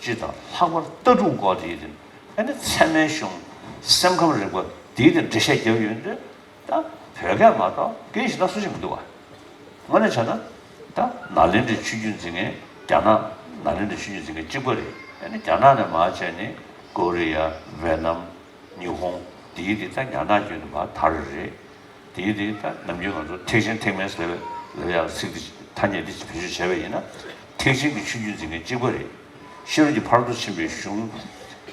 སྤྱི་དང་ལྷག་པར་ལྟ་གྲུབ་སྐོར་དེ་ཡིན་ཨ་ནི་ཚད་མའི་གཞུང་སེམས་ཁམས་རིག་པ་དེའི་དེ་འགྲེལ་བཤད་རྒྱབ་ཡོད་དུས། ད་བོད་སྐད་མ་གཏོགས་སྐད་གཞན་དག་སུ་ཞིག་མི་འདུག་བ། དངོས་གནས་བྱས་ན་ད་ནཱ་ལེནྡྲའི་ཆོས་བརྒྱུད་འཛིན་མཁན་རྒྱ་ནག་ནཱ་ལེནྡྲའི་ཆོས་བརྒྱུད་འཛིན་མཁན་གཅིག་པ་རེད། ཨ་ནི་རྒྱ་ནག་ནས་མར་བྱས་ནས་ཀོ་རི་ཡ། ཝེ་ནམ། ཉི་ཧོང་དེའི་དེ་ད་རྒྱ་ནག་བརྒྱུད་ནས་མར་དར་རེད། དེའི་དེ་ད་ནམ་རྒྱུན་ང་ཚོ་ཐེག་ཆེན་ཐེག་དམན་ཟེར་བའི་ལབ་ཡག་ཚིག་དེ་ཐ་སྙད་དེ་བེད་སྤྱོད་བྱས་པ་ཡིན་ན། ཐེག་ཆེན་གྱི་ཆོས་བརྒྱུད་འཛིན་མཁན་གཅིག་པ་རེད། ཤེས་རབ་ཀྱི་ཕ་རོལ་ཏུ་ཕྱིན་པའི་གཞུང་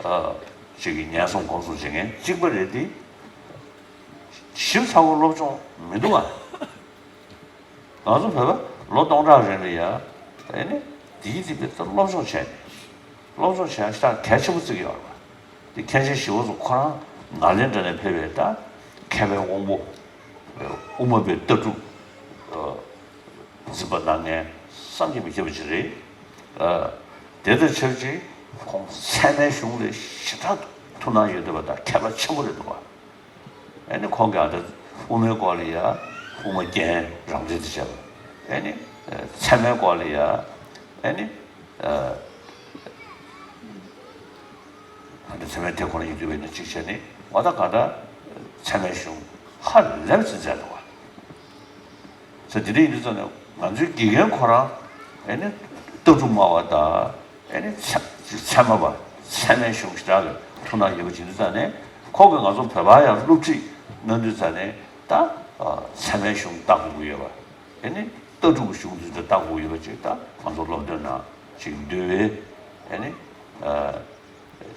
ཨ་ཅིག་གི་ཉན་སྲུང་སྒོམ་སྲུང་བྱེད་མཁན་གཅིག་པ་རེད་དེ། ཞིབ་ཚགས་པོ་སློབ་སྦྱོང་མི་འདུག་ཨ། ང་ཚོ་བོད་པ་ལོ་སྟོང་ཕྲག་རིང་ལ་ཡ་ཨེ་ནི་དེའི་དེ་བས་སློབ་སྦྱོང་བྱས་ནས་སློབ་སྦྱོང་བྱས་ཤག་གལ་ཆེན་པོ་བརྩི་གི་ཡོད་རེད་པ། དེ་མཁན་ཆེན་ཞི་བ་འཚོ་ཁོ་རང་ནཱ་ལེནྡྲ་ནས་ཕེབས་པའི་ད་མཁས་པའི་དབང་པོ། དབུ་མ་པའི་ལྟ་གྲུབ་འཛིན་པ་གནང་མཁན་བསམ་གྱིས་མི་ཁྱབ་པ་ཅིག་རེད། དེ་དང་ཆབས་ཅིག་ཁོང་ཚད་མའི་གཞུང་ལ་ཞེ་དྲག་ཐུགས་སྣང་ཡོད་བསྡད་པ་དང་མཁས་པ་ཆེན་པོ་རེད་འདུག་པ། ཨ་ནི་ཁོང་གིས་ཨ་ད་དབུ་མའི་སྐོར་ལ་ཡ་དབུ་མ་རྒྱན་རང་འགྲེལ་དུ་བྱས་པ། ཨ་ནི་ཚད་མའི་སྐོར་ལ་ཡ་ཨ་ནི་ཨ་ད་ཚད་མའི་ཐེག་ཁོ་ན་ཡིན་དུས་བས་ན་གཅིག་བྱས་ནས་འོ་ད་ག་ད་ཚད་མའི་གཞུང་ཧ་ལས་པ་ཅིག་མཛད་འདུག་པ། ས་དེ་འདྲ་ཡིན་དུས་ཙང་ནས་ང་ཚོའི་དགེ་རྒན་ཁོ་རང་ཨེ་ནི་ལྟ་གྲུབ་སྨྲ་བ་དང་ཨེ་ནི་ཚད་ཚད་མ་པ་ཚད་མའི་གཞུང་ཞེ་དྲག་གི་ཐུགས་སྣང་ཡོད་པ་ཅིག་ཡིན་དུས་ཙང་ནས་ཁོང་གིས་ང་ཚོ་བོད་པར་ཡང་སློབ་ཁྲིད་གནང་དུས་ཙང་ནས་ད་ཚད་མའི་གཞུང་ལྟ་དགོས་ཀྱི་ཡོད་པ། ཨེ་ནི་ལྟ་གྲུབ་ཀྱི་གཞུང་དེ་ཚོ་ལྟ་དགོས་ཀྱི་ཡོད་པ་ཅིག་ད་ང་ཚོ་སློབ་སྟོན་ནང་ཅིག་འདུལ་བའི་ཨེ་ནི།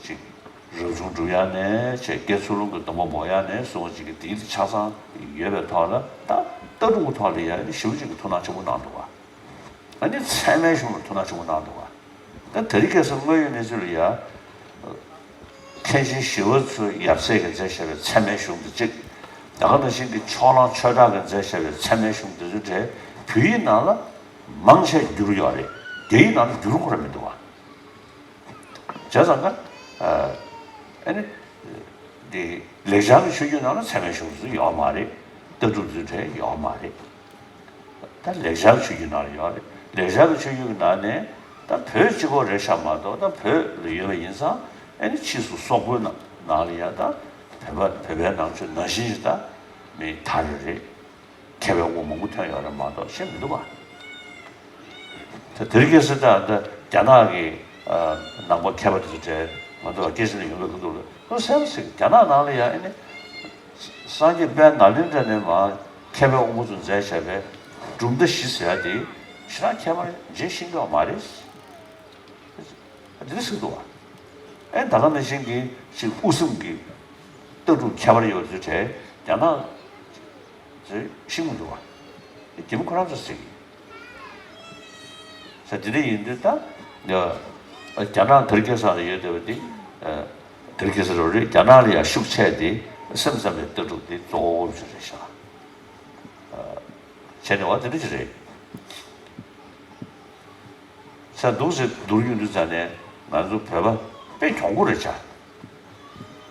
ཅིག་རབ་བྱུང་སྒྲུབ་ཡ་ནས་བྱས་དགེ་ཚུལ་སློང་གི་སྡོམ་པ་འབོག་ཡ་ནས་བཟུང་ཅིག་གི་དེའི་ཆ་ཚང་ཡོད་པའི་ཐོག་ལ་ད་ལྟ་གྲུབ་ཀྱི་ཐོག་ལ་ཡ་ནི་ཞེ་པོ་ཅིག་གི་ཐུགས་སྣང་ཆེན་པོ་གནང་འདུག་ག་ཨ་ནི་ཚད་མའི་གཞུང་ལ་ཐུགས་སྣང་ཆེན་པོ་གནང་འདུག་ག་ད་དེ་རིང་ཁ་སང་དངོས་ཡོད་གནས་ཚུལ་ལ་ཡ། མཁན་ཆེན་ཞི་བ་འཚོ་ཡབ་སྲས་ཀྱིས་མཛད་བཞག་པའི་ཚད་མའི་གཞུང་དེ་གཅིག་ད་ག་ནང་བཞིན་གྱི་ཕྱོགས་གླང་ཆོས་གྲགས་ཀྱིས་མཛད་བཞག་པའི་ཚད་མའི་གཞུང་དེ་ཚོའི་གྲས་བོད་ཡིག་ནང་ལ་མང་ཆེ་བསྒྱུར་ཡོད་རེད། རྒྱ་ཡིག་ནང་ལ་བསྒྱུར་ཁོ་ར་མི་འདུག་ག་བྱས་ཙང་ཀ་ཨ་ནི་འདི་ལེགས་སྦྱར་གྱི་ཆོས་བརྒྱུད་ནང་ལ་ཚད་མའི་གཞུང་ཚོ་ཡོད་མ་རེད། ལྟ་གྲུབ་ཚོའི་གྲས་ཡོད་མ་རེད། ད་ལེགས་སྦྱར་གྱི་ཆོས་བརྒྱུད་ནང་ལ་ཡོད་རེད། ལེགས་སྦྱར་གྱི་ཆོས་བརྒྱུད་ཀྱི་ནང་ནས་ད་བོད་གཅིག་པོ་རེད་ཤག་མ་གཏོགས་ད་བོད་ལ་ཡོད་པ་ཡིན་ཙང་ཨ་ནི་ཕྱིས་སུ་སོག་པོའི་ནང་ནང་ལ་ཡ་ད་བོད་པ་བོད་པའི་ནང་ཆོས་ནང་བཞིན་ཞིག་ད་མི་དར་རེད། མཁས་པའི་དབང་མང་པོ་ཐོན་ཡོད་རེད་མ་གཏོགས་ཤེས་མི་འདུག་ག་ད་དེ་རིང་ཁ་སང་ད་ལྟ་རྒྱ་ནག་གི་ནང་པ་མཁས་པ་དེ་ཚོ་གྲས་ང་ཚོ་ལ་སྐད་ཆ་ནས་ཡོང་བའི་ཁ་ཐུག་ལ་ཁོ་སེམས་སེ་རྒྱ་ནག་ནང་ལ་ཡ་ཨ་ནི་སངས་རྒྱས་དཔལ་ནཱ་ལེནྡྲ་ནས་མར་མཁས་པའི་དབང་པོ་ཚོ་མཛད་བྱས་པའི་གྲུབ་མཐའ་བཞི་ཟེར་ཡ་དེ་ཞེ་དྲག་ཁྱད་པར་འབྱེད་ཤེས་ཀྱི་ཡོད་མ་རེད། འདི་འདྲ་ཟེར་འདུག་བ། ཨེ་ད་ག་ནང་བཞིན་གྱི་ཅིག་དབུ་སེམས་ཀྱི་ལྟ་གྲུབ་ཁྱད་པར་ཡོད་པ་དེ་གྲས་རྒྱ་ནག་ཅིག་ཤེས་མི་འདུག་བ། རྒྱ་མི་ཁོ་རང་ཚོ་ཟེར་གྱི། ས་དེ་འདྲ་ཡིན་དུས་ད། རྒྱ་ནག་དེར་ཁེ་ས་ལ་ཡོད་བསྡད་པ་དེ། དེར་ཁེ་ས་རོ་རེད། རྒྱ་ནག་ལ་ཡང་ཤུགས་ཆེ་དེ་སེམས་ཙམ་པའི་ལྟ་གྲུབ་དེ་གཙོ་བོ་ཞིག་རེད་ཤག་བྱས་ནས་བ་དེ་འདྲ་ཅིག་རེད། ས་འདུག་ཟེར་བསྡུར་ཡོང་དུས་ཙ་ནས་ང་ཚོ་བོད་པ་དཔེ་གྱོང་པོ་རེད་ཤག་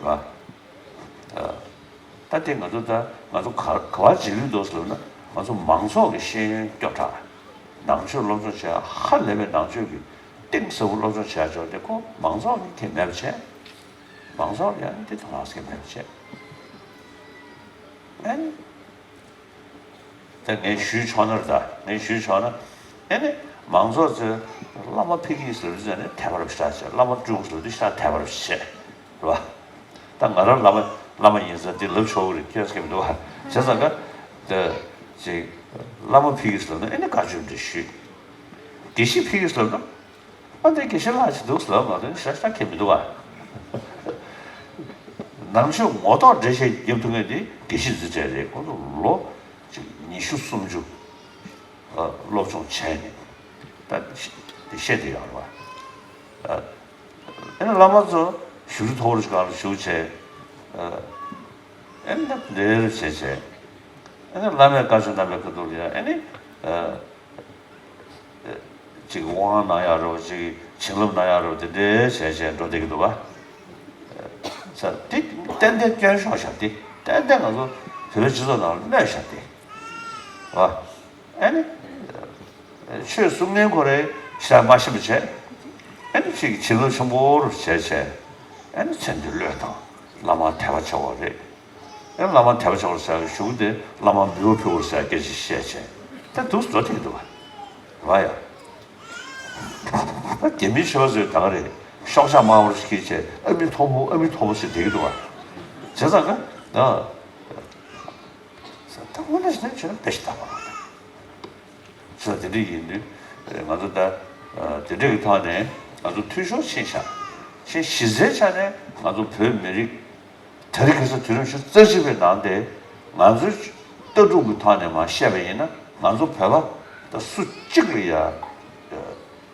བ། ད་དེ་ང་ཚོ་ད་ང་ཚོ་ག་ག་བ་བྱེད་ཀྱི་འདུག་ཟེར་ན། ང་ཚོ་མང་ཚོགས་ཀྱི་ཤེས་ཡོན་སྐྱོ་དྲགས། ནང་ཆོས་སློབ་སྦྱོང་བྱས། ཧ་ལས་པའི་ནང་ཆོས་ཀྱི་གཏིང་ཟབ་པོ་སློབ་སྦྱོང་བྱས་ཆོག་དེ་ཁོ་མང་ཚོགས་ཀྱི་ཁེ་མེད་པ་བྱས། མང་ཚོགས་ལ་ཡང་དེ་དོ་སྣང་ཁེ་མེད་པ་བྱས། ཨན། ད་ངས་ཞུས་ཆོག་ན་རེད། ད་ངས་ཞུས་ཆོག་ན། ཨེ་ནི་མང་ཚོགས་ཚོས་བླ་མ་ཕེབས་ཀྱི་ཟེར་དུས་ཙ་ནས་དད་པ་རུ་ཞེ་དྲག་བྱས། བླ་མ་སྤྲུལ་སྐུ་ཟེར་དུས་ཞེ་དྲག་དད་པ་རུ་བྱས། རེད་བ། ད་ང་རང་བླ་མ་བླ་མ་ཡིན་ཙང་དེ་ལབ་ཆོག་གི་རེད། ཁྱོད་སྐད་མི་འདུག་བ། བྱས་ཙང་ཀ་ད་ཅིག་བླ་མ་ཕེབས་ཀྱི་ཟེར་ན་ཨེ་ནི་བཀའ་ཆོས་འདྲ་ཞུས། དགེ་བཤེས་ཕེབས་ཀྱི་ཟེར་ན། ཨ་འདི་དགེ་བཤེས་ལགས་ཅིག་འདུག་ཟེར་ལབ་མ་གཏོགས་ཞེ་དྲག་ཁེ་མི་འདུག་བ། ནང་ཆོས་ངོ་ཐོག་འགྲེལ་བཤད་རྒྱབ་ཐུབ་མཁན་དེ་དགེ་བཤེས་འཛིན་གྲྭ་རེད། ཁོང་ཚོ་ལོ་ཅིག་ཉི་ཤུ་སུམ་ཅུ་ཨ་སློབ་སྦྱོང་བྱས་ནས་ད་དེ་བཤད་དེ་ཡོད་རེད་བ། ཨ་ཨེ་ནི་བླ་མ་ཚོ་བཞུགས་ཁྲི་མཐོ་པོ་ཞིག་སྒང་ལ་བཞུགས་བྱས། ཨ་ཨེ་ནི་ད་འདྲ་བྱས་བྱས། ཨེ་ནི་བླ་མས་བཀའ་ཆོས་གནང་བའི་ཁ་ཐུག་ལ་ཡང་ཨེ་ནི་ཨ། ཅིག་དབང་གནང་ཡག་རོ། ཅིག་བྱིན་རླབས་གནང་ཡག་རོ། དེ་འདྲའི་བྱས་བྱས་འགྲོ་བསྡད་ཀྱི་འདུག་བ། ས་དེ་ཏན་ཏན་སྐྱོན་ཤོར་ཤག་དེ་ཏན་ཏན་ང་ཚོ་བོད་པའི་སྤྱི་ཚོགས་ནང་ལ་གནོད་ཤག་དེ། བ། ཨ་ནི་ཆོས་གསུང་མཁན་ཁོ་རེ་ཞེ་དྲག་མ་ཤེས་པ་བྱས། ཨ་ནི་ཅིག་བྱིན་རླབས་ཆེན་པོ་རུ་བྱས་བྱས། ཨ་ནི་མཚན་དེ་བློས་བཏང་། བླ་མ་དད་པ་ཆེ་བ་རེད། ཨེ་བླ་མ་དད་པ་ཆེ་བར་ཟེར་བའི་གཞུག་དེ་བླ་མ་འབུལ་བ་ཕུལ་བར་ཟེར་སྐད་ཆ་བཤད་བྱས། ད་འདུག་འགྲོ་བསྡད་འདུག་བ། རེད་བ་ཡ། ད་རྒྱ་མིའི་ཆོས་པ་ཚོས་ད་ག་རེད། ཤོག་ཆག་དམར་པོ་ཞིག་ཁྱེར་བྱས། ཨ་མི་མཐོ་པོ། ཨ་མི་མཐོ་པོ་ཟེར་བསྡད་ཀྱི་འདུག་བ། བྱས་ཙང་ཀ་ད་ད་དངོས་གནས་ཟེར་ན་ཆོས་ལ་དཔེ་ཞིག་ལྟ་བ། ས་དེ་འདྲ་ཡིན་དུས་ང་ཚོ་ད་དེ་འདྲ་གི་ཐོག་ནས་ང་ཚོ་འཐུས་ཤོར་ཕྱིན་ཤག་ཕྱིན། གཞི་རྩའི་ཆ་ནས་ང་ཚོ་བོད་མི་རིགས་དེ་རིང་ཁ་སང་དུས་རབས་ཉི་ཤུ་རྩ་གཅིག་པའི་ནང་དེ་ང་ཚོའི་ལྟ་གྲུབ་ཀྱི་ཐོག་ནས་མར་བཤད་པ་ཡིན་ན། ང་ཚོ་བོད་པ་ད་སུ་གཅིག་ལ་ཡ་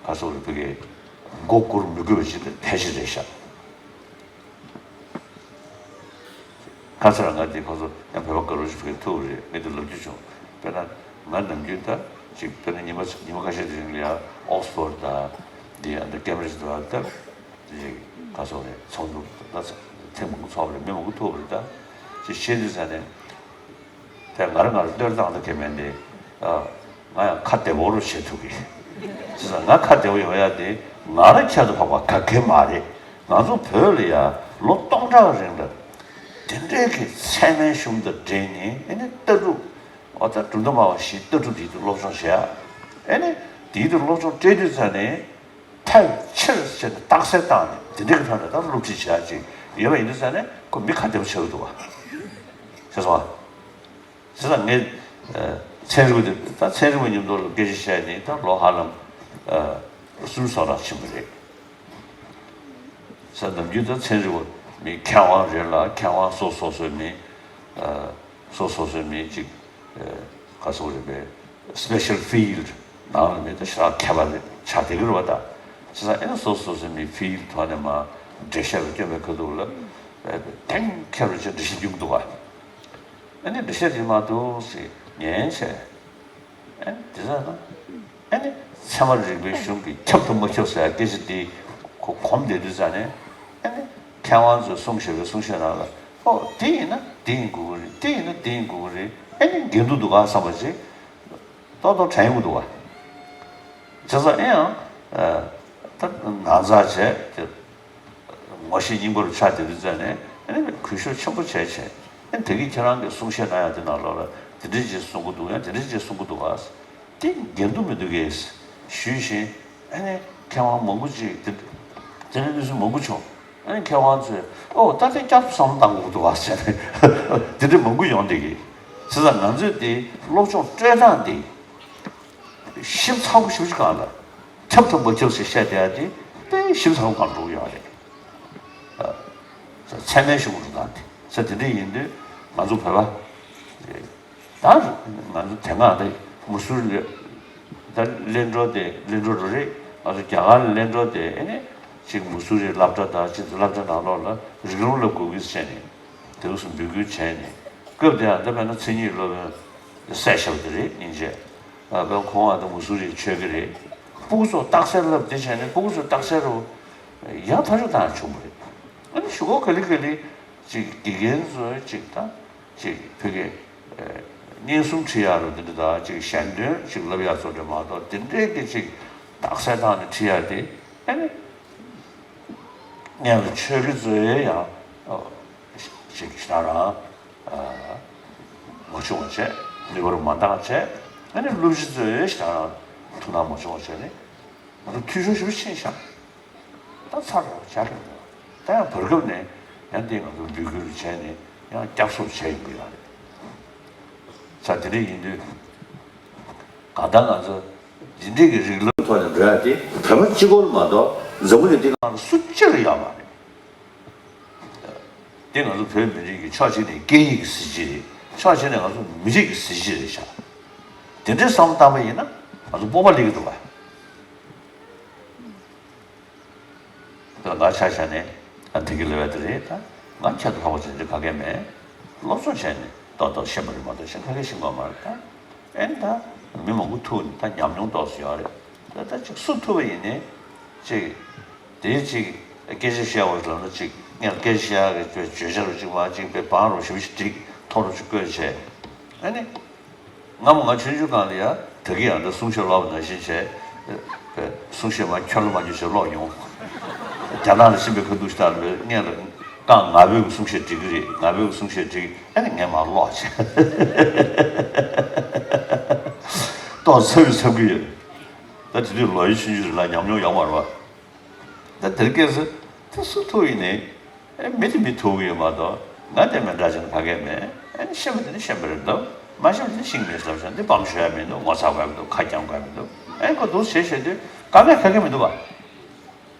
ག་སོགས་རིག་པའི་མགོ་སྒུར་མི་དགོས་པ་ཞིག་དེ་ཕལ་ཆེར་རེད་ཤག་ཁ་སང་ང་དེ་ཁོ་ཚོ་ཡང་བོད་པ་དགའ་རོགས་ཤིག་ཕེབས་ཐུབ་རེད། ངས་དེ་ལབ་རྒྱུ་བྱུང་། དཔེར་ན་ང་ནམ་རྒྱུན་ད་ཅིག་དཔེར་ན་ཉི་མ་ཉི་མ་ཁ་ཤས་དེ་རིང་ལ་ཡང་ཨོག་སི་ཕོར་ཌི་དང་། འདི་ཡང་ད་ཀེམ་བྷི་རིཇ་དང་ད་ཅིག་ཁ་སང་རེད། ཚོགས་འདུ་ད་ཐེངས་མང་པོ་ཚོགས་པ་རེད། མི་མང་པོ་ཐུག་པ་རེད། ད་ཅིག་བཤད་དུས་ཙ་ནས། དེ་ང་རང་ང་རང་བསྟོད་བཏང་ད་གལ་མེད་འདི། ཨ། ང་ཡང་ཁ་བདེ་པོ་རུ་བྱེད་ཐུབ་ཀྱི། བྱས་ཙང་ང་ཁ་བདེ་པོ་ཡོང་ཡ་དེ་ང་རང་ཁྱད་དུ་འཕགས་པ་ག་གེ་མ་རེད། ང་ཚོ་བོད་ལ་ཡ་ལོ་སྟོང་ཕྲག་རིང་ལ་དེ་འདྲའི་གི་ཚད་མའི་གཞུང་དང་འབྲེལ་ནས། ཨེ་ནི་ལྟ་གྲུབ། འོ་ད་གྲུབ་མཐའ་སྨྲ་བ་བཞིའི་ལྟ་གྲུབ་དེའི་ཐོག་སློབ་སྦྱོང་བྱེད་ཡ། ཨེ་ནི་དེའི་ཐོག་སློབ་སྦྱོང་སྤྲད་དུས་ཙ་ནས། ཕལ་ཆེར་བྱས་ནས་རྟགས་གསལ་བཏང་ནས་དེ་འདྲའི་གི་ཐོག་ནས་ད་སློབ་ཁྲིད་བྱེད་ཡག་ཅིག་ཡོད་པ་ཡིན་དུས་ཙང་ནས་ཁོ་མི་ཁ་བདེ་པོ་ཆགས་ཀྱི་འདུག་བ། ཤེས་སོང་ཨ། བྱས་ཙང་ངས་ཨ་ཚན་རིག་པ་དེ། ད་ཚན་རིག་པ་མཉམ་དུ་ལ་སྐད་ཆ་བཤད་ནས་ད་ལོ་ཧ་ལམ་ཨ་སུམ་ཅུ་སོ་ལྷག་ཕྱིན་པ་རེད། ས་ནམ་རྒྱུན་ད་ཚན་རིག་པ་མི་མཁས་དབང་རེད་ལ། མཁས་དབང་སོ་སོ་སོའི་མི་ཨ། སོ་སོ་སོའི་མི་གཅིག་ཨ་ག་སོགས་རེད་པས། སི་པེ་ཤལ་ཕི་ལྡ་ནང་ལ་མི་ད་ཞེ་དྲག་མཁས་པ་རེད་ཆགས་བསྡད་ཀྱི་རེད་བ། ད་བྱས་ཙང་ཨེ་ན་སོ་སོ་སོའི་མི་ཕི་ལྡ་ཐོག་ནས་མར་འགྲེལ་བཤད་ལ་བསྐྱོན་པའི་ཁ་ཐུག་ལ་ཨ་གཏན་འཁེལ་རུ་ཅིག་འགྲེལ་བཤད་རྒྱུག་འདུག་བ། ཨ་ནི་འགྲེལ་བཤད་རེད་མ་གཏོགས་ཟེར་ཉན་བྱས། ཨ་ནི་དེ་ཙང་ན། ཨ་ནི་ཚད་མ་རིག་པའི་གཞུང་གིས་ཁྱབ་དང་མ་ཁྱབ་ཟེར་ཡ་སྐད་ཆ་དེ་ཁོ་གོམས་བསྡད་དུས་ཙང་ནས། ཨ་ནི་མཁས་དབང་ཚོས་གསུངས་བཞག་པའི་གསུང་བཤད་ནང་ལ། ཨོ་དེ་ཡིན་ན་དེ་ཡིན་དགོས་ཀྱི་རེད། དེ་ཡིན་ན་དེ་ཡིན་དགོས་ཀྱི་རེད། ཨ་ནི་འགལ་འདུ་འདུག་ག་བསམ་པ་ཅིག་ཏོག་ཏོག་དྲན་ཡོང་གི་འདུག་ག་བྱས་ཙང་ཨེ་ཡང་ཨ་ད་ན་ཚ་བྱས་དེ། ངོ་ཤེས་རྙིང་པ་རུ་ཆགས་བསྡད་དུས་ཙང་ནས། ཨ་ནི་གུས་ཞབས་ཆེན་པོ་བྱས་བྱས། ཨ་ནི་ད་གིན་ཁྱེད་རང་གིས་གསུང་བཤད་གནང་ཡག་དེ་ནང་ལོགས་ལ་དེ་འདྲ་ཅིག་གསུང་གི་འདུག་ཡང་དེ་འདྲ་ཅིག་གསུང་གི་འདུག་ག་དེ་འགལ་འདུ་མི་འདུག་གས་ཞུས་ཤིང་། ཨ་ནི་མཁས་དབང་མང་པོ་ཅིག་དེ་དེ་འདྲ་གནས་ཚུལ་མང་པོ་བྱུང་། ཨ་ནི་མཁས་དབང་ཚོས་ཨོ་ད་དེ་བསྐྱར་དུ་བསམ་བློ་བཏང་དགོས་ཀྱི་འདུག་ག་ཟེར་ནས་དེ་འདྲ་མང་པོ་ཡོང་བསྡད་ཀྱི། བྱས་ཙང་ང་ཚོས་དེ་སློབ་སྦྱོང་སྤྲོད་སྟངས་དེ། ཞིབ་ཚགས་པོ་ཞེ་པོ་ཅིག་སྒང་ལ་ཁྱབ་དང་མ་ཁྱབ་ཟེར་བཤད་བསྡད་ཡ་དེ། དཔེ་ཞིབ་ཚགས་པོ་གང་འགྲོ་གི་ཡོད་རེད། ཨ། ཚད་མའི་གཞུང་འགྲོ་སྟངས་དེ་ཚེ་དེ་འདྲ་ཡིན་དུས་ང་ཚོ་བོད་པ་ད་ང་ཚོ་དེ་སྔ་དེ་མུ་སུ་རི་ད་གླིང་འགྲོ་དེ་གླིང་འགྲོ་རུ་རེད། ང་ཚོ་རྒྱ་གར་ལ་གླིང་འགྲོ་དེ་ཨེ་ནས་ཅིག་མུ་སུ་རི་སློབ་གྲྭ་དང་ཅིག་སློབ་གྲྭ་ནང་ལོགས་ལ་རིགས་ལམ་སློབ་དགོས་ཀྱི་བྱས་ནས་དེ་འུ་སུ་འབོད་སྐུལ་བྱས་ནས་སྐབས་དེ་ཡང་ད་དཔེར་ན་མཚན་ཉིད་སློབ་དཔོན་སྲས་ཞབས་དེ་རེད་སྙིང་རྗེ། ཨ་དཔེར་ན་ཁོང་ཨ་ད་མུ་སུ་རི་ཆོས་དགེ་རེད། སྤུ་གུ་ཚོ་རྟགས་གསལ་བསླབ་དེ་བྱས་ནས་སྤུ་གུ་ཚོ་རྟགས་གསལ་རུ་ཡང་ཐག་གཅོད་བཏང་ཡང་བྱུང་བ་རེད། ཨ་ནི་གཞུག་གུ་ག་ལེ་ག་ལེ་ཅིག་དགེ་རྒན་ཚོས་ཅིག་ད་ཅིག་ཕ་གི་ཨ་བརྙན་གསུམ་ཁྲིད་ཡག་རུ་དེ་འདྲ་དང་ཅིག་ཞལ་འདོན་ཅིག་ལབ་ཡག་ཚོ་འདྲ་མ་གཏོགས་དེ་འདྲའི་གི་ཅིག་རྟགས་གསལ་བཏང་ནས་ཁྲིད་ཡག་དེ་ཨ་ནི་སྔོན་ལ་ཆོས་དགེ་ཚོས་ཡང་ཨ་ཅིག་ཞེ་དྲག་རང་ཨ་མ་བྱུང་བ་བྱས། ནུས་པ་རུ་མ་འདང་བྱས། ཨ་ནི་སློབ་སྤྱི་ཚོས་ཞེ་དྲག་རང་ཐུགས་སྣང་མ་བྱུང་བ་བྱས་ནས་ང་ཚོ་འཐུས་ཤོར་ཞེ་པོ་ཕྱིན་ཤག་ད་ཚར་རོ་བྱ་གི་མེད། ད་ཡང་བར་སྐབས་ནས་ཡང་འདི་ང་ཚོ་འབོད་སྐུལ་བྱས་ནས་ཡང་བསྐྱར་གསོ་བྱས་ཡོང་གི་ཡོད་རེད། ས་དེ་འདྲ་ཡིན་དུས་གང་ལྟར་ང་ཚོ་འདི་འདྲའི་གི་རིགས་ལམ་ཐོག་ནས་འགྲོ་ཡ་དེ་བོད་པ་གཅིག་པོ་མ་གཏོགས་འཛམ་བུ་གླིང་འདི་སྒང་ལ་སུ་གཅིག་ལ་ཡོད་མ་རེད། འདི་ང་ཚོ་བོད་མི་རིགས་ཀྱི་ཕྱོགས་གཅིག་ནས་སྐད་ཡིག་གི་གཟི་བརྗིད་རེད། ཕྱོགས་གཅིག་ནས་ང་ཚོ་མི་རིགས་ཀྱི་གཟི་བརྗིད་རེད་ཤག་དེ་འདྲའི་བསམ་བློ་བཏང་པ་ཡིན་ན་ང་ཚོ་སྤོབས་པ་སླེབས་ཀྱི་འདུག་ག་ད་ང་ཆ་བཞག་ནས་ཨ་འདི་གི་ལེ་ཝལ་དེ་རེད། ད་ང་ཁྱད་དུ་འཕགས་པ་ཅན་དེ་ག་གེ་མེད། སློབ་སྦྱོང་བྱས་ནས་ཏོག་ཏོག་ཤེས་པ་རེད་མ་གཏོགས་གཞན་ག་གེ་ཤེས་དགོས་མ་རེད། ད་ཨེ་ནི་ད་མི་མང་པོ་ཐུག་ནས་ད་ཉམས་མྱོང་ཏོག་ཙམ་ཡོད་རེད། ད་ད་ཅིག་སུ་ཐུག་པ་ཡིན་ནའི་ཅིག་དེའི་ཅིག་སྐད་ཆ་བཤད་པ་ལབ་ན་ཅིག་ངས་སྐད་ཆ་བཤད་ཡག་གི་བརྗོད་བྱ་རུ་ཅིག་མ་ཅིག་པའི་བང་རུ་ཞིབ་ཞིབ་བསྒྲིགས་ཐོག་རུ་ཅིག་བཀོད་བྱས། ཨ་ནི། སྔ་མོ་ང་ཆུང་ཆུང་སྒང་ལ་ཡ་དག་གི་ཡང་འདྲ་གསུང་བཤད་ཀློག་པ་ནང་བཞིན་བྱས། པའི་གསུང་བཤད་མ་ཁྱོད་ལ་མ་འཇུ་བྱས་ཀློག་ཡོང་། རྒྱ་ནག་ལ་ཕྱིན་པའི་ཁ་ཐུག་ཞིག་ལྟར་བའི་སྔོན་ལ་རྐང་ང་ཕོད་ཀྱི་གསུང་བཤད་འབྲི་གི་རེད། ང་ཕོད་ཀྱི་གསུང་བཤད་འབྲི་གི། ཨ་ནི་ངས་མར་ཀློག་བྱས། ཏོག་ཙམ་འཚབ་གི་འཚབ་གི་ཡོད། ད་དེ་དུས་ལོ་ཡི་ཆུང་ཆུང་རེད་ལ་ཉམས་མྱོང་ཡོད་མ་རེད་བ། ད་དེར་སྐད་ཟེར་དེ་སུ་ཐུག་ཡིན་ནའི། ཨེ་མི་དེ་མི་ཐུག་གི་ཡོད་མ་གཏོགས་ང་དེ་མི་འདྲ་ཅན་ག་གེ་མེད། ཨེ་ཤེས་པ་དེ་ནི་ཤེས་པ་རེད་འདུག་མ་ཤེས་པ་དེ་ནི་ཤེས་མེད་ཟེར་བཞག་འདི་སྤམ་ཤོད་ཡ་མི་འདུག་ངོ་ཚ་དགོས་མི་འདུག་ཁ་བརྐྱང་དགོས་མི་འདུག་ཨེ་ཁོ་འདུག་བྱེད་བྱེད་དུས་ག་གེ་ག་གེ་མི་འདུག་བ།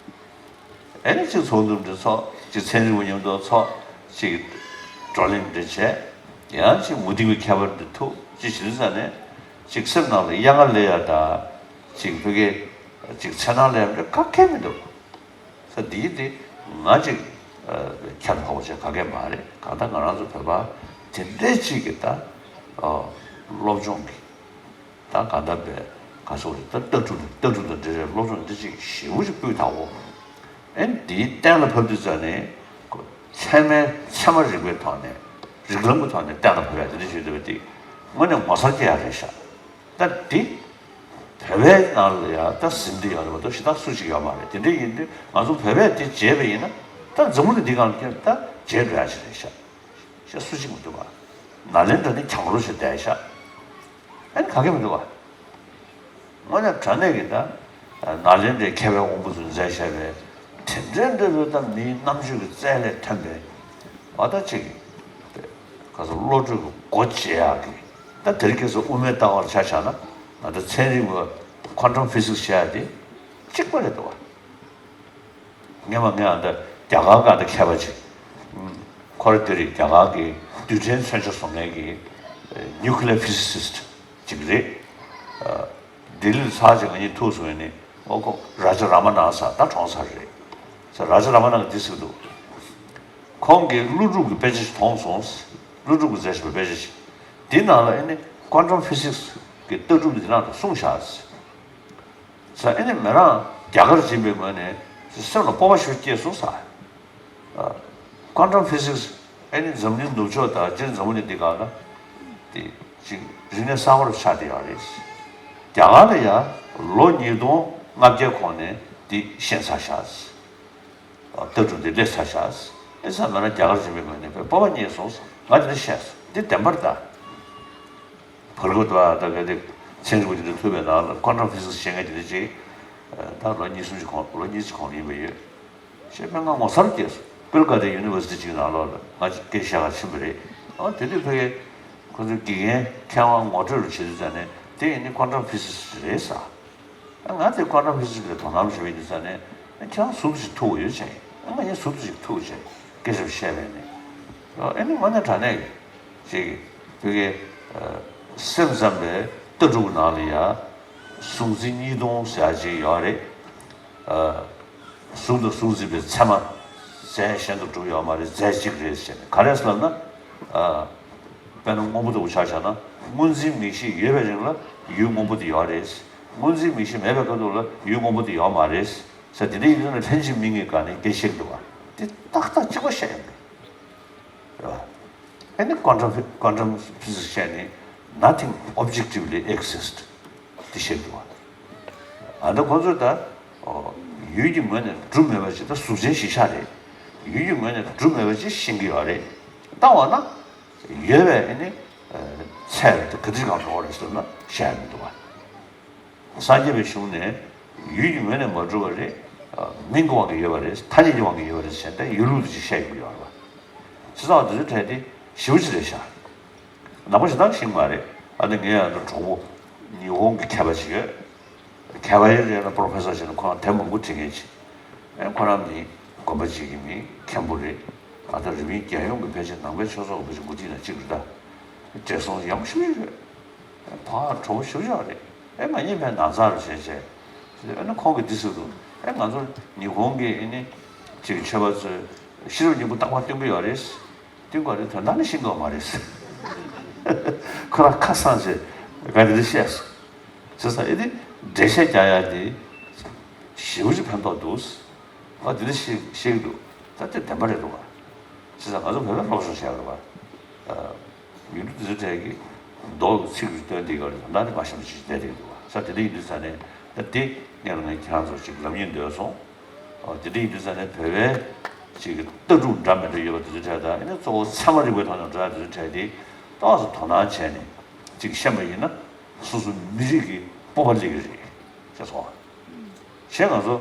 ཨེ་ནི་གཅིག་ཚོགས་འདུ་འདྲ་ཚོགས། གཅིག་ཚན་རིག་པ་མཉམ་དུ་ཚོགས། གཅིག་བགྲོ་གླེང་འདྲ་བྱས། ཡང་གཅིག་མུ་སྟེགས་པའི་ཁྱད་པར་འདྲ་ཐུག་གཅིག་བྱེད་དུས་ཙ་ནས་གཅིག་སེམས་ནང་ལ་གཡང་ཁ་སླེབས་ཡ་ད། གཅིག་ཕ་གི་གཅིག་འཚེར་སྣང་སླེབས་ཡ་འདྲ་ག་གེ་མི་འདུག་ས་འདིའི་དེ་ང་ཅིག་ཁྱབ་ཁོག་ཅིག་ག་གེ་མ་རེད། གང་ལྟར་ང་རང་ཚོ་བོད་པ་དེ་འདྲའི་ཅིག་གི་ད་སློབ་སྦྱོང་གི་ད་གང་ལྟར་བས་ག་སོགས་རེད། ད་ལྟ་གྲུབ་ལྟ་གྲུབ་དང་འབྲེལ་བའི་སློབ་སྦྱོང་འདི་ཅིག་ཞེ་པོ་ཅིག་སྤུས་དག་པོ། ཨེ་འདིའི་གཏན་ལ་ཕབ་དུས་ཙ་ནས་ཚད་མའི་ཚད་མ་རིག་པའི་ཐོག་ནས་རིགས་ལམ་གྱི་ཐོག་ནས་གཏན་ལ་ཕབ་ཡ་དེ་འདྲ་ཞིག་འདུག་པ་དེ་དངོས་གནས་ངོ་མཚར་སྐྱེ་ཡ་རེད་ཤག་ད་འདི་བོད་པའི་ནང་ལ་ཡ་ད་ཟིན་བསྡད་ཡོད་རེད་མ་གཏོགས་གཞན་དག་སུ་ཞིག་ཡོད་མ་རེད། དེ་འདྲ་ཡིན་དུས་ང་ཚོ་བོད་པས་དེ་བརྗེད་པ་ཡིན་ན་ད་འཛམ་བུ་གླིང་འདི་སྒང་ལ་ཀྱང་ད་བརྗེད་འགྲོ་ཡ་ཞིག་རེད་ཤག་ཤག་སུ་ཞིག་མི་འདུག་བ། ནཱ་ལེནྡྲ་ནི་གྱང་རོ་ཞིག་བསྡད་ཤག་ཨ་ནི་ག་གེ་མི་འདུག་བ། དངོས་གནས་དྲང་གནས་ཀྱི་ད་ནཱ་ལེནྡྲའི་མཁས་པའི་དབང་པོ་ཚོས་མཛད་བཞག་པའི་དེ་འདྲའི་འདྲ་བོའི་ད་མིའི་རྣམ་དཔྱོད་ཀྱི་རྩལ་ལས་ཐོན་པའི་བ་ད་ཅིག་ག་ཚོད་བློ་གྲོས་ཀྱི་སྒོ་འབྱེད་ཡག་གི་ད་དེ་རིང་ཁ་སང་དབུ་མའི་ལྟ་བར་ཆ་བཞག་ན་ང་ད་ཚན་རིག་པ་ཁོ་ཊམ་ཕི་སིག་སི་བྱེད་ཡག་དེ་གཅིག་པ་རེད་འདུག་བ། སྔོན་མ་ངས་ཨ་ད་རྒྱ་གར་སྒང་ད་མཁས་པ་ཅིག་ཁོ་ར་དེ་རིང་རྒྱ་གར་གྱི་རྡུལ་ཕྲན་མཚོན་ཆ་བཟོ་མཁན་གྱི་nuclear physicist་ཅིག་རེད། ལྡི་ལིར་ཚར་གཅིག་ང་གཉིས་ཐུག་སོང་ཡིན་ནི་ཨོ་ཁོ་རཱ་ཇ་ར་མ་ན་ས་ད་གྲོངས་ཚར་རེད། ས་རཱ་ཇ་ར་མ་ན་གི་འདི་ཟེར་འདུག་ཁོང་གིས་ཀླུ་སྒྲུབ་ཀྱི་དཔེ་ཆ་ཞིག་མཐོང་སོང་། ཀླུ་སྒྲུབ་ཀྱིས་མཛད་བཞག་པའི་དཔེ་ཆ་ཞིག་འདི་ནང་ལ་ཨེ་ནི་quantum physics་གི་ལྟ་གྲུབ་འདི་ནང་དུ་གསུངས་བཞག་ཟེར། ས་ཨེ་ནི་མི་རང་རྒྱ་གར་ཕྱིན་པའི་ངོས་ནས་སེམས་ལ་སྤོབས་པ་ཞིག་སྐྱེས་སོང་ས། ཨ། quantum physics་ཨེ་ནི་འཛམ་གླིང་ནུབ་ཕྱོགས་དང་སྤྱིར་འཛམ་བུ་གླིང་འདི་སྒང་ལ་དེ་ཅིག་རིག་གནས་གསར་བ་རུ་ཆགས་བསྡད་ཡོད་རེད། རྒྱ་གར་ལ་ཡང་ལོ་ཉིས་སྟོང་ལྔ་བརྒྱའི་གོང་ནས་དེ་ཤེས་ཚར་བཞག་ལྟ་གྲུབ་འདི་སླེབས་ཚར་བཞག་ཨེ་ས་མི་རང་རྒྱ་གར་ཕྱིན་པའི་ངོས་ནས་སྤོབས་པ་རྙེད་སོང་ང་དེ་འདྲ་བཤད་སོང་། འདི་བདེན་པར་གདའ། བར་སྐབས་དུ་ད་ག་དེ་ཚན་རིག་པ་དེ་འདྲ་ཐུག་པའི་ནང་ལ་quantum physics་བྱེད་མཁན་དེ་འདྲ་ཅིག་ད་ལོ་གཉིས་གསུམ་ཅིག་གོང་ལོ་གཉིས་ཅིག་གོང་ལ་ཡིན་པ་ཡོད། ཞེས་སྨྲས། ང་ངོ་མཚར་སྐྱེས་སོང་། པིལ་ག་དེ་ཡུ་ནི་ཝར་སི་ཊི་ཅིག་ནང་ལོགས་ལ་ང་ཅིག་སྐད་ཆ་བཤད་གར་ཕྱིན་པ་རེད། ཨ་དེ་དུས་ཕ་གི་ཁོ་ཚོའི་དགེ་རྒན་མཁས་དབང་ངོ་སྤྲོད་རུ་བྱེད་དུས་ཙ་ནས་དེ་ཡིན་ནི་quantum physics་རེད་ཟེར། ཨ་ང་དེ་quantum physics་ལ་དོ་སྣང་བྱེད་པ་ཡིན་དུས་ཙ་ནས་ ཁྱེད་རང་ཟུར་ཞིག་ཐུག་ཡོད་ཅེས། ཨ་ང་ཡང་ཟུར་ཞིག་ཐུག་ཅེས་སྐད་ཆ་བཤད་པས་ནས། ཨ་ནི་དངོས་གནས་དྲང་གནས་ཀྱི་ཅིག་བོད་ཀྱི་སེམས་ཙམ་པའི་ལྟ་གྲུབ་ནང་ལ་ཡ་གཟུང་འཛིན་གཉིས་སྟོང་ཟེར་ཅིག་ཡོད་རེད། གཟུགས་དང་གཟུགས་འཛིན་པའི་མཚན་མ་རྫས་གཞན་དུ་གྲུབ་ཡོད་མ་རེད། རྫས་གཅིག་རེད་ཟེར་ནས། ག་རེ་ཟེར་ལབ་ན། དཔེར་ན་སྔོན་པོ་ལྟ་བུ་ཆ་བཞག་ན། སྔོ་འཛིན་མིག་ཤེས་ཡོད་པའི་རིང་ལ་ཡུལ་སྔོན་པོ་དེ་ཡོད་རེད། སྔོ་འཛིན་མིག་ཤེས་མེད་པའི་སྐབས་དུ་ལ་ཡུལ་སྔོན་པོ་དེ་ཡོད་མ་རེད་ཟེར། དེ་འདྲ་ཡིན་ན་ལྷན་ཅིག་དམིགས་ངེས་སྒང་ནས་སྐད་ཆ་བཤད་འདུག་བ། དེ་ཏག་ཏག་གཅིག་པ་བཤད་ཡོང་གི་རེད་བ། ཨ་ནི་ཀོན་ཊམ་ཀོན་ཊམ་ཕི་ཛིག་སི་བཤད་ནས། Nothing objectively exists དེ་བཤད་འདུག་བ། ཨ་ནི་ཁོ་ཚོས་ད་ཡུལ་གྱི་ངོས་ནས་གྲུབ་མེད་པ་ཅིག་ད་གཟུགས་ཅན་གཞི་བཞག་རེད། ཡུལ་གྱི་ངོས་ནས་གྲུབ་མེད་པ་ཅིག་ཤེས་ཀྱི་ཡོད་རེད། ད་འོ་ན། ཡོད་པའི་ཨ་ནི་ཚད་དེ་ག་དུས་གང་འགྲོ་བ་རེད་ཟེར་ན་བཤད་མི་འདུག་བ། སངས་རྒྱས་པའི་གཞུང་ནས་ཡུལ་གྱི་ངོས་ནས་མ་གྲུབ་པ་རེད། མིང་གི་དབང་གིས་ཡོད་པ་རེད། ཐ་སྙད་ཀྱི་དབང་གིས་ཡོད་པ་རེད་ཟེར་ཏེ་ཡོད་ལུགས་དེ་ཅིག་བཤད་ཡོང་གི་ཡོད་རེད་བ། བྱས་ཙང་དེ་ཚོའི་གྲས་དེ་ཞེ་པོ་ཅིག་རེད་ཤག་ནང་པ་ཞེ་དྲག་ཤེས་ཀྱི་མ་རེད། ཨ་ནི་ངའི་ཨ་ནི་གྲོགས་པོ་ཉི་ཧོང་གི་མཁས་པ་ཅིག་ཡོད། མཁས་པ་ཡིན་རེད་ན་པོ་རོ་ཕེ་སར་བྱས་ན་ཁོ་རང་དེབ་མང་པོ་བྲིས་མཁན་ཅིག་ཨེ་ཁོ་རང་ནི་དགོན་པ་ཅིག་གི་མི་མཁན་པོ་རེད། ཨ་ད་རི་པིན་རྒྱལ་ཡོངས་ཀྱི་ཕལ་ཆེར་ནང་པའི་ཆོས་ཚོགས་ཀྱི་ཕལ་ཆེར་འགོ་ཁྲིད་ནང་གཅིག་རེད་ད། བགྲེས་སོང་ཡག་པོ་ཞེ་པོ་ཅིག་རེད། ཨེ་ཕ་གྲོགས་པོ་ཞེ་པོ་ཅིག་རེད། ཨེ་ང་གཉིས་ཕན་ནང་ཚར་རེད་བྱས་བྱས། ཨ་ནི་ཁོང་གིས་འདི་ཟེར་འདུག་ཨེ་ང་ཚོ་ཉི་ཧོང་གི་ཨེ་ནི་ཅིག་ཆོས་པ་ཚོས་ཤེས་རབ་སྙིང་པོ་རྟག་པར་སྟོན་གྱི་ཡོད་རེད། སྟོན་དགོས་རེད། དོན་དག་ནི་ཤེས་དགོས་མ་རེད། ཁོ་རང་ཁ་སང་ཞེས་ག་དེ་འདྲ་བཤད་སོང་། བྱས་ཙང་ཨེ་དེ་འགྲེལ་བཤད་རྒྱག་ཡ་དེ་ཞེ་པོ་ཅིག་ཕན་ཐོགས་འདུག་ཨ་དེ་འདྲ་བཤད་བཤད་ཀྱི་འདུག་ད་དེ་བདེན་པ་རེད་འདུག་བ། བྱས་ཙང་ང་ཚོ་བོད་པས་སློབ་སྦྱོང་བྱས་པ་རེད་བ། ཨ་ཡུལ་གྲུ་དེ་ཚོ་གྲས་ཀྱིས་མདོ་གི་ཚིག་རེ་བཏོན་དེ་ག་རེ་ད་ནི་མ་ཤེས་པ་ཅིག་བསྡད་དེ་འདུག་བ། ས་དེ་འདྲ་ཡིན་དུས་ས་ནས་ད་དེ་སྔོན་ལ་ངས་ཁྱེད་རང་ཚོར་ཅིག་ལབ་སྙིང་འདོད་སོང་། ཨོ་དེ་འདྲ་ཡིན་དུས་ཙང་ནས་བོད་པའི་ཅིག་ལྟ་གྲུབ་འདྲ་མི་འདྲ་ཡོད་པ་དེ་ཚོའི་གྲས་དང་ཨ་ནི་གཙོ་བོ་ཚད་མ་རིག་པའི་ཐོག་ནས་འགྲོ་ཡ་དེ་ཚོའི་གྲས་དེ་ཏོག་ཙམ་དོ་སྣང་བྱས་ནས་ཅིག་ཤེས་པ་ཡིན་ན་སོ་སོ་མི་རིགས་ཀྱི་སྤོབས་པ་སླེབས་ཀྱི་རེད་ཅེས་སོང་། གཞན་ང་ཚོ་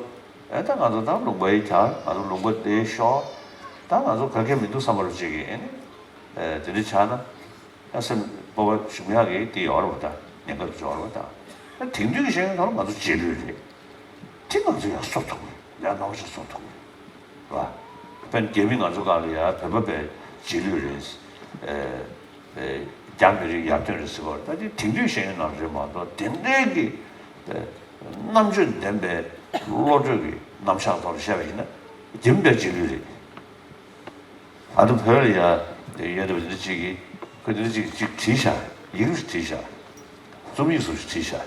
ཨེ་ད་ང་ཚོ་ད་ལུང་པ་ཡི་གྱར་ང་ཚོ་ལུང་པ་དེ་ཤོར་ད་ང་ཚོ་ག་གེ་མི་འདུག་བསམ་པ་རུ་ཅིག་གིས་ཨེ་ནི་ཨེ་དེ་འདྲ་ཆགས་ན། ཨ་སེམས་སྤོབས་པ་ཞུམ་ཡག་གི་དེ་ཡོད་རེད་པ། ད་ཉེན་ཁ་ཡོད་རེད་པ། ད་དེང་དུས་ཀྱི་ཤེས་ཡོན་ཐོག་ལ་ང་ཚོ་རྗེས་ལུས་རེད། དེ་ང་ཚོ་ཡར་གསོ་ཐུབ་ཀྱི་རེད། ཡར་རྣམ་པ་ཞིག་གསོ་ཐུབ་ཀྱི་རེད་པ། དཔེར་ན་རྒྱ་མི་ང་ཚོ་སྒང་ལ་ཡར་བོད་པ་པའི་རྗེས་ལུས་རེད། ཨེ་ཨེ་རྒྱ་མི་རིགས་ཡར་ཐོན་རེད་ཟེར་བ་རེད། ད་དེ་དེང་དུས་ཤེས་ཡོན་ནང་རེད་མ་གཏོགས་དེ་འདྲའི་གི་ཨེ་རྣམ་དཔྱོད་ལྡན་པའི་བློ་གྲོས་ཀྱི་རྣམ་གཞག་ཐོག་ལ་བཤད་པ་ཡིན་ན་རྒྱ་མི་པའི་རྗེས་ལུས་རེད། ཨ་ནི་བོད་ལ་ཡ་དེ་ཡོད་དེ་བ་འདི་གཅིག་གིས་ཁོས་འདི་གཅིག་གཅིག་བྲིས་ཤག་ཡིག་རིགས་བྲིས་ཤག་རྩོམ་ཡིག་སོགས་ཤིག་བྲིས་ཤག་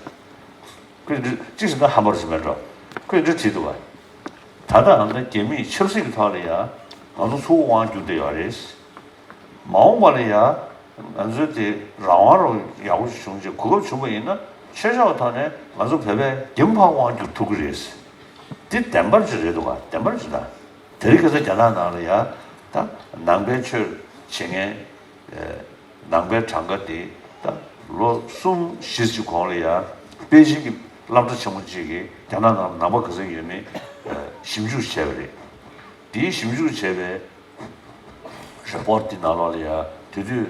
ཁོས་འདི་གཅིག་ཟེར་ན་ཧམ་པ་རུ་ཞིག་མེད་འགྲོ། ཁོས་འདི་བྲིས་འདུག་བ། ད་ལྟའང་ད་རྒྱ་མིས་ཆབ་སྲིད་ཀྱི་ཐོག་ལ་ཡ་ང་ཚོ་ཚུར་དབང་བསྒྱུར་བསྡད་ཡོད་རེད། མ་འོངས་པ་ལ་ཡ་ང་ཚོའི་དེ་རང་དབང་རུ་ཡག་པོ་ཞིག་བྱུང་རྗེས་གོ་སྐབས་བྱུང་བ་ཡིན་ན་ཆོས་ཕྱོགས་ཐོག་ནས་ང་ཚོ་བོད་པས་རྒྱ་མི་ཕར་དབང་བསྒྱུར་ཐུབ་ཀྱི་རེད། འདི་བདེན་པར་ཅིག་རེད་འདུག་ག་བདེན་པར་ཅིག་ད། དེ་རིང་ཁ་སང་རྒྱ་ནག་ནང་ལ་ཡ་ད་ནང་པའི་ཆོས་བྱེད་མཁན་ནང་པའི་གྲངས་ཀ་དེ་ད་ལོ་གསུམ་བཞི་ཅིག་གོང་ལ་ཡ་པེ་ཅིང་གི་སློབ་གྲྭ་ཆེན་མོ་གཅིག་གིས་རྒྱ་ནག་ནང་ནང་པ་ག་ཚོད་ཡོད་མེད་ཞིབ་འཇུག་བྱས་པ་རེད། དེའི་ཞིབ་འཇུག་བྱས་པའི་རི་པོར་ཊི་དེ་ནང་ལོགས་ལ་ཡ་དེ་དུས་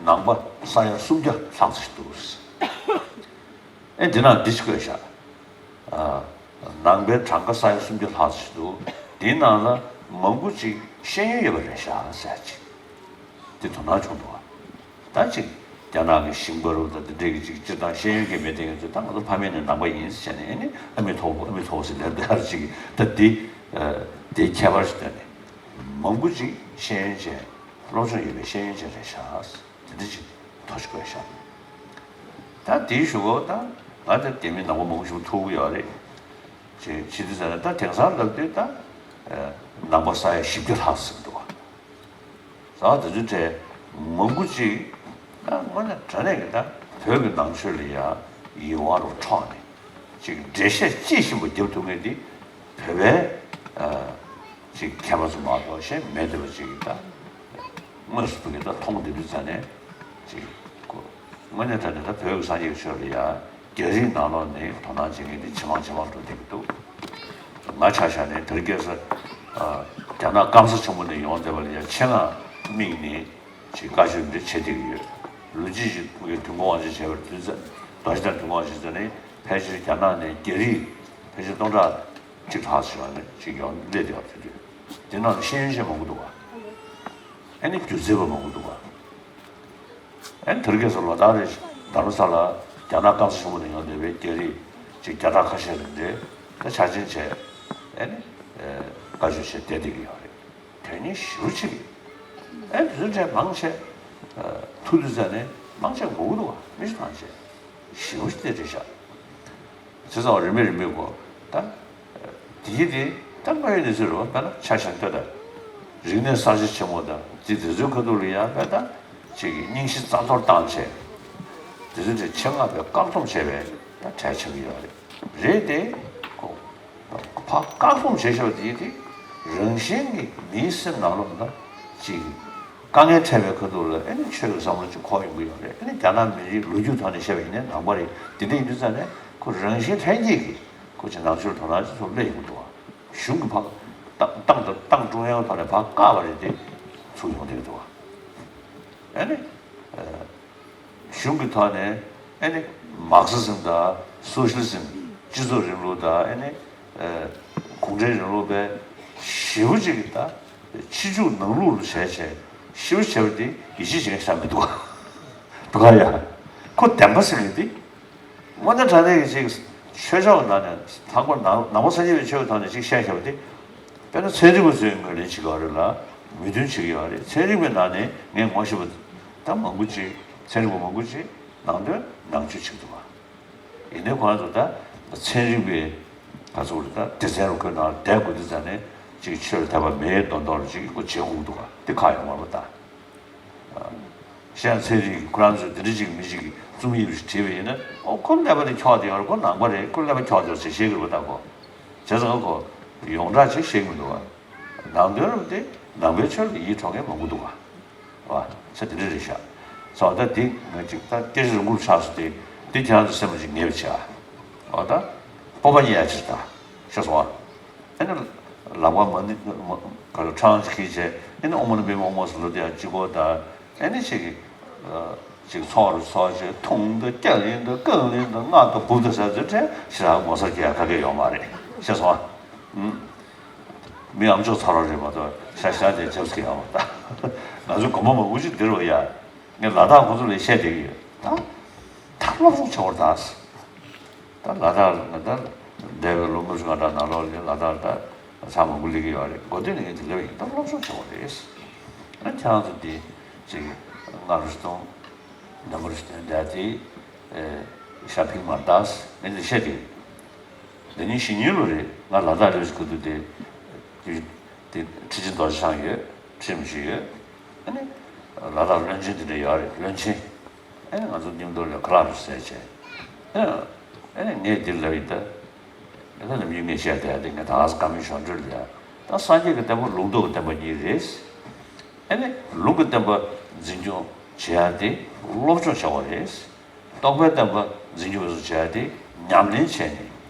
ནང་པ་ས་ཡ་སུམ་བརྒྱ་ལྷག་ཙམ་ཞིག་འདུག་ཨེ་འདི་ནང་འདི་ཅིག་བཀོད་བཞག་ནང་པའི་གྲངས་ཀ་ས་ཡ་སུམ་བརྒྱ་ལྷག་ཙམ་ཞིག་འདུག་དེའི་ནང་ལ་མང་པོ་ཅིག་ཤེས་ཡོན་ཡོད་པ་རེད་ཤག་ཟེར་ཅིག་དེ་དོ་སྣང་བྱུང་འདུག་ད་ཅིག་རྒྱ་ནག་གི་ཞིང་པ་རུ་ད་དེ་འདྲས་ཀྱི་ཅིག་སྤྱིར་བཏང་ཤེས་ཡོན་གྱི་མེད་མཁན་ཚོས་ད་ང་ཚོ་ཕ་མེས་ནས་ནང་པ་ཡིན་ཟེར་ནས་ཨེ་ནི་ཨ་མི་ཐོག་ཨ་མི་ཐོག་ཟེར་ལབ་དེ་ཨར་ཅིག་ད་འདི་དེ་ཁྱད་པར་ཞིག་བཏོན་ནས་མང་པོ་ཅིག་ཤེས་ཡོན་ཅན་སློབ་སྦྱོང་ཡོད་པའི་ཤེས་ཡོན་ཅན་རེད་ཤག་དེ་འདྲ་ཅིག་ཐོ་ཞིག་བཀོད་ཤག་ད་དེའི་གཞུག་གུ་ད་ང་ད་རྒྱ་མི་ནང་པ་མང་པོ་ཞིག་ཐུག་གི་ཡོད་རེད། ཅེས་བྱེད་དུས་ཙམ་ནས་ད་དེང་སང་ལབ་དུས་ད་ནང་པ་ས་ཡ་བཞི་བརྒྱ་ལྷག་ཟིན་འདུག་བ། ཟ་བ་དེ་ཚོའི་གྲས་མང་པོ་ཅིག་ད་དངོས་གནས་དྲང་གནས་ཀྱི་ད་བོད་ཀྱི་ནང་ཆོས་ལ་ཡ་ཡིད་དབང་རུ་འཕྲོག་ནས་ཅིག་འགྲེལ་བཤད་དཔྱིས་ཕྱིན་པ་རྒྱབ་ཐུབ་མཁན་དེ་བོད་པའི་ཅིག་མཁས་པ་ཚོ་མ་གཏོགས་གཞན་མེད་བསྡད་པ་ཅིག་གིས་ད་དངོས་སུ་ཕ་གི་ད་མཐོང་བསྡད་དུས་ཙ་ནས་ཅིག་གོ་དངོས་གནས་དྲང་གནས་ད་བོད་ཀྱི་སངས་རྒྱས་ཀྱི་ཆོས་ལ་ཡ་རྒྱ་རིགས་ནང་ལོགས་ནས་དོ་སྣང་བྱེད་མཁན་དེ་ཇེ་མང་ཇེ་མང་འགྲོ་བསྡད་ཀྱི་འདུག་ང་ཆ་བཞག་ནས་དེ་རིང་ཁ་སང་རྒྱ་ནག་སྐམ་ས་ཆེན་པོ་ནས་ཡོང་བསྡད་པ་ལ་ཡ་ཆེད་མངགས་དམིགས་ནས་ཅིག་བཀའ་ཆོས་འདི་བྱེད་བསྡད་ཀྱི་ཡོད། ལུས་སྦྱིན་གྱི་དུས་འཁོར་དབང་ཆེན་བྱས་པར་དུས་ཙམ་རྡོ་རྗེ་གདན་དུས་འཁོར་དབང་ཆེན་ཚོ་ནི་ཕལ་ཆེར་རྒྱ་ནག་ནས་རྒྱ་རིགས་ཕལ་ཆེར་སྟོང་ཕྲག་ གཅིག་ལྷག་ཙམ་ཡོང་ནས་གཅིག་ཡོང་སླེབས་བསྡད་ཡོད་རེད། དེ་དུས་དེ་ནང་ལ་ཤེས་ཡོན་ཅན་མང་པོ་འདུག་བ། ཨ་ནི་སྒྱུ་རྩལ་པ་མང་པོ་འདུག་བ། ཨ་ནི་དེ་རིང་ཁ་སང་ལོ་ལྟར་རེ་རྡ་རམ་ས་ལ་རྒྱ་ནག་སྐམ་ས་ཆེན་པོ་ནས་ཡོང་བསྡད་པའི་རྒྱ་རིགས་ཅིག་བརྒྱ་ཕྲག་ཁ་ཤས་རེ་འདྲ་ད་ཆ་ཆེན་བྱས། ཨ་ནི་བཀའ་ཆོས་བྱས་བསྡད་བསྡད་ཀྱི་ཡོད་རེད། དོན་སྙིང་ཞེ་པོ་ཅིག་ཨེ་དེ་ཚོ་འདྲ་མང་ཆེ། ཐུག་དུས་ཙ་ནས་མང་ཆེ་མགོ་བོ་འདུག་བ། མི་ཞིག་ཐང་ཆད་ཞེ་པོ་ཅིག་དེ་རེད་ཤག་བྱས་ཙང་རིམ་པས་རིམ་པས་གོ། ད་དེ་ཡི་དེ་ད་དངོས་ཡོད་གནས་ཚུལ་རེད་བ། དཔེར་ན་ཆ་བཞག་ན་ལྟོས་དང་། རིག་གནས་གསར་བརྗེ་ཆེན་མོ་དང་དེ་དེ་ཚོའི་ཁ་ཐུག་ལ་ཡང་དཔེ་ད་ཅིག་གི་རྙིང་གཞི་རྩ་གཏོར་བཏང་བྱས། དེ་ཚོ་དེ་ཆེད་མངགས་པའི་བཀག་སྡོམ་བྱས་པའི་ད་གྲས་ཆགས་ཀྱི་ཡོད་རེད། རེད་དེ། ཁོ་ཕར་བཀག་སྡོམ་བྱེད་ཤོག་དེ་དེ་རང་བཞིན་གྱིས་མིའི་སེམས་ནང་ལོགས་ལ་ཅིག་དཀའ་ངལ་འཕྲད་པའི་ཁ་ཐུག་ལ་ཨ་ནི་ཆོས་ཀྱི་བསམ་བློ་ཅིག་འཁོར་ཡོང་གི་ཡོད་རེད། ཨ་ནི་རྒྱ་ནག་མི་རིགས་ལོ་རྒྱུས་ཐོག་ནས་བཤད་པ་ཡིན་ན་ནང་པ་རེད། དེ་འདྲ་ཡིན་དུས་ཙ་ནས་ཁོ་རང་བཞིན་ལྷན་སྐྱེས་ཀྱིས་ཁོ་ཅིག་ནང་ཆོས་དོ་སྣང་ཅིག་ཚུར་སླེབས་ཡོང་གི་འདུག་བ། གཞུང་གི་ཕར་ཏང་ཏང་དང་ཏང་ཀྲུང་དབྱང་ཐོག་ནས་ཕར་བཀག་པ་རེད་དེ་ཚུར་ཡོང་བསྡད་ཀྱི་འདུག་བ། ཨ་ནི། གཞུང་གི་ཐོག་ནས་ཨ་ནི་མར་ཁེ་སི་ཛིམ་དང་སོ་ཤི་ལི་ཛིམ། སྤྱི་ཚོགས་རིང་ལུགས་དང་ཨ་ནི་གུང་ཁྲན་རིང་ལུགས་པའི་ཞེ་པོ་ཅིག་གི་ད་ཕྱི་འཇུག་ནང་ལུགས་ལ་བྱས་བྱས་ཞེ་པོ་བྱས་པ་དེ་ཡིད་ཆེས་བྱེད་མཁན་ཞིག་མི་འདུག་ག་འདུག་ག་ཡ། ཁོ་བདེན་པ་ཟེར་མཁན་དེ། དངོས་གནས་དྲང་གནས་ཀྱི་ཅིག་ཆོས་ཕྱོགས་ནང་ནས་ལྷག་པར་ནང་ནང་པ་སངས་རྒྱས་པའི་ཆོས་ཀྱི་ཐོག་ནས་ཅིག་བཤད་བཞག་པ་དེ། དཔེར་ན་ཚན་རིག་པ་ཚོས་ངོས་ལེན་བྱེད་ཀྱི་ཡོད་རེད་ལ། མོས་མཐུན་བྱེད་ཀྱི་ཡོད་རེད། ཚན་རིག་པའི་ནང་ནས་ངས་ངོ་ཤེས་པ་ད་མང་པོ་ཅིག་ཚན་རིག་པ་མང་པོ་ཅིག་ནང་དོན་ནང་ཆོས་བྱེད་ཀྱི་འདུག་ག་ཡིན་ནའི་ཁོ་རང་ཚོ་ད་ཚན་རིག་པའི་ག་ཚོད་རེད། ད་སྡེ་ཚན་རུ་ཁོའི་ནང་བསྡད་དགོས་དུས་ཙ་ནས་ཅིག་ཆོས་ལ་དད་པ་མེད་མདོག་མདོག་ལ་ཅིག་ཁོ་བྱེད་དགོས་འདུག་ག་དེ་ཁག་ཡོད་མ་རེད་པ་ད། གཞན་ཚན་རིག་གི་ཁོ་རང་ཚོས་དེ་འདྲ་ཅིག་མི་ཅིག་གིས་རྩོམ་ཡིག་རེ་བྲིས་པ་ཡིན་ན། ཨོ་ཁོ་ཀླད་པ་དེ་འཁྱོག་བསྡད་ཡོད་རེད། ཁོ་ནང་པ་རེད། ཁོ་ཀླད་པ་འཁྱོག་བསྡད་ཡོད་ཟེར་བཤད་ཀྱི་རེད་པ་ད་ཁོ། བྱས་ཙང་ཁོ་ཡོངས་གྲགས་ཅིག་བཤད་ཀྱི་མི་འདུག་ག་ནང་དོན་རུ་དེ་ནང་པའི་ཆོས་ལ་ཡིད་འཕྲོག་མཁན་མང་པོ་འདུག་ག་བ། ཚེ་དེ་འདྲ་རེད་ཤག་སོང་ད་དེ་ང་ཅིག་ད་སྐད་ཆ་རིང་པོར་ཆགས་སོང་སྟེ། དེ་ཁྱེད་རང་ཚོ་སེམས་ལ་ཅིག་ངེས་པ་བྱས་ཨ། འོ་ད་སྤོབས་པ་རྙེད་ཡ་ཅིག་ད་ཤེས་སོང་ཨ། ཨ་ནི་ལག་པ་མ་ནི་མ་ག་ལ་ཁྲང་ཅིག་ཁྱེར་བྱས། ཨ་ནི་ཨོཾ་མ་ཎི་པདྨེ་ཧཱུྃ་ཟེར་ལབ་དེ་ཡང་གཅིག་པོ་ད། ཨ་ནི་ཅིག་གིས་ཅིག་ཚོགས་རུ་ཚོགས་བྱས་འཐུང་དང་སྐྱ་ལེན་དང་རྐང་ལེན་དང་སྔགས་དང་འབུབ་དང་ཟེར་ཚོད་བྲལ་ཞེ་དྲག་ངོ་མཚར་སྐྱེ་ཡ་ག་གེ་ཡོད་མ་རེད། ཤེས་སོང་ཨ། ཨུམ། མི་ཨམ་ཅོག་ཚ་རོགས་རེད་མ་གཏོགས་ཤ་ཤ་དེ་རྒྱབ་སྐྱེ་ཡོད་མ་རེད། ད་ང་ཚོ་དགོན་པ་མང་པོ་ཅིག་འདིར་བ་ཡ། ངས་ལ་དྭགས་ཁོང་ཚོ་ལ་བཤད་བསྡད་ཀྱི་ཡོད་ད། ད་སློབ་སྦྱོང་བྱེད་དགོས་རེད་ད། ད་ལ་དྭགས་ལ་ད་འདས་པའི་ལོ་ལྔ་བཅུ་ང་གྲངས་ནང་ལོགས་ལ་ལ་དྭགས་ལ་ད་ཚང་མང་པོ་སླེབས་ཀྱི་ཡོད་རེད། འགོ་སྟོད་ནས་ངས་དེ་ལབ་ཡིན། ད་སློབ་སྦྱོང་བྱེད་དགོས་རེད། ཨ་ཁྱེད་རང་ཚོ་འདི་ཅིག་སྔ་རུ་གཏོང་། འདམ་རུ་གཏོང་བསྡད་དེ་ཤ་ཕིང་མ་ལྟ་ངས་འདི་བཤད་དེ། འདི་ནི་ཕྱི་ཉིན་ལོ་རེད། ང་ལ་དྭགས་སླེབས་ཀྱི་སྐབས་དུས་དེ་དེ་ཁྲི་ཆེན་རྡོ་རྗེ་འཆང་ཡོད། ཁྲི་རིན་པོ་ཆེ་ཡོད། ཨ་ནི་ལ་དྭགས་བློན་ཆེན་དེ་འདྲ་ཡོད་རེད། བློན་ཆེན། ཨེ་ང་ཚོ་མཉམ་དུ་ལ་ཁ་ལག་རུ་ཟས་བྱས། ཨེ་ཨེ་ངས་འདིར་ལབ་ཡིན་ད། ཨེ་ད་ནམ་རྒྱུན་ངས་བཤད་བསྡད་དེ་ངས་ད་ག་ས་བཀའ་མོལ་ཞོར་འཕྲོས་ལ་ཡ། ད་སངས་རྒྱས་ཀྱི་བསྟན་པ་ལུང་རྟོགས་ཀྱི་བསྟན་པ་གཉིས་རེད། ཨེ་ནི་ལུང་གི་བསྟན་པ་འཛིན་སྐྱོང་བྱེད་ཡ་དེ་སློབ་སྦྱོང་བྱ་བ་རེད། རྟོགས་པའི་བསྟན་པ་འཛིན་སྐྱོང་བཟོ་བྱེད་ཡ་དེ་ཉམས་ལེན་བྱས་ནས་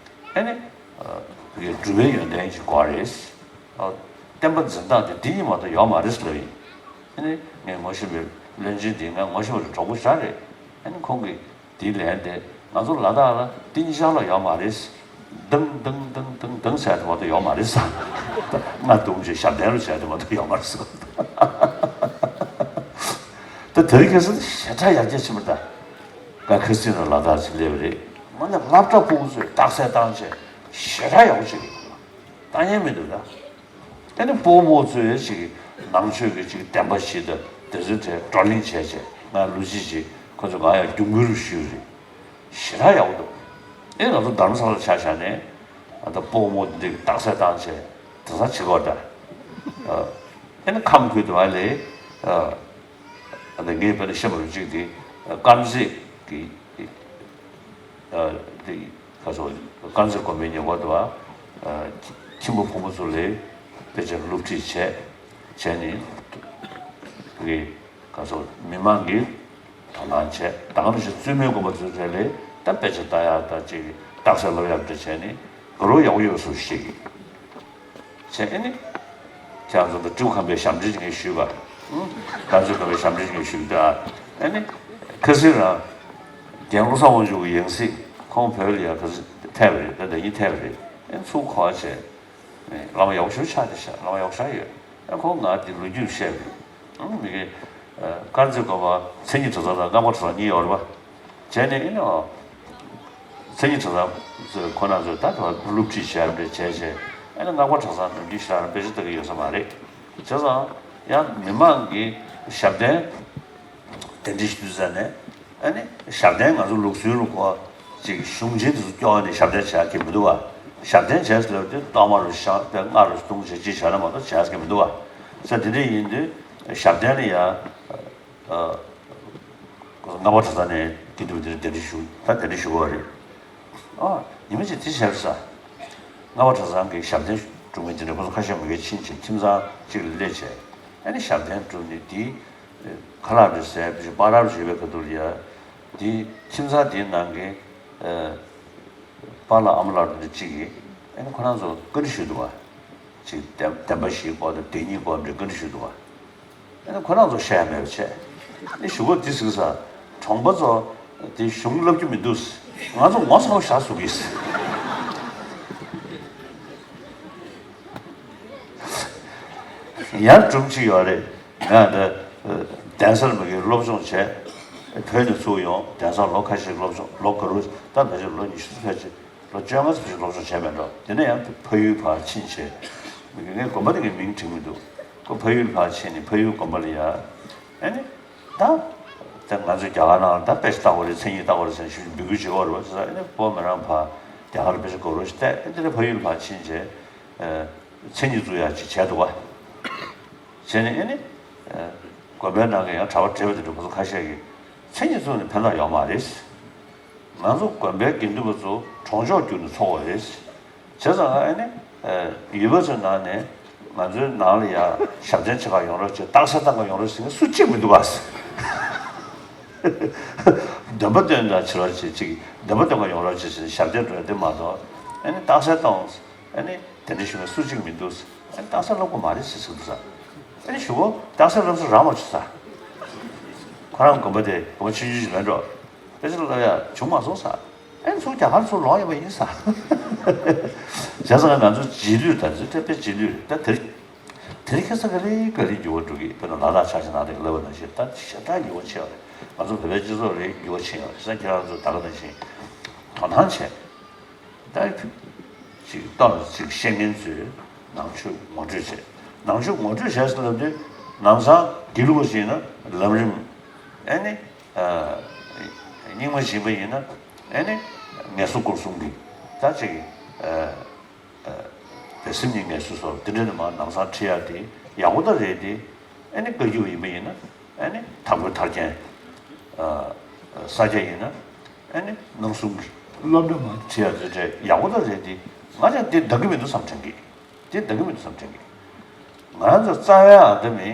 ཨེ་ནི། གི་སྒྲུབ་པའི་ཡོན་ཏན་གྱི་སྐོར་རེད། ཨ། བསྟན་པ་འཛིན་སྟངས་དེ་འདི་གཉིས་མ་གཏོགས་ཡོད་མ་རེད་ཟེར་ལབ་ཡིན། ཨ་ནི་ངས་ངོ་ཤེས་པའི་བློན་ཆེན་དེ་ང་ངོ་ཤེས་པ་རེད། གྲོགས་པོ་ཞེ་དྲག་རེད། ཨ་ནི་ཁོང་གིས་དེའི་ལན་དེ་ང་ཚོ་ལ་དྭགས་ལ་འདི་གཉིས་ཆར་ལ་ཡོད་མ་རེད། དང་དང་དང་དང་དང་ཟེར་དེ་མ་གཏོགས་ཡོད་མ་རེད་ཟེར། ད་ང་དུང་ཅེས་ཞབས་བརྟན་རུ་བྱས་དེ་མ་གཏོགས་ཡོད་མ་རེད་ཟེར། ད་དེ་རིང་ཁ་སང་ཞེ་དྲག་ཡར་རྒྱས་ཕྱིན་པ་ད། ང་ཁ་སང་ལ་ལ་དྭགས་ཅིག་སླེབས་པ་རེད། ང་ནི་སློབ་གྲྭ་ཕྲུ་གུ་ཚོས་རྟགས་གསལ་བཏང་བྱས་ཞེ་དྲག་ཡག་པོ་བྱེད་ཀྱི་འདུག་ད་ཡན་མི་འདུག་ད། ཨ་ནི་སྤོ་རྨོ་ཚོས་ཅིག་ནང་ཆོས་ཀྱི་ཅིག་བདེན་པ་ཞིག་དང་དེ་ཚོའི་གྲས་བགྲོ་གླེང་བྱས་བྱས་ང་ལོ་གཅིག་ཅིག་ཁོ་ཚོ་ང་ཡང་རྒྱུན་འཁུར་ཞུས་རེད། ཞེ་དྲག་ཡག་པོ་འདུག་ཨེ་ང་ཚོ་རྡ་རམ་ས་ལ་ཆ་བཞག་ནས་ཨ་ད་སྤོ་རྨོ་འདི་རྟགས་གསལ་བཏང་བྱས་དེང་སང་བྱེད་དགོས་ད། ཨ་ནི་ཁམས་ཁུལ་དུ་ཨ་ལས་ཨ་ཨ་ད་ངས་དཔེར་ན་བཤད་པ་རུ་གཅིག་དེ་དཀར་མཛེས་ཀྱི་ཨ་དེ། ཁ་སོ་དཀར་མཛེས་དགོན་པའི་ཉེ་འཁོར་དུ་བ། ཁྱིམ་པ་ཕོ་མོ་ཚོ་ལས་དཔེ་ཆ་སློབ་ཁྲིད་བྱས་བྱས་ནས། གི་ཁ་སོ་མི་མང་གིས་དོ་སྣང་བྱས། ད་ག་ནང་བཞིན་བཙུན་མའི་དགོན་པ་ཚོའི་གྲས་ལས་ད་དཔེ་ཆ་ལྟ་ཡག་ད་ཅིག་རྟགས་གསལ་སློབ་ཡག་འདྲ་བྱས་ནས་དགའ་རབ་ཡག་པོ་ཡོད་པ་སོགས་ཤིག་བྱས། ཨེ་ནི། ཁྱེད་རང་ཚོ་ད་སྤྲེའུ་ཁམས་པའི་ཞབས་འདྲེན་ངས་ཞུས་པ། ཨུ། དཀར་མཛེས་ཁམས་པའི་ཞབས་འདྲེན་ངས་ཞུས་ད། ཨེ་ནི། ཁ་སང་རང་། རྒན་བློ་བཟང་དབང་ཕྱུག་གི་ཡང་སྲིད་ཁོང་བོད་ལ་ཡར་ཁ་སང་ཐད་པ་རེད། ད་ད་ཡིན་ཐད་པ་རེད། ཨེ་ཚུར་གོ་བ་བྱས། ཨེ་བླ་མ་ཡག་པོ་ཞེ་པོ་ཆགས་བསྡད་ཤག་བླ་མ་ཡག་པོ་ཆགས་ཡོད། ཨེ་ཁོང་ང་དེ་ལོ་རྒྱུས་བཤད་པས། ཨང་མི་དགེ་དཀར་མཛེས་དགོན་པ་མཚན་ཉིད་གྲྭ་ཚང་དང་སྔགས་པ་གྲྭ་ཚང་གཉིས་ཡོད་རེད་པ། བྱས་ནས་ཨེ་ནི་ཨོ། མཚན་ཉིད་གྲྭ་ཚང་ཚོས་ཁོ་རང་ཚོས་ད་དེ་བ་སློབ་ཁྲིད་བྱས་རེད་བྱས་བྱས། ཨེ་ནི་སྔགས་པ་གྲྭ་ཚང་ནམ་རྒྱུན་ཞེ་དྲག་དཔེ་ཆ་ལྟ་གི་ཡོད་ས་མ་རེད། བྱས་ཙང་ཡང་མི་མང་གི་ཞབས་བརྟན་གདན་འདྲེན་ཞུ་དུས་ཙ་ནས། ཨ་ནི་ཞབས་བརྟན་ང་ཚོ་ལུགས་སྲོལ་ལ་གོ་ཅིག་གཞུང་ཆེན་དེ་ཚོ་སྐྱོར་བ་ནས་ཞབས་བརྟན་བྱ་གི་མི་འདུག་བ། ཞབས་བརྟན་བྱས་ཟེར་ལབ་དུས་གཏོར་མ་རུ་བཞག་པའི་སྔགས་རུ་བརྡུང་བྱས་ཅིག་བྱས་ན་མ་གཏོགས་བྱ་གི་མི་འདུག་བ། ས་དེ་འདྲ་ཡིན་དུས་ཞབས་བརྟན་ལ་ཡ། ཨ། སྔགས་པ་གྲྭ་ཚང་ནས་དགེ་འདུན་པ་དེ་ཚོ་གདན་འདྲེན་ཞུ་ད་གདན་འདྲེན་ཞུ་དགོས་པ་རེད། ཨ། ཉི་མ་གཅིག་དེ་བྱས་ས། སྔགས་པ་གྲྭ་ཚང་གི་ཞབས་བརྟན་སྒྲུབ་མཁན་དེ་འདྲ་ཁོ་ཚོ་ཁ་ཤས་མ་གིར་ཕྱིན་བྱས་ཁྱིམ་ཚང་གཅིག་ལ་སླེབས་བྱས། ཨ་ནི་ཞབས་བརྟན་སྒྲུབ་ནས་དེའི་ཁ་ལག་རེ་ཟས་པ་ཞིག་པཱ་ལགས་རེ་ཞུས་པའི་ཁ་ཐུག་ལ་ཡ། དེ་ཁྱིམ་ཚང་དེའི་ནང་གི་ཨ། པཱ་ལགས་ཨ་མ་ལགས་དེ་འདྲ་གཅིག་གིས་ཨ་ནི་ཁོ་རང་ཚོ་བཀའ་འདྲི་ཞུས་འདུག་བ། ཅིག་བདེན་བདེན་པ་བཞིའི་སྐོར་དང་བདེན་གཉིས་སྐོར་འདྲ་བཀའ་འདྲི་ཞུས་འདུག་བ། ཨ་ནི་ཁོ་རང་ཚོ་བཤད་ཡ་མེད་པ་བྱས། ཨ་ནི་གཞུག་གུ་འདི་ཟེར་གི་ས། གྲོང་པ་ཚོ་དེ་གཞུང་བསླབ་རྒྱུ་མི་འདུག་ང་ཚོ་ངོ་ཚ་པོ་བཞག་ཟུག་གིས། ཡར་སྒྲུང་གཅིག་ཡོད་རེད། ང་འདི་གདན་སར་མ་གིར་སློབ་སྦྱོང་བྱས། བོད་ནས་ཚུར་ཡོང་གདན་སར་ལོ་ཁ་ཤས་སློབ་སྦྱོང་ལོ་ག་རུ་ད་ཕལ་ཆེར་ལོ་ཉི་ཤུ་ཙམ་ཕལ་ཆེར་ལོ་བཅོ་ལྔ་ཙམ་ཞིག་སློབ་སྦྱོང་བྱས་མེད་འགྲོ། དེ་ནས་ཡང་ཕ་ཡུལ་ཕར་ཕྱིན་བྱས། མི་གིར་ངས་དགོན་པ་དེ་གའི་མིང་བྲིས་མི་འདུག་ཁོ་ཕ་ཡུལ་ཕར་ཕྱིན་ནས་ཕ་ཡུལ་དགོན་པ་ལ་ཡ། ཨ་ནི། ད། ད་ང་ཚོས་རྒྱ་གར་ནང་ལ་ད་དཔེ་ཆ་ལྟ་དགོས་རེད་མཚན་ཉིད་ལྟ་དགོས་རེད་ཟེར་ནས་ཞུ་འབོད་སྐུལ་བྱེད་དགོས་རེད་བ་ཟེར་ཨ་ནི་བོད་མི་རང་ཕར་རྒྱ་གར་ལ་དཔེ་ཆ་དགོས་རེད་ཟེར་ཏེ་ཨ་འདི་ནས་ཕ་ཡུལ་ཕར་ཕྱིན་བྱས། མཚན་ཉིད་བཙུགས་ཡག་ཅིག་བྱས་འདུག་བ། བྱས་ནས་ཨ་ནི། དགོན་པའི་ནང་གི་ཡང་གྲྭ་པ་བགྲེས་པ་དེ་འདྲ་ཁོ་ཚོ་ཁ་ཤས་ཀྱིས་མཚན་ཉིད་བཙུགས་ནས་ཕན་ཐོགས་ཡོད་མ་རེད། ང་ཚོ་དགོན་པའི་དགེ་འདུན་པ་ཚོ་གྲོང་ཆོག་བརྒྱུད་ནས་འཚོ་དགོས་རེད། བྱས་ཙང་ཨ་ནི། ཡུལ་པ་ཚོའི་ནང་ནས་ང་ཚོའི་ནང་ལ་ཡ་ཞབས་བརྟན་བྱེད་ག་ཡོང་རོགས་བྱེད་རྟགས་གསལ་བཏང་ག་ཡོང་རོགས་ཟེར་མཁན་སུ་གཅིག་མི་འདུག་ག་འདོན་པ་འདོན་དང་བྱེད་རོགས་བྱེད་ཅིག་འདོན་པ་འདོན་ག་ཡོང་རོགས་བྱེད་ཟེར་ཞབས་བརྟན་འགྲོ་ཡ་དེ་མ་གཏོགས་ཨ་ནི་རྟགས་གསལ་གཏོང་། ཨ་ནི་དེ་འདྲ་ཞུ་མཁན་སུ་གཅིག་མི་འདུག་ཨ་ནི་རྟགས་གསལ་སློབ་དགོས་མ་རེད་ཟེར་ཟེར་འདུག་ས། ཨ་ནི་གཞུག་གུ་རྟགས་གསལ་སློབ་ས་རག་མ་བྱུང་ས། ཁོ་རང་དགོན་པ་དེ་དགོན་པ་ཆུང་ཆུང་ཞིག་མེད་འགྲོ། དཔེ་ཆ་སློབ་ཡ་བྱུང་མ་སོང་ས། ཨེ་ཚུར་རྒྱ་གར་ཚུར་ལོག་ཡོད་པ་ཡིན་ས། བྱས་ཙང་ང་ཚོ་རྗེས་ལུས་དང་ཚུལ་ཁྲིམས་པའི་རྗེས་ལུས་ད་དེར། དེར་ཁ་སང་ག་ལེ་ག་ལེ་འགྱུར་བ་འགྲོ་གི་དཔེར་ན་ལ་དྭགས་ཆ་ཤས་ནང་དེ་ག་ལབ་པ་ནང་བཞིན་ད་ཞེ་དྲག་འགྱུར་བ་ཆེ་བ་རེད། ང་ཚོ་བོད་པའི་སྤྱི་ཚོགས་རེད་འགྱུར་བ་ཕྱིན་ཡོད་རེད། བྱས་ཙང་ཁྱེད་རང་ཚོ་ད་ག་ནང་བཞིན་དོ་སྣང་བྱས། ད་ཅིག་ཏོག་ཅིག་ཤེས་མཁན་ཚོས་ནང་ཆོས་ངོ་སྤྲོད་བྱས། ནང་ཆོས་ངོ་སྤྲོད་བྱས་ཟེར་ལབ་དུས་ནང་སང་དགེ་ལུགས་པ་ཞིག་ཡིན་ན་ལམ་རིམ། ཨེ་ནི། རྙིང་མ་བྱིན་པ་ཡིན་ན་ཨེ་ནི་ངལ་གསོ་སྐོར་གསུམ་གྱི་ད་ཅིག་བེ་སེམས་ཉིད་ངལ་གསོ་སོགས་དེ་འདྲ་ནི་མ་ནང་སང་ཁྲིད་ཡག་དེ་ཡག་པོ་ད་རེད་དེ། ཨེ་ནི་བཀའ་བརྒྱུད་པ་ཡིན་པ་ཡིན་ན་ཨེ་ནི་དྭགས་པོའི་ཐར་རྒྱན། ས་སྐྱ་ཡིན་ན་ཨེ་ནི་སྣང་གསུམ་གྱི་སློབ་གྲྭ་མ་ཁྲིད་ཡག་དེ་འདྲ་ཡག་པོ་ད་རེད་དེ། ང་ཅང་དེ་འདང་གི་མི་འདུག་བསམ་དྲན་གི་དེ་འདང་གི་མི་འདུག་བསམ་དྲན་གི་ང་རང་ཚོ་རྩ་བའི་ཨ་འདི་མི།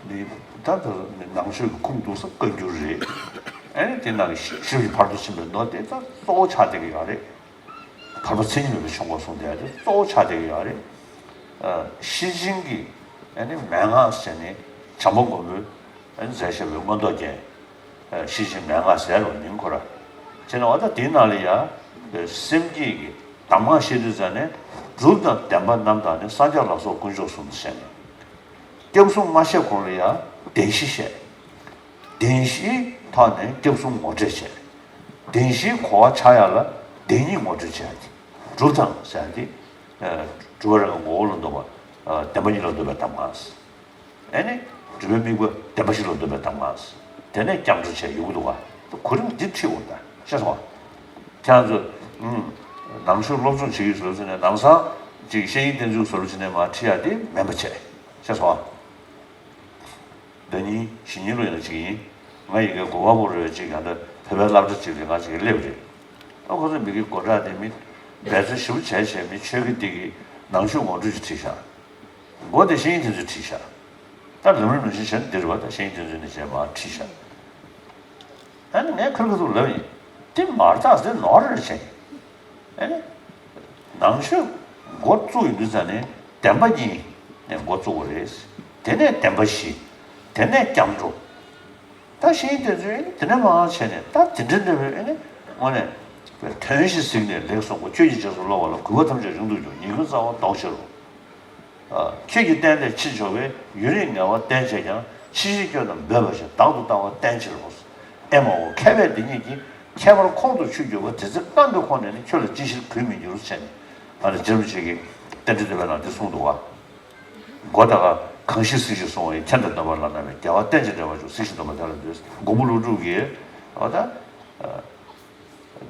ནི་ད་ལྟ་ནང་ཆོས་ཀྱི་ཁུངས་གཏུགས་ས་བཀའ་འགྱུར་རེད། ཨ་ནི་དེ་ནང་གི་ཞིབ་ཞིབ་ཀྱི་ཕར་ཚུར་ཕྱིན་པའི་མདོ་དེ་ད་གཙོ་བོ་ཆགས་བསྡད་ཀྱི་ཡོད་རེད། བར་པ་མཚན་ཉིད་མེད་པའི་ཆོས་འཁོར་གསུངས་བསྡད་ཡ་དེ་གཙོ་བོ་ཆགས་བསྡད་ཀྱི་ཡོད་རེད། ཤེར་ཕྱིན་གྱི་ཨ་ནི་མན་ངག་ཟེར་ནས་བྱམས་པ་མགོན་པོས་ཨ་ནི་མཛད་བཞག་པའི་མངོན་རྟོགས་རྒྱན། ཤེར་ཕྱིན་མན་ངག་ཟེར་བ་མིང་ཁོ་ར། བྱས་ན་འོ་ད་དེའི་ནང་ལ་ཡ། སེམས་བསྐྱེད་ཀྱི་གདམས་ངག་བཤད་དུས་ཙ་ནས་སྒྲུབ་དང་བདེན་པ་རྣམས་དང་ནི་སངས་རྒྱས་ལ་སོགས་དཀོན་མཆོག་གསུམ་ཟེར་ནས། སྐྱབས་གསུམ་མ་བཤད་གོང་ལ་ཡ་བདེན་བཞི་བཤད། བདེན་བཞིའི་ཐོག་ནས་སྐྱབས་གསུམ་ངོ་སྤྲོད་བྱས། བདེན་བཞིའི་གོ་བ་ཆགས་ཡ་ལ་བདེན་གཉིས་ངོ་སྤྲོད་བྱས། སྒྲུབ་དང་ཟེར་ཡ་དེ། སྒྲུབ་པ་རང་གི་ངོ་བོ་ལ་འདོད་པ། བདེན་པ་གཉིས་ལ་འདོད་པའི་གདམས་ངག་ཨེ་ནི། སྒྲུབ་པའི་དམིགས་པ་བདེན་པ་བཞི་ལ་འདོད་པའི་གདམས་ངག་དེ་ནས་སྐྱབས་འགྲོ་བྱས་ཡོང་གི་འདུག་ག་གོ་རིམ་འདི་ཁྲིད་འོང་ད་ཤེས་སོང་ང་། ཁྱེད་རང་ཚོ། ནང་ཆོས་སློབ་སྦྱོང་བྱེད་ཀྱི་བཟོ་ཚོ་ནས་ནམ་སང་ཅིག་ཤེས་ཡོན་བསྟན་འཛིན་བཟོ་འདྲ་བྱས་ནས་མར་ཁྲིད་ཡག་དེ་མིན་པ་བྱས། ཤེས་སོང་ང་། ཟླ་ཉིན་གཞེས་ནིང་ལོ་ཡིན་ན་ཅིག་ཡིན། ང་ཡི་གེ་གོ་བ་པོ་རེད་ཅིག་ཡང་ད་བོད་པའི་སློབ་གྲྭ་ཅིག་ལ་ང་ཅིག་སླེབས་རེད། ཨ་ཁོ་ཚོ་མི་གི་སྒོ་འགྲམ་དེ་མི་འབད་བརྩོན་ཞེ་པོ་བྱས་བྱས་མི་ཆོས་ཀྱི་འདི་གི་ནང་ཆོས་ངོ་སྤྲོད་ཅིག་ཁྲིད་ཤག་སྒོ་དེ་ཤེས་ཡོན་བསྟན་འཛིན་ཁྲིད་ཤག་ད་ལམ་རིམ་ནང་བཞིན་བྱས་ན་འདི་རེད་བ། ད་ཤེས་ཡོན་བསྟན་འཛིན་ནས་བྱས་མར་ཁྲིད་ཤག་ཨ་ནི་ངས་ཁ་ཐུག་ཁ་ཐུག་ལབ་ཡིན། འདི་མ་རེད་ད་ཟེར་ནོར་རེད་བྱས། ཨ་ནི། ནང་ཆོས་འགོ་བཙུགས་ཡོང་དུས་ཙ་ནས་བདེན་པ་གཉིས་ནས་འགོ་བཙུགས་པ་རེད། དེ་ནས་བདེན་པ་བཞི། དེ་ནས་སྐྱབས་འགྲོ། ད་ཤེས་ཡོན་བསྟན་འཛིན་དེ་ནས་མར་བྱས་ནས་ད་དེ་འདྲ་འདྲ་བའི་ཨ་ནི་དངོས་གནས་ དོན་བཞི་གཟིགས་ནས་ལེགས་གསུངས་པ། ཆོས་ཀྱི་རྗེས་སུ་སློབ་པ་ལ། གུས་པ་ཐམས་ཅད་རིང་དུ་གྱུར། ཉེས་ཀུན་རྩ་བ་ཟློག་ཕྱིར་རོ། ཨ། ཁྱེད་ཀྱིས་བསྟན་ཏེ་ཕྱིར་བྱ་བའི། ཡུན་རིང་ངལ་བ་བསྟེན་བྱས་ཀྱང་། ཕྱི་བཞིན་སྐྱོ་རྣམས་འབོད་པ་བཞིན། བདག་ཏུ་ལྟ་བ་བསྟེན་ཕྱིར་རོ། ཨེ་མའོ། མཁས་པས་འདི་ཉིད་ཀྱི། ཁྱད་པར་ཁོང་དུ་ཆུད་གྱུར་པ། དེ་ཚེ་བརྐམ་པའི་ཁོང་ནས་ནི། ཁྱོད་ལ་ཅི་ཕྱིར་གུས་མི་འགྱུར། ཟེར་ནས། ཨ་ནི་རྗེ་རིན་པོ་ཆེ་གིས་རྟེན་འབྲེལ་བསྟོད་པའི་ནང་འདི་གསུངས་འདུག་བ། མགོ་ད་ག་གང་ཞིག་གཟིགས་ཤིང་བསྲུང་བ་ཡི། ཁྱེད་དང་སྡོམ་པ་བླ་ན་མེད། རྒྱལ་བ་རྟེན་ཅིང་འབྲེལ་བར་འགྱུར། གཟིགས་ཤིང་སྡོམ་པ་དེ་ལ་འདུད། མགོན་པོ་ཀླུ་སྒྲུབ་ཀྱིས་འོ་ད་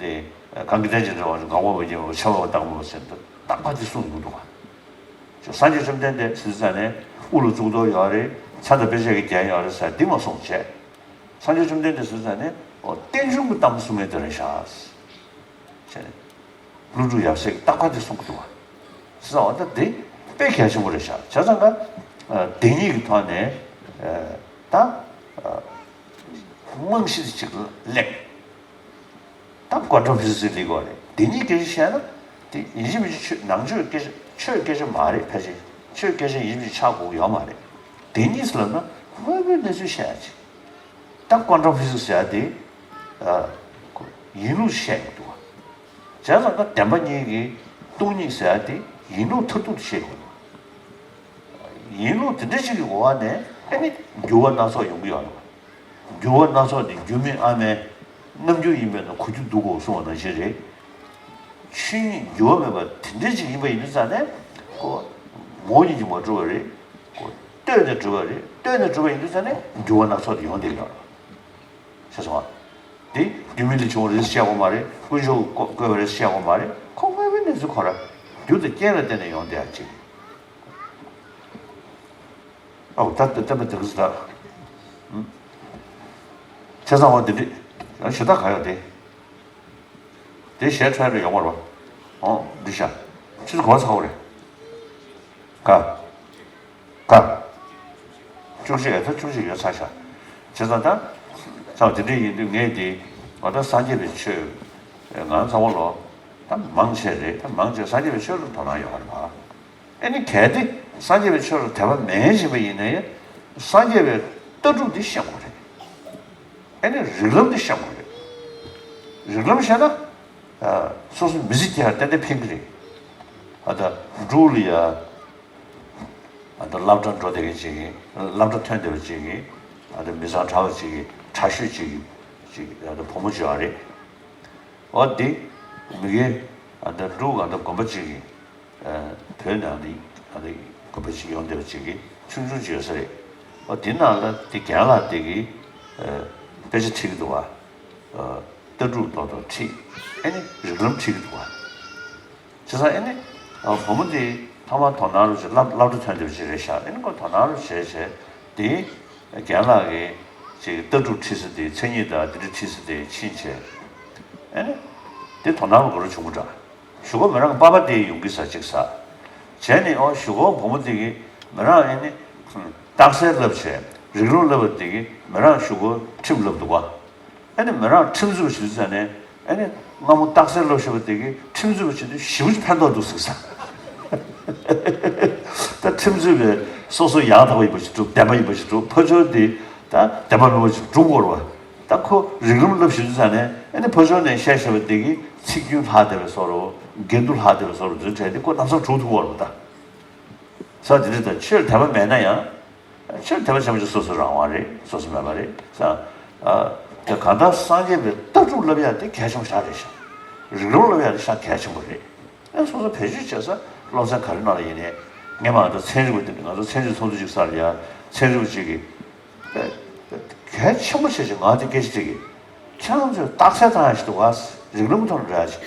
དེ་གང་གིས་རྟེན་ཅིང་འབྲེལ་བར་འགྱུར། གང་བ་བས་ཀྱང་འཕྱ་བ་བདག་མེད་པ། ཟེར་འདུག། རྟག་པ་དེ་གསུངས་འདུག་འདུག་བ། སངས་རྒྱས་བཅོམ་ལྡན་འདས་ཟེར་ཙང་ནས་དབུ་ལ་གཙུག་ཏོར་ཡོད་རེད། མཚན་དང་དཔེ་བྱད་ཀྱིས་བརྒྱན་ཡོད་རེད་ཟེར་འདི་མ་གསུངས་བྱས། སངས་རྒྱས་བཅོམ་ལྡན་འདས་ཟེར་ཙང་ནས་འོ་རྟེན་འབྱུང་གི་གཏམ་གསུང་མཁན་དེ་རེད་ཤག། བྱས་ནས། ཀླུ་སྒྲུབ་ཡབ་སྲས་ཀྱིས་རྟག་པར་དེ་གསུང་གི་འདུག་བ། ཟེར་བ་ད་དེ་དཔེ་གལ་ཆེན་པོ་རེད་ཤག། བྱས་ཙང་ཀ་བདེན་གཉིས་ཀྱི་ཐོག་ནས་ད་རྨང་གཞི་དེ་གཅིག་སླེབས། ད་ཀོན་ཊམ་ཕི་ཟིག་སི་ལེགས་པ་རེད། བདེན་གཉིས་སྐད་ཆ་བཤད་ན་དེ་ཡིན་གཅིག་མིན་གཅིག་ཆོས་ནང་ཆོས་སྐད་ཆ་ཆོས་སྐད་ཆ་མ་རེད། ཕལ་ཆེར་ཆོས་སྐད་ཆ་ཡིན་གཅིག་ཆགས་དགོས་ཀྱི་ཡོད་མ་རེད། བདེན་གཉིས་ཟེར་ལབ་ན་དངོས་པོའི་གནས་ཚུལ་བཤད་ཡ་ཅིག། ད་ཀོན་ཊམ་ཕི་ཟིག་སི་ཟེར་ཡ་དེ་ཡིན་ལུགས་བཤད་ཡོང་གི་འདུག་བ། བྱས་ཙང་ཀ་བདེན་པ་གཉིས་ཀྱི་སྟོང་ཉིད་ཟེར་ཡ་དེ་ཡིན་ལུགས་མཐར་ཐུག་ཏུ་བཤད་དགོས། ཡིན་ལུགས་དེ་འདྲ་ཞིག་གི་འོག་ནས་ཨ་ནི་འགྱུར་བ་སྣ་ཚོགས་ཡོང་གི་ཡོད་རེད། འགྱུར་བ་སྣ་ཚོགས་དེ་འགྱུར་མེད་ཨ་མའི་རྣམ་འགྱུར་ཡིན་པས་ན་གོ་རྒྱུ་སྡུག་གོ་གསུང་བ་ནང་བཞིན་རེད། ཆོས་ཉིད་འགྱུར་བ་མེད་པ་དེ་འདྲ་ཞིག་ཡིན་པ་ཡིན་དུས་ཙང་ནས་ཁོ་ངོ་བོ་ཉིད་ཀྱིས་མ་གྲུབ་པ་རེད། ཁོ་ལྟོས་ནས་གྲུབ་པ་རེད། ལྟོས་ནས་གྲུབ་པ་ཡིན་དུས་ཙང་ནས་འགྱུར་བ་སྣ་ཚོགས་དེ་ཡོང་བསྡད་ཀྱི་ཡོད་རེད། ཤེས་སོང་ང་། འདི་རྒྱུ་མེད་ལས་བྱུང་བ་རེད་ཟེར་བཤད་དགོས་མ་རེད། དཀོན་མཆོག་གིས་བཀོད་པ་རེད་ཟེར་བཤད་དགོས་མ་རེད། ཁོ་དངོས་པོའི་གནས་ཚུལ་ཁོ་རང་རྒྱུ་དང་རྐྱེན་ལ་བརྟེན་ནས་ཡོང་བསྡད་ཡ་ཅིག། ཨའོ་ད་ལྟ་བསྟན་པ་དེ་ག་ཟེར་ད། བྱས་ཙང་འོ་འདི་འདྲ་ཡང་ཞེ་དྲག་ག་ཡོད་དེ། དེ་ཞལ་འཕྲོད་རེ་ཡོང་བ་རེད་བ། ཨོ་འདི་ཤ། ཆུ་ཚོད་གོ་ཚ་བོ་རེད། ག་ག་བཅུ་གཅིག་ཨེ་ད་བཅུ་གཅིག་ཡོད་ཚ་ཤ། བྱས་ཙང་ད། ཚ་བོ་དེ་འདྲ་ཡིན་དུས་ངས་དེ་ང་ད་སངས་རྒྱས་པའི་ཆོས་ང་ཚ་བོ་ལོ། ད་མང་ཆེ་རེད། ད་མང་ཆེ་སངས་རྒྱས་པའི་ཆོས་ལ་དོ་སྣང་ཡོད་པ་རེད་བ། ཨེ་ནི་གལ་ཏེ་སངས་རྒྱས་པའི་ཆོས་ལ་དད་པ་མེད་བཞིན་པ་ཡིན་ན་ཡང་སངས་རྒྱས་པའི་ལྟ་གྲུབ་འདི་ཤེས་དགོས་རེད། ཨེ་ནི་རིགས་ལམ་འདི་ཤེས་དགོས་རེད། རིགས་ལམ་ཤེས་ན། ཨ། སོ་སོ་མི་ཚེ་སྐྱེལ་བར་ཏན་ཏན་ཕན་གྱི་རེད། ཨ་ད་འབྲུག་ལ་ཡ། ཨ་ད་སློབ་གྲྭ་འགྲོ་བསྡད་མཁན་ཅིག་གིས་སློབ་གྲྭ་ཐོན་བསྡད་པ་ཅིག་གིས་ཨ་ད་མི་ཚང་དྲག་པ་ཅིག་གིས་དྲག་ཤོས་ཅིག་གིས་ཅིག་ཨ་ད་བུ་མོ་ཅིག་ཡོད་རེད། འོ་དེ་མི་གིས་ཨ་ད་འབྲུག་ཨ་ད་དགོན་པ་ཅིག་གིས། བོད་ནང་ནས་ཨ་ནི་དགོན་པ་ཞིག་ཡོང་བསྡད་པ་ཅིག་གིས་ཆུང་ཆུང་ཅིག་ཡོད་ས་རེད། ཨོ་དེ་ནང་ལ་དེ་རྒན་ལགས་དེ་གིས་དཔེ་ཆ་ཁྲིད་ཀྱི་འདུག་བ། ལྟ་གྲུབ་ཏོག་ཏོག་ཁྲིད། ཨ་ནི་རིགས་ལམ་ཁྲིད་ཀྱི་འདུག་བ། བྱས་ཙང་ཨ་ནི་བུ་མོ་དེ་ཐོག་མར་དོ་སྣང་རུ་བྱས་སློབ་སློབ་གྲྭ་ཐོན་བསྡད་པ་ཅིག་རེད་ཤག། ཨ་ནི་ཁོ་དོ་སྣང་རུ་བྱས་བྱས་དེ་རྒན་ལགས་ཀྱིས་ཅིག་ལྟ་གྲུབ་ཁྲིད་ས་དེ་མཚན་ཉིད་དང་དེ་འདྲ་ཁྲིད་ས་དེ་ཕྱིན་བྱས་ཨ་ནི་དེ་དོ་སྣང་རུ་འགྲོ་བྱུང་གི་འདྲ། གཞུག་གུ་མི་རང་པ་ཕ་དེ་ཡོང་གི་ས་ཅིག་ས། བྱས་ནས་ཨོ་གཞུག་གུ་བུ་མོ་དེ་གིས་མི་རང་ཨེ་ནི། རྟགས་གསལ་བསླབ་བྱས་རིགས་ལམ་བསླབ་པ་དེ་གིས་མི་རང་གཞུག་གུ་ཁྲིམས་བསླབ་འདུག་ག། ཨེ་ནི་མི་རང་ཁྲིམས་རྩོད་པ་ཞིག་ཟེར་ནས་ཨེ་ནི་སྔ་མོ་རྟགས་གསལ་བསླབ་བྱས་པ་དེ་གིས་ཁྲིམས་རྩོད་པ་བྱེད་དུས་ཞེ་པོ་ཅིག་ཕན་ཐོགས་འདུག་ཟེར་ས། ད་ཁྲིམས་རྩོད་པས་སོ་སོ་ཡང་དག་པ་ཡིན་པ་ཞིག་སྒྲུབ། བདེན་པ་ཡིན་པ་ཞིག་སྒྲུབ། ཕར་ཕྱོགས་དེ་ད་བདེན་པ་མིན་པ་ཞིག་སྒྲུབ་དགོས་རེད་བ། ད་ཁོ་རིགས་ལམ་བསླབ་བཞིན་དུ་ས་ནས་ཨ་ནི་ཕར་ཕྱོགས་ནས་བཤད་བཤད་པ་དེ་གིས་ཚིག་རྒྱུན་ལྷག་བསྡད་པའི་བཟོ་འདྲ། འགལ་འདུ་ལྷག་བསྡད་པའི་བཟོ་འདྲ་འདི་འདྲ་བྱས་ཏེ་ཁོ་ལམ་སང་གྲུབ་ཐུབ་པ་རེད་ད། ས་དེ་འདྲ་ད་ཆོས་དད་པ་མེད་ན་ཡང་། ཆོས་དད་པ་བྱེད་པ་ཅིག་སོ་སོའི་རང་དབང་རེད། སོ་སོ་མེད་པ་རེད་ས། ཨ། དེ་གང་ལྟར་སངས་རྒྱས་པའི་ལྟ་གྲུབ་བསླབ་ཡག་དེ་གལ་ཆེན་པོ་ཞེ་དྲག་རེད་ཤག། རིགས་ལམ་བསླབ་ཡག་དེ་ཤག་གལ་ཆེན་པོ་རེད། ཨ་སོ་སོ་བེད་སྤྱོད་བྱེད་ས་སློབ་ཚན་ག་རེ་ནང་ལ་ཡིན་ནའི་ངས་མ་ད་ཚན་རིག་པ་དེ་ང་ཚོ་ཚན་རིག་ཚོགས་འདུ་ཅིག་སར་ཡ་ཚན་རིག་པ་ཅིག་གིས་གལ་ཆེན་པོ་བྱས་ཅིག་ང་དེ་སྐད་ཆ་དྲིས་ཀྱི། ཁྱེད་རང་ཚོས་རྟགས་གསལ་བཏང་ཡ་ཞིག་འདུག་ག། རིགས་ལམ་ཐོག་ནས་འགྲོ་ཡ་ཅིག་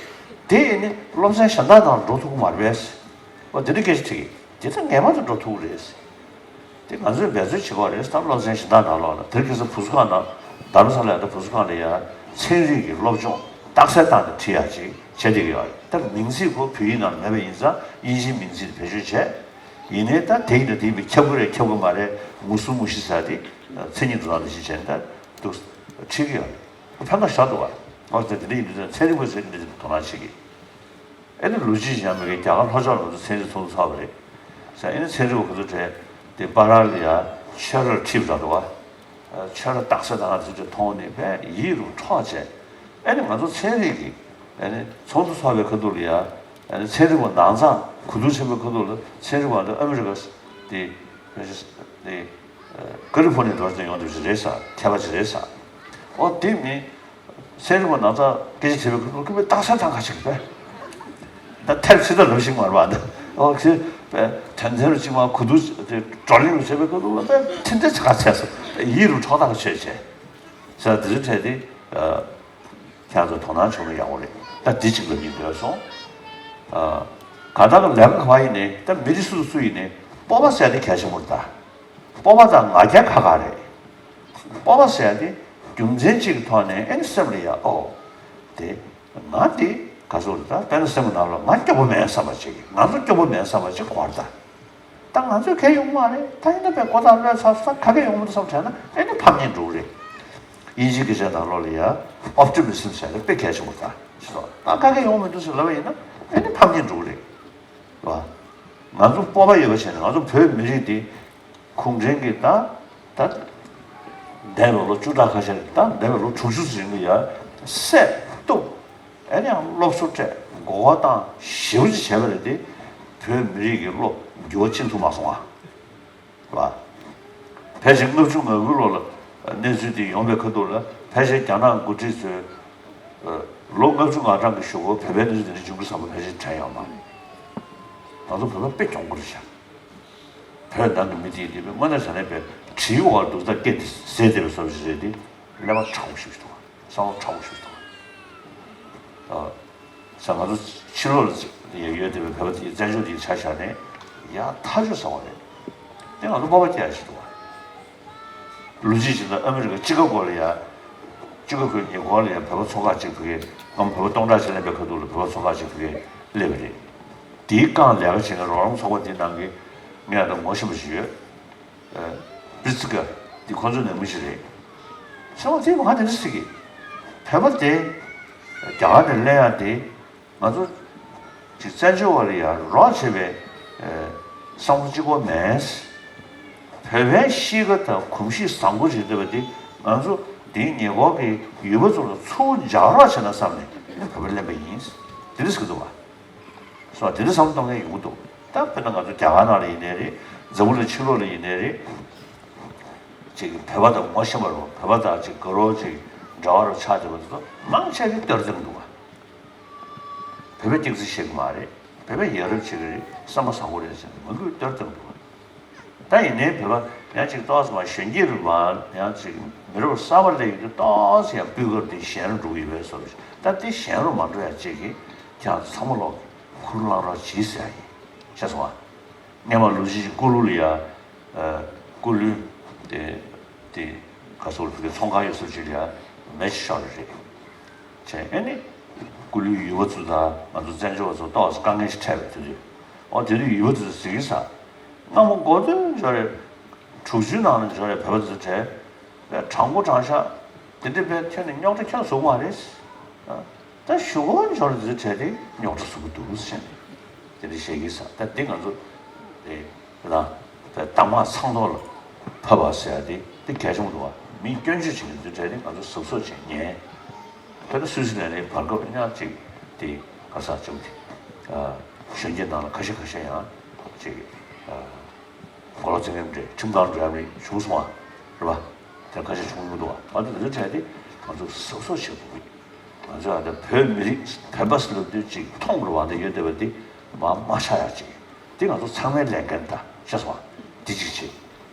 དེ་ཡིན་ནི་སློབ་ཚན་གཞན་དག་ནང་འགྲོ་ཐུབ་ཀྱི་མ་རེད་པས། འོ་དེ་འདྲ་སྐད་ཆ་དྲིས་ཀྱི། དེ་ད་ངེས་པར་དུ་འགྲོ་ཐུབ་ཀྱི་རེད། དེ་ང་ཚོས་འབད་རྩོལ་བྱེད་དགོས་རེད། ད་སློབ་ཚན་གཞན་དག་ནང་ལོགས་ལ་དེར་ཁ་སང་བུ་གསོ་ཁང་ནང་རྡ་རམ་ས་ལ་ཡ་ད་བུ་གསོ་ཁང་ལ་ཡ་ཚན་རིག་གི་སློབ་སྦྱོང་རྟགས་གསལ་བཏང་ནས་ཁྲིད་ཡག་ཅིག་བྱས་བསྡད་ཀྱི་ཡོད་རེད། ད་མིང་ཚིག་ཁོ་བོད་ཡིག་ནང་མེད་པ་ཡིན་ཙང་དབྱིན་ཇིའི་མིང་ཚིག་དེ་བེད་སྤྱོད་བྱས། ཡིན་ནའི་ད་དེ་ཡིན་ན་དེ་ཡིན་པས་ཁྱབ་ཀྱི་རེད་ཁྱབ་ཀྱི་མ་རེད་ངོ་སྲུང་ངོ་ཤེས་ཟེར་དེ་ཚན་ཉིད་འགྲོ་སྟངས་དེ་ཞིག་བྱས་ནས་ད་འདུག་ཁྲིད་ཀྱི་ཡོད་རེད། ཕན་ཐོགས་ཞེ་དྲག་འདུག་བ། ཨོ་ད་དེ་འདྲ་ཡིན་དུས་ཚན་རིག་པ་ཚོས་འདི་འདྲ་དོ་སྣང་བྱེད་ཀྱི། ཨེ་ནི་ལོ་རྒྱུས་ཀྱང་མེད་མཁན་རྒྱ་གར་ལྷོ་ཕྱོགས་ལ་ང་ཚོ་ཚན་རིག་ཚོགས་འདུ་ཚོགས་པ་རེད། ས་ཨེ་ནི་ཚན་རིག་པ་ཁོ་ཚོ་གྲས་དེ་པ་ར་ལ་ཡ་ཆོས་རར་ཁྲིད་པ་འདྲ་འདུག་བ། ཆོས་ར་རྟགས་གསལ་དང་ང་ཚོ་ཚོས་མཐོང་ནས་བས་ཡིད་རུ་འཕྲོག་བྱས། ཨེ་ནི་ང་ཚོ་ཚན་རིག་གི་ ཨ་ནི་ཚོགས་འདུ་ཚོགས་པའི་ཁ་ཐུག་ལ་ཡ། ཨ་ནི་ཚན་རིག་པ་ནང་ཚང་གོ་བསྡུར་བྱེད་པའི་ཁ་ཐུག་ལ་ཚན་རིག་པ་འདི་ཨ་མི་རི་ཀ་དེ་དེ་ཀ་ལི་ཧྥོ་ནི་ཡ་འགྲོ་བཞིན་ཡོང་དུས་ཅིག་རེད་ས། མཁས་པ་ཅིག་རེད་ས། ཨོ་དེ་མི་ཚན་རིག་པ་ནང་ཚང་སྐད་ཆ་དྲིས་པའི་ཁ་ཐུག་ལ་ཁོ་པས་རྟགས་གསལ་བཏང་ཁ་ཅིག་རེད་པས། ད་ཐེབས་ཚིག་ད་ལབ་ཤིག་མ་རེད་པ། ཨོ་ཁྱེད་པས་དོན་ཚན་རུ་གཅིག་མ་གོ་བསྡུར་བགྲོ་གླེང་རུ་བྱེད་པའི་ཁ་ཐུག་ལ་པས་དེ་འདྲ་ཅིག་ག་ཚད་སོང་། ཡིད་རུ་འཕྲོག་ཐག་ཆོད་བྱས། ས་དེ་ཚོའི་གྲས་དེ། ཁྱེད་ཚོ་དོ་སྣང་བྱུང་ན་ཡག་པོ་རེད། ད་འདི་གཅིག་ལ་མི་འདོད་སོང་། གང་ལྟར་ལས་ཀ་ག་བ་ཡིན་ནའི་ད་མི་རིགས་སུ་སུ་ཡིན་ནའི་སྤོབས་པ་ཟེར་དེ་གལ་ཆེན་པོ་རེད་ད། སྤོབས་པ་དང་ང་རྒྱལ་ཁག་ཁག་རེད། སྤོབས་པ་ཟེར་དེ་རྒྱུ་མཚན་གཅིག་གི་ཐོག་ནས་ཨེ་ནི་སེམས་ལ་ཡ་ཨོ། དེ་ང་དེ་ག་ཚོད་རེད་ད། དཔེར་ན་སེམས་ཀྱི་ནང་ལ་ང་སྐྱོ་པོ་མེད་བསམ་པ་ཅིག་ང་ཚོ་སྐྱོ་པོ་མེད་བསམ་པ་ཅིག་གོ་བ་རེད་ད། ད་ང་ཚོས་གལ་ཡོང་མ་རེད། ད་ཡིན་ན་པས་གོ་ཐག་ལོས་ཚར་སོང་། ད་ག་གེ་ཡོང་མི་འདུག་བསམ་བྱས་ན་ཨེ་ནི་ཕམ་ཉེས་འགྲོ་གི་རེད། དབྱིན་ཇིའི་སྐད་ཆའི་ནང་ལོགས་ལ་ཡ་ཨོབ་ཊི་མི་སིམ་ཟེར་ནས་དཔེ་གལ་ཆེན་པོ་ད་ཞེས་སོ། ད་ག་གེ་ཡོང་མི་འདུག་ཟེར་ལབ་པ་ཡིན་ན་ཨེ་ནི་ཕམ་ཉེས་འགྲོ་གི་རེད། རེད་བ། ང་ཚོ་སྤོབས་པ་ཡོད་པ་བྱས་ནས་ང་ཚོ་བོད་མི་རིགས་འདི་གུང་ཁྲན་གྱིས་ད་ད་འདས་པའི་ལོ་བཅུ་ཕྲག་ཁ་ཤས་ད་འདས་པའི་ལོ་དྲུག་ཅུ་ཙམ་རིང་ལ་ཡ་བསད་གཏུབ། ཨེ་ནི་ཡང་སློབ་གསོ་སྤྲད། གོ་བ་བཏང་། ཞེ་པོ་ཅིག་བྱས་པ་རེད་དེ། བོད་མི་རིགས་ཀྱི་བློ་འགྱུར་བ་ཕྱིན་ཐུབ་མ་སོང་ཨ། རེད་བ། ཕལ་ཆེར་ལྔ་བཅུ་ང་དགུའི་ལོ་ལ་གནས་ཚུལ་དེ་ཡོང་པའི་ཁ་ཐུག་ལ་ཕལ་ཆེར་རྒྱ་ནག་འགོ་ཁྲིད་ཚོས་ལོ་ལྔ་བཅུ་ང་གྲངས་ཀྱི་གཞུག་གུ་བོད་པའི་གནས་ཚུལ་དེ་འདྲ་འབྱུང་གི་བསམ་པ་ཕལ་ཆེར་དྲན་ཡོད་མ་རེད། ང་ཚོ་བོད་པ་དཔེ་གྱོང་པོ་རེད་ཤག་བོད་ནང་གི་མི་དེ་དེ་དངོས་གནས་བྱས་ན་པའི་གྲིའི་འོག་ལ་འདུག་ད་སྐད་དེ་ཟས་བསྡད་པའི་བཟོ་ཞིག་རེད་དེ། ཀླད་པ་ཁྲ་བོ་ཞིག་འདུག་བསམ་བློ་ཁྲ་བོ་ཞིག་འདུག་ཨ། ས་ང་ཚོ་ཕྱི་ལོགས་ལ་ཡོད་བསྡད་པའི་བོད་པ་དེ་བཙན་བྱོལ་དེ་ཆ་བཞག་ནས་ཡ་ཐག་ཆོད་ཟ་བ་རེད། དེ་ང་ཚོ་སྤོབས་པ་སྐྱེ་ཡ་ཞིག་འདུག་བ། ལོ་གཅིག་ཕྱིན་ན་ཨ་མི་རི་ཀ་ཅི་ཀ་གོ་ལ་ཡ། ཅི་ཀ་གོའི་ཉེ་འཁོར་ལ་ཡ་བོད་པ་ཚོ་ཁག་ཅིག་ཕ་གིར་ཨམ་བོད་པ་སྟོང་ཕྲག་ཅིག་སླེབས་པའི་ཁ་ཐུག་ལ་བོད་པ་ཚོ་ཁག་ཅིག་ཕ་གིར་སླེབས་པ་རེད། དེའི་སྒང་ལས་ཀ་བྱེད་མཁན་རོགས་རམ་ཚོགས་པ་དེའི་ནང་གི་ངས་ད་ངོ་ཤེས་པ་ཞིག་ཡོད། ཨ། པི་ཙི་ཀ་དེ་ཁོང་ཚོའི་ནང་མི་ཞིག་རེད། ཚེ་དབང་ཚེ་དབང་དེ་འདྲ་ཟེར་གི། བོད་པ་དེ་རྒྱ་གར་ནས་སླེབས་ཡ་དེ། ང་ཚོ་ཅིག་བཙན་བྱོལ་བ་ལ་ཡ་རོགས་བྱེད་པའི་ཨ་བསམ་བློ་གཅིག་པོ་མེད། བོད་པའི་གཤིས་ཀ་དང་གོམས་གཤིས་བཟང་པོ་ཞིག་འདུག་པ་འདི་ང་ཚོ་འདིའི་ཉེ་འཁོར་གྱི་ཡུལ་པ་ཚོ་ལ་ཚུར་འཇགས་རོགས་བྱས་ན་བསམ་ནས་བོད་པ་ལེན་པ་ཡིན། དེ་འདྲ་ཟེར་གི་འདུག་བ། སོ་དེ་འདྲ་བསམ་བློ་གཏོང་མཁན་ཡོང་གི་འདུག་ད་དཔེར་ན་ང་ཚོ་རྒྱ་གར་ནང་ལ་ཡིན་ནའི་རེད། འཛམ་བུ་གླིང་ཕྱི་ལོགས་ལ་ཡིན་ནའི་རེད། ཅིག་བོད་པ་དང་ངོ་ཤེས་པ་རུ་བོད་པ་དང་ཅིག་དགའ་རོགས་ཅིག་འབྲེལ་བ་རུ་ཆགས་བསྡད་པ་དེ་ཚོ་མང་ཆེ་གིས་གཏོར་བརླག་འདུག་བ། བོད་པས་སྐྱག་རྫུན་བཤད་གི་མ་རེད། བོད་པས་ཡ་རབས་བྱེད་གི་རེད། བསམ་པ་བཟང་པོ་རེད་ཟེར་ནས་མང་པོས་གཏོར་བརླག་འདུག་བ། ད་ཡིན་ནའི་བོད་པ་ཡང་ཅིག་ཏོག་ཙམ་གཞོན་སྐྱེས་རུ་མ་ཡང་ཅིག་མི་རབས་གསར་པ་སླེབས་ཡོད་དུས་ཏོག་ཙམ་ཡང་སྤུས་ཀ་དེ་ཞན་རུ་འགྲོ་གི་ཡོད་པའི་བཟོ་འདྲ་ཞིག་ད་དེ་ཞན་རུ་མ་འགྲོ་ཡ་ཅིག་གིས་ཁྱེད་རང་ཚོ་ཚང་མ་ལོག་གི་ཁུར་བླངས་རོགས་གྱིས་ཟེར་ཡ་ཡིན། ཤེས་སོང་ཨ། སྔས་མ་ལུག་རྫི་ཞིག་སྐུ་ལུས་ལ་ཡ། ཨ། སྐུ་ལུས། དེ། དེ། ག་ཟེར་བོད་ཀྱི་ཚོང་ཁང་ཡོད་ས་ཅིག་ལ་ཡ། མེ་ཞིག་ཤོར་བ་རེད། བྱས་ཨེ་ནི། སྐུ་ལུས་ཡུལ་པ་ཚོ་དང་ང་ཚོ་བཙན་བྱོལ་བ་ཚོ་ཏོག་ཙམ་དཀའ་ངལ་ཞིག་འཕྲད་པ་དེ་དུས། ཨོ་དེ་དུས་ཡུལ་པ་ཚོས་ཟེར་གི་ས། སྔ་མོ་འགོ་སྟོད་འབྱོར་རེད། དྲུག་ཅུའི་ནང་ལ་འབྱོར་རེད་བོད་པ་ཚོ་བྲལ། དྲང་པོ་དྲང་བཞག་དེ་འདྲ་བས་ཁྱོན་ནས་རྙོག་དྲ་ཁྱོན་བཟོ་གི་མ་རེད། ཨ། ད་གཞུག་གུ་འབྱོར་འདི་ཚོའི་གྲས་དེ་རྙོག་དྲ་བཟོ་གི་འདུག་ཟེར་ནས་དེ་འདྲ་བཤད་ཀྱི་ས། ད་འདི་ང་ཚོ་དེ་རང་དཔེ་གདམས་ངག་ཚང་ཐོག་ལ་ཕབ་པ་ཟེར་ཡ་དེ་དེ་གལ་ཆེན་པོ་འདུག་བ། མི་སྐྱོན་བརྗོད་བྱེད་མཁན་ཚོའི་གྲས་དེ་ང་ཚོ་གཟབ་གཟབ་བྱེད་ཉན། དཔེར་ན་སུད་སི་ལན་ནས་བར་སྐབས་ཉག་ཅིག་དེ་ག་ས་ཅིག་དེ་གཞོན་སྐྱེས་ནང་ལ་ཁ་ཤས་ཁ་ཤས་ཡང་ཅིག་མགོ་ལོག་བཙན་ཁྲིམས་འདྲ་ཁྲིམས་ཁང་འགྲོ་ཡ་མི་བྱུང་སོང་བ་རེད་པ། དེ་ཁ་ཤས་བྱུང་མི་འདུག་བ། ཨ་ནི་དེ་ཚོའི་གྲས་དེ་ང་ཚོ་གཟབ་གཟབ་བྱེད་དགོས་ཀྱི། ང་ཚོ་ཨ་ད་བོད་མི་རིགས་བོད་པ་ཟེར་ལབ་དུས་ཅིག་མཐོང་རུ་བ་འདི་ཡོད་བསྡད་པ་འདི་མ་མ་ཆགས་ཡ་ཅིག་འདི་ང་ཚོ་ཚང་མའི་ལས་འགན་ད་ཤེས་སོང་བ། འདི་གཅིག་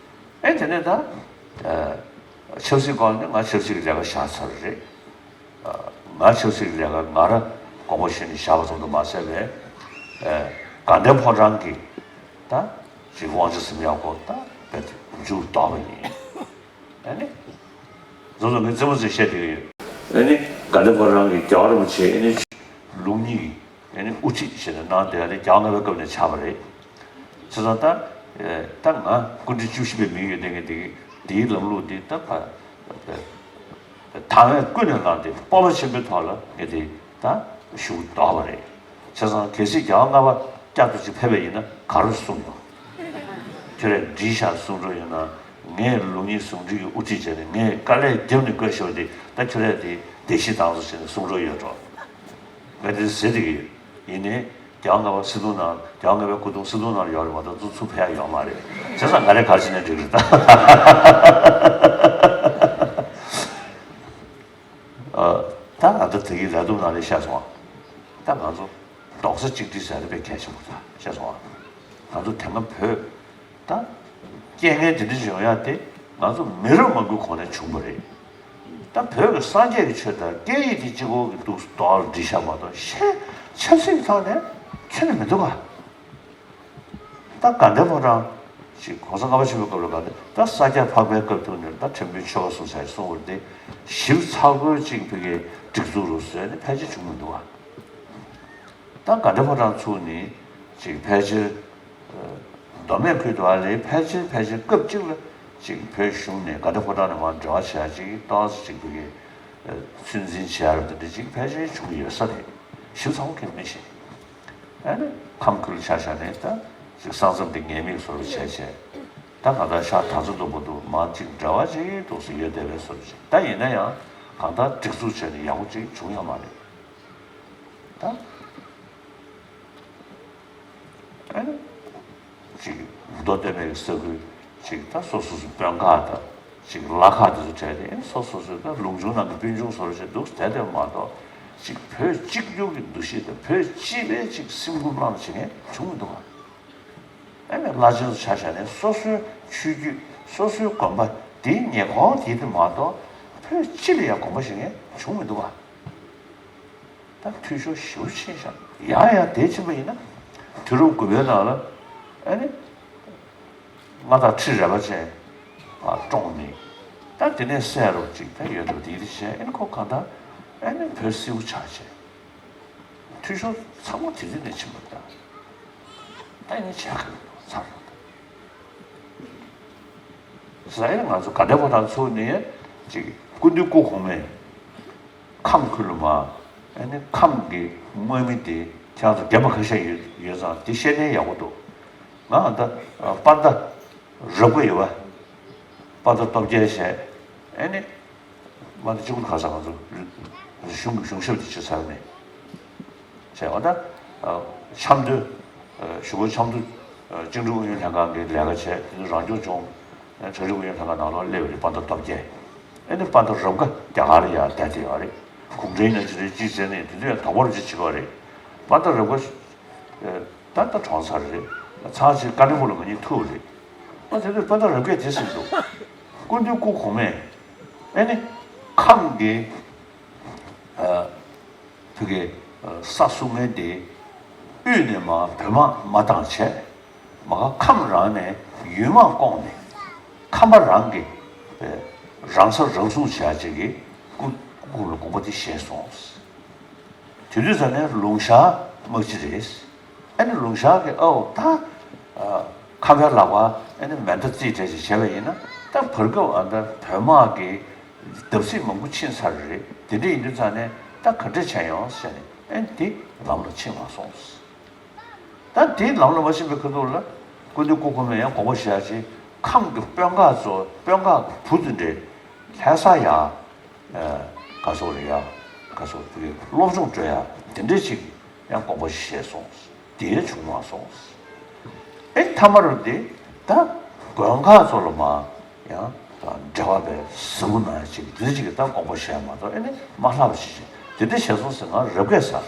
བྱེད། ཨེ་དེ་ནས་ད་ཆབ་སྲིད་སྐོར་ནས་ང་ཆབ་སྲིད་ཀྱི་ལས་ཀ་བཞག་ཚར་རེད། ང་ཆབ་སྲིད་ཀྱི་ལས་ཀ་ང་རང་དགོངས་པ་ཞུས་ནས་བཞག་པ་ཙམ་དུ་མ་ཟད་པའི། དགའ་ལྡན་ཕོ་བྲང་གི་ད་ཅིག་དབང་ཆ་ཟིན་ཡག་སྐོར་ད་བེད་མཇུག་བསྡོམས་པ་ཡིན། ཨ་ནི། རྫོང་རྫོང་གི་རྩེད་མོ་ཚོས་བཤད་བསྡད་ཀྱི་ཡོད། ཨ་ནི། དགའ་ལྡན་ཕོ་བྲང་གི་རྒྱལ་བ་རིན་པོ་ཆེ་ཨ་ནི། ལུགས་གཉིས་ཀྱི་ཨ་ནི་དབུ་ཁྲིད་བྱས་ནས་གནང་བསྡད་ཡ་དེ་རྒྱལ་བ་ལྔ་པའི་སྐབས་ནས་ཆགས་པ་རེད། བྱས་ཙང་ད། ད་ང་སྐུ་ཕྲེང་བཅུ་བཞི་པའི་མིང་ཡོད་བསྡད་མཁན་དེ་འདིའི་ལམ་ལུགས་འདི་ད་ཕ། ད་ངས་ཀུན་ནས་བསླངས་ཏེ་སྤོབས་པ་ཆེན་པོའི་ཐོག་ལ་ངས་དེ་ད་ཞུ་འདོད་པ་རེད། བྱས་ཙང་གལ་སྲིད་རྒྱལ་བ་ལྔ་པ་བསྐྱར་དུ་ཅིག་ཕེབས་པ་ཡིན་ན་ག་རེ་གསུང་ཡོང་། ཁྱོད་རས་འགྲིག་ཤག་གསུང་འགྲོ་ཡོད་ན། ངས་ལུགས་གཉིས་ཟུང་འབྲེལ་གྱི་དབུ་ཁྲིད་བྱས་ནས་ངས་དཀའ་ལས་བརྒྱབ་ནས་བསྐོས་བཞག་པ་དེ་ད་ཁྱོད་རས་དེ་བདེ་སྐྱིད་བཏང་སོང་ཟེར་ནས་གསུང་འགྲོ་ཡོད་འགྲོ། ག་དེ་ཟེར་དེ་གི་ཡིན་ནའི་རྒྱལ་བ་ལྔ་པ་སིལ་སྡོང་ནང་རྒྱལ་བ་ལྔ་པའི་སྐུ་གདུང་སིལ་སྡོང་ནང་ཡོད་རེད་མ་གཏོགས་ཚུར་ཚུར་ཕེབས་ཡ་ཡོད་མ་རེད། བྱས་ཙང་ང་རས་ག་རེ་བྱས་ནས་འགྲིག་རེད་ད། ཨ། ད་ང་ཚོ་དེ་གི་ལས་དུམ་ནང་ལ་བཤད་སོང་ཨ། ད་ང་ཚོ་རྡོག་རྩ་གཅིག་སྒྲིལ་ཟེར་ན་དཔེ་གལ་ཆེན་པོ་ད་བཤད་སོང་ཨ། ང་ཚོ་དེ་སྔ་བོད་ད་རྐྱེན་ངན་དེ་འདྲ་བྱུང་ཡ་དེ་ང་ཚོ་མི་རབས་མང་པོའི་གོང་ནས་བྱུང་བ་རེད། ད་བོད་ཀྱི་སངས་རྒྱས་ཀྱི་ཆོས་དང་སྐད་ཡིག་དེ་གཅིག་པོ་གི་འདུག་རྡོག་ལ་སྒྲིལ་བཞག་མ་གཏོགས་ཤེས་ཆབ་སྲིད་ཀྱི་ཐོག་ནས་ཁྱོན་ནས་མི་འདུག་ག། ད་དགའ་ལྡན་ཕོ་བྲང་ཅིག་༸གོང་ས་ལྔ་པ་ཆེན་པོའི་སྐབས་ལ་དགའ་ལྡན་ད་ས་སྐྱ་འཕགས་པའི་སྐབས་ཐོག་ནས་ད་ཁྲིམས་དཔོན་ཆོལ་ཁ་གསུམ་ཟེར་གསུང་བར་དེ་ཞིབ་ཚགས་པོའི་ཅིག་ཕ་གིའི་སྒྲིག་འཛུགས་རུ་བཟོས་ནས་ཕལ་ཆེར་བྱུང་མི་འདུག་ག། ད་དགའ་ལྡན་ཕོ་བྲང་ཚུགས་ནི་ཅིག་ཕལ་ཆེར་མདོ་སྨད་ཁུལ་དུ་ཨ་ལེ་ཕལ་ཆེར་ཕལ་ཆེར་སྐབས་གཅིག་ལ་ཅིག་བོད་གཞུང་ནས་དགའ་ལྡན་ཕོ་བྲང་ནས་མར་འབྲེལ་བ་བྱེད་ཡ་ཅིག་ཏོག་ཙམ་ཅིག་ཕ་གིའི་ཚོད་འཛིན་བྱེད་ཡ་རུ་དེ་འདྲ་ཅིག་ཕལ་ཆེར་བྱུང་ཡོད་ས་རེད། ཞིབ་ཚགས་པོ་གང་ཡང་མི་ཤེས། ཨ་ནི་ཁམས་ཁུལ་ཆ་བཞག་ནས་ད་ཅིག་ས་མཚམས་དེ་ངེས་མེད་བཟོ་འདྲ་བྱས་བྱས། ད་ག་ད་ཤར་དར་ཚོ་དུམ་བུ་དུ་མ་ཅིག་འབྲེལ་བ་ཅིག་འདུག་སེ་ཡོད་བསྡད་པའི་བཟོ་འདྲ་ཅིག་ད་ཡིན་ན་ཡང་གང་ལྟར་སྒྲིག་འཛུགས་བྱས་ནས་ཡག་པོ་ཅིག་བྱུང་ཡོད་མ་རེད། ད་ཨ་ནི་ཅིག་མདོ་སྟོད་སྨད་ཀྱི་ས་ཁུལ་ཅིག་ད་སོ་སོ་སོ་དཔོན་ཁག་དང་ཅིག་བླ་ཁག་དེ་ཚོ་གྲས་དེ་སོ་སོ་སོའི་ད་ལུང་ཆུང་ནང་གི་སྤུན་ཆུང་བཟོ་འདྲ་ཅིག་འདུག་སེ་བསྡད་བསྡད་མ་གཏོགས་ཅིག་བོད་གཅིག་གྱུར་གྱི་འདུ་ཤེས་དང་བོད་སྤྱི་པའི་ཅིག་སེམས་ཁུར་བླངས་བྱེད་མཁན་བྱུང་མི་འདུག་ག། ཨ་ནི་བླ་ཆེན་ཚོ་ཆ་བཞག་ནས་སོ་སོའི་ཆོས་བརྒྱུད་སོ་སོའི་དགོན་པ་དེའི་ཉེ་འཁོར་དེ་དེ་མ་གཏོགས་བོད་སྤྱི་ལ་ཡང་དགོངས་པ་བཞེས་མཁན་བྱུང་མི་འདུག་ག། ད་འཐུས་ཤོར་ཞེ་པོ་ཕྱིན་ཤག། ཡང་ཡང་དེ་ཕྱིན་པ་ཡིན་ན་དུས་རབས་དགུ་པའི་ནང་ལ་ཨ་ནི་མངའ་བདག་ཁྲི་རལ་པ་ཅན་བཀྲོངས་ནས་ད་དེ་ནས་སྲས་རོགས་ཅིག་ད་ཡོད་འདུག་དེ་དེ་བྱས་ཨ་ནི་ཁོ་གང་ལྟར་ཨ་ནི་བོད་སིལ་བུ་ཆགས་བྱས། འཐུས་ཤོར་ཚང་མ་དེ་རིང་ནས་ཕྱིན་པ་དང་། ད་ཡིན་ཆགས་ཀྱི་ཚར་རོ། ཟེར་ང་ཚོ་དགའ་ལྡན་ཕོ་བྲང་ཚུགས་ནས་ཅིག་སྐུ་མདུན་སྐུ་གོང་མས་ཁམས་ཁུལ་ལ་མ་ཨ་ནི་ཁམས་ཀྱི་དམག་མི་དེ་ཁྱེད་རང་ཚོ་རྒན་པ་ཁ་ཤས་ཡོད་ཡོད་ཙང་དེ་བཤད་ནས་ཡག་པོ་འདུག། ང་ཨ་ད་པ་ད་རབ་དགའ་ཡོད་པ། པ་ད་སྟོབས་རྒྱལ་བྱས་ཨ་ནི། མ་ཎི་གཅིག་པུ་ཁ་སང་ང་ཚོ་གཞུང་གི་གཞུང་ཞབས་དེ་བྱེད་ཚར་མེད། བྱས་པ་ད་ཆབ་མདོའི་གཞུང་གི་ཆབ་མདོ་བཅིངས་འགྲོལ་ཨུ་ཡོན་ལྷན་ཁང་གི་ལས་ཀ་བྱས་དེ་ཚོ་རང་སྐྱོང་ལྗོངས་གྲ་སྒྲིག་ཨུ་ཡོན་ལྷན་ཁང་ནང་ལོགས་སླེབས་པ་རེད། དཔའ་མཐར་སྟོབས་རྒྱས་ཨེ་ནི་དཔའ་མཐར་རབ་དགའ་རྒྱ་གར་ལ་ཡར་བསྡད་དེ་ཡོད་རེད། གུང་ཁྲན་ཡིན་ན་ཅི་རེད་ཅི་ཟེར་ནས་དེ་ཚོ་ཡང་དོགས་པ་རུ་ཅི་བྱེད་པ་རེད། དཔའ་མཐར་རབ་དགའ་ད་ལྟ་གྲོངས་ཚར་རེད། ཚར་ཕྱིན་ཀ་ནི་པུར་ལ་མ་ཉིད་ཐུག་རེད། ཨ་དེ་ཚོས་དཔའ་མཐར་རབ་རྒྱས་དེ་ཟེར་འདུག། སྐུ་མདུན་སྐུ་གོང་མས་ཨེ་ནི་ཁམས་ཀྱི་ཨ་ཕ་གི་ས་སྲུང་མཁན་དེ་དབུས་ནས་མར་བོད་དམག་མ་བཏང་བྱས་མ་ག་ཁམས་རང་ནས་ཡུལ་དམག་བསྐོངས་ནས་ཁམས་པ་རང་གི་རང་ས་རང་སྲུང་བྱེད་ཡ་ཅིག་གི་སྐུ་སྐུ་གོང་མའི་དགོངས་པ་དེ་བཞེས་སོང་། དེ་དུས་ཙམ་ནས་ལུང་ཤར་དམག་སྤྱི་རེད། ཨ་ནི་ལུང་ཤར་གྱིས་ཨའོ་ད་ཨ་ཁམས་པའི་ལག་པར་ཨ་ནི་མེ་མདའ་རྩིས་སྤྲད་ཅིག་བྱས་པ་ཡིན་ན་ད་བར་སྐབས་ཨ་ད་བོད་དམག་གི་བརྡབ་གསིག་མང་པོ་ཕྱིན་ཚར་རེད། དེ་འདྲ་ཡིན་དུས་ཙང་ནས་ད་ག་འདྲ་བྱས་ཡོང་ཟེར་ནས་ཨ་ནི་དེ་ལམ་ལ་ཕྱིན་མ་སོང་། ད་དེ་ལམ་ལ་མ་ཕྱིན་པའི་ཁ་ཐུག་ལ་སྐུ་མདུན་སྐུ་གོང་མས་ཡང་དགོངས་པ་བཞེས་ཡ་ཅིག་ཁམས་ཀྱི་དཔོན་ཁག་ཚོ་དཔོན་ཁག་གི་བུ་དེ་འདྲས་ལྷ་ས་ཡ། ག་སོགས་རེད་ཡ། ག་སོགས་དེ་སློབ་སྦྱོང་སྤྲོད་ཡ་དེ་འདྲས་ཅིག་ཡང་དགོངས་པ་བཞེས་སོང་། དེ་བྱུང་མ་སོང་། ཨེ་མཐའ་མ་རུ་དེ་ད་དགོན་ཁག་ཚོ་ལ་མ་ཡང་འབྲེལ་བ་བས་ཟབ་མོ་ན་ཅིག་དེ་ཅིག་ད་དགོངས་པ་བཞེས་མ་གཏོགས་ཨེ་ནི་མ་ལྷག་པ་ཞིག་ཅིག་དེ་འདྲས་བྱས་སོང་ཟེར་ང་རབ་རྒས་ས་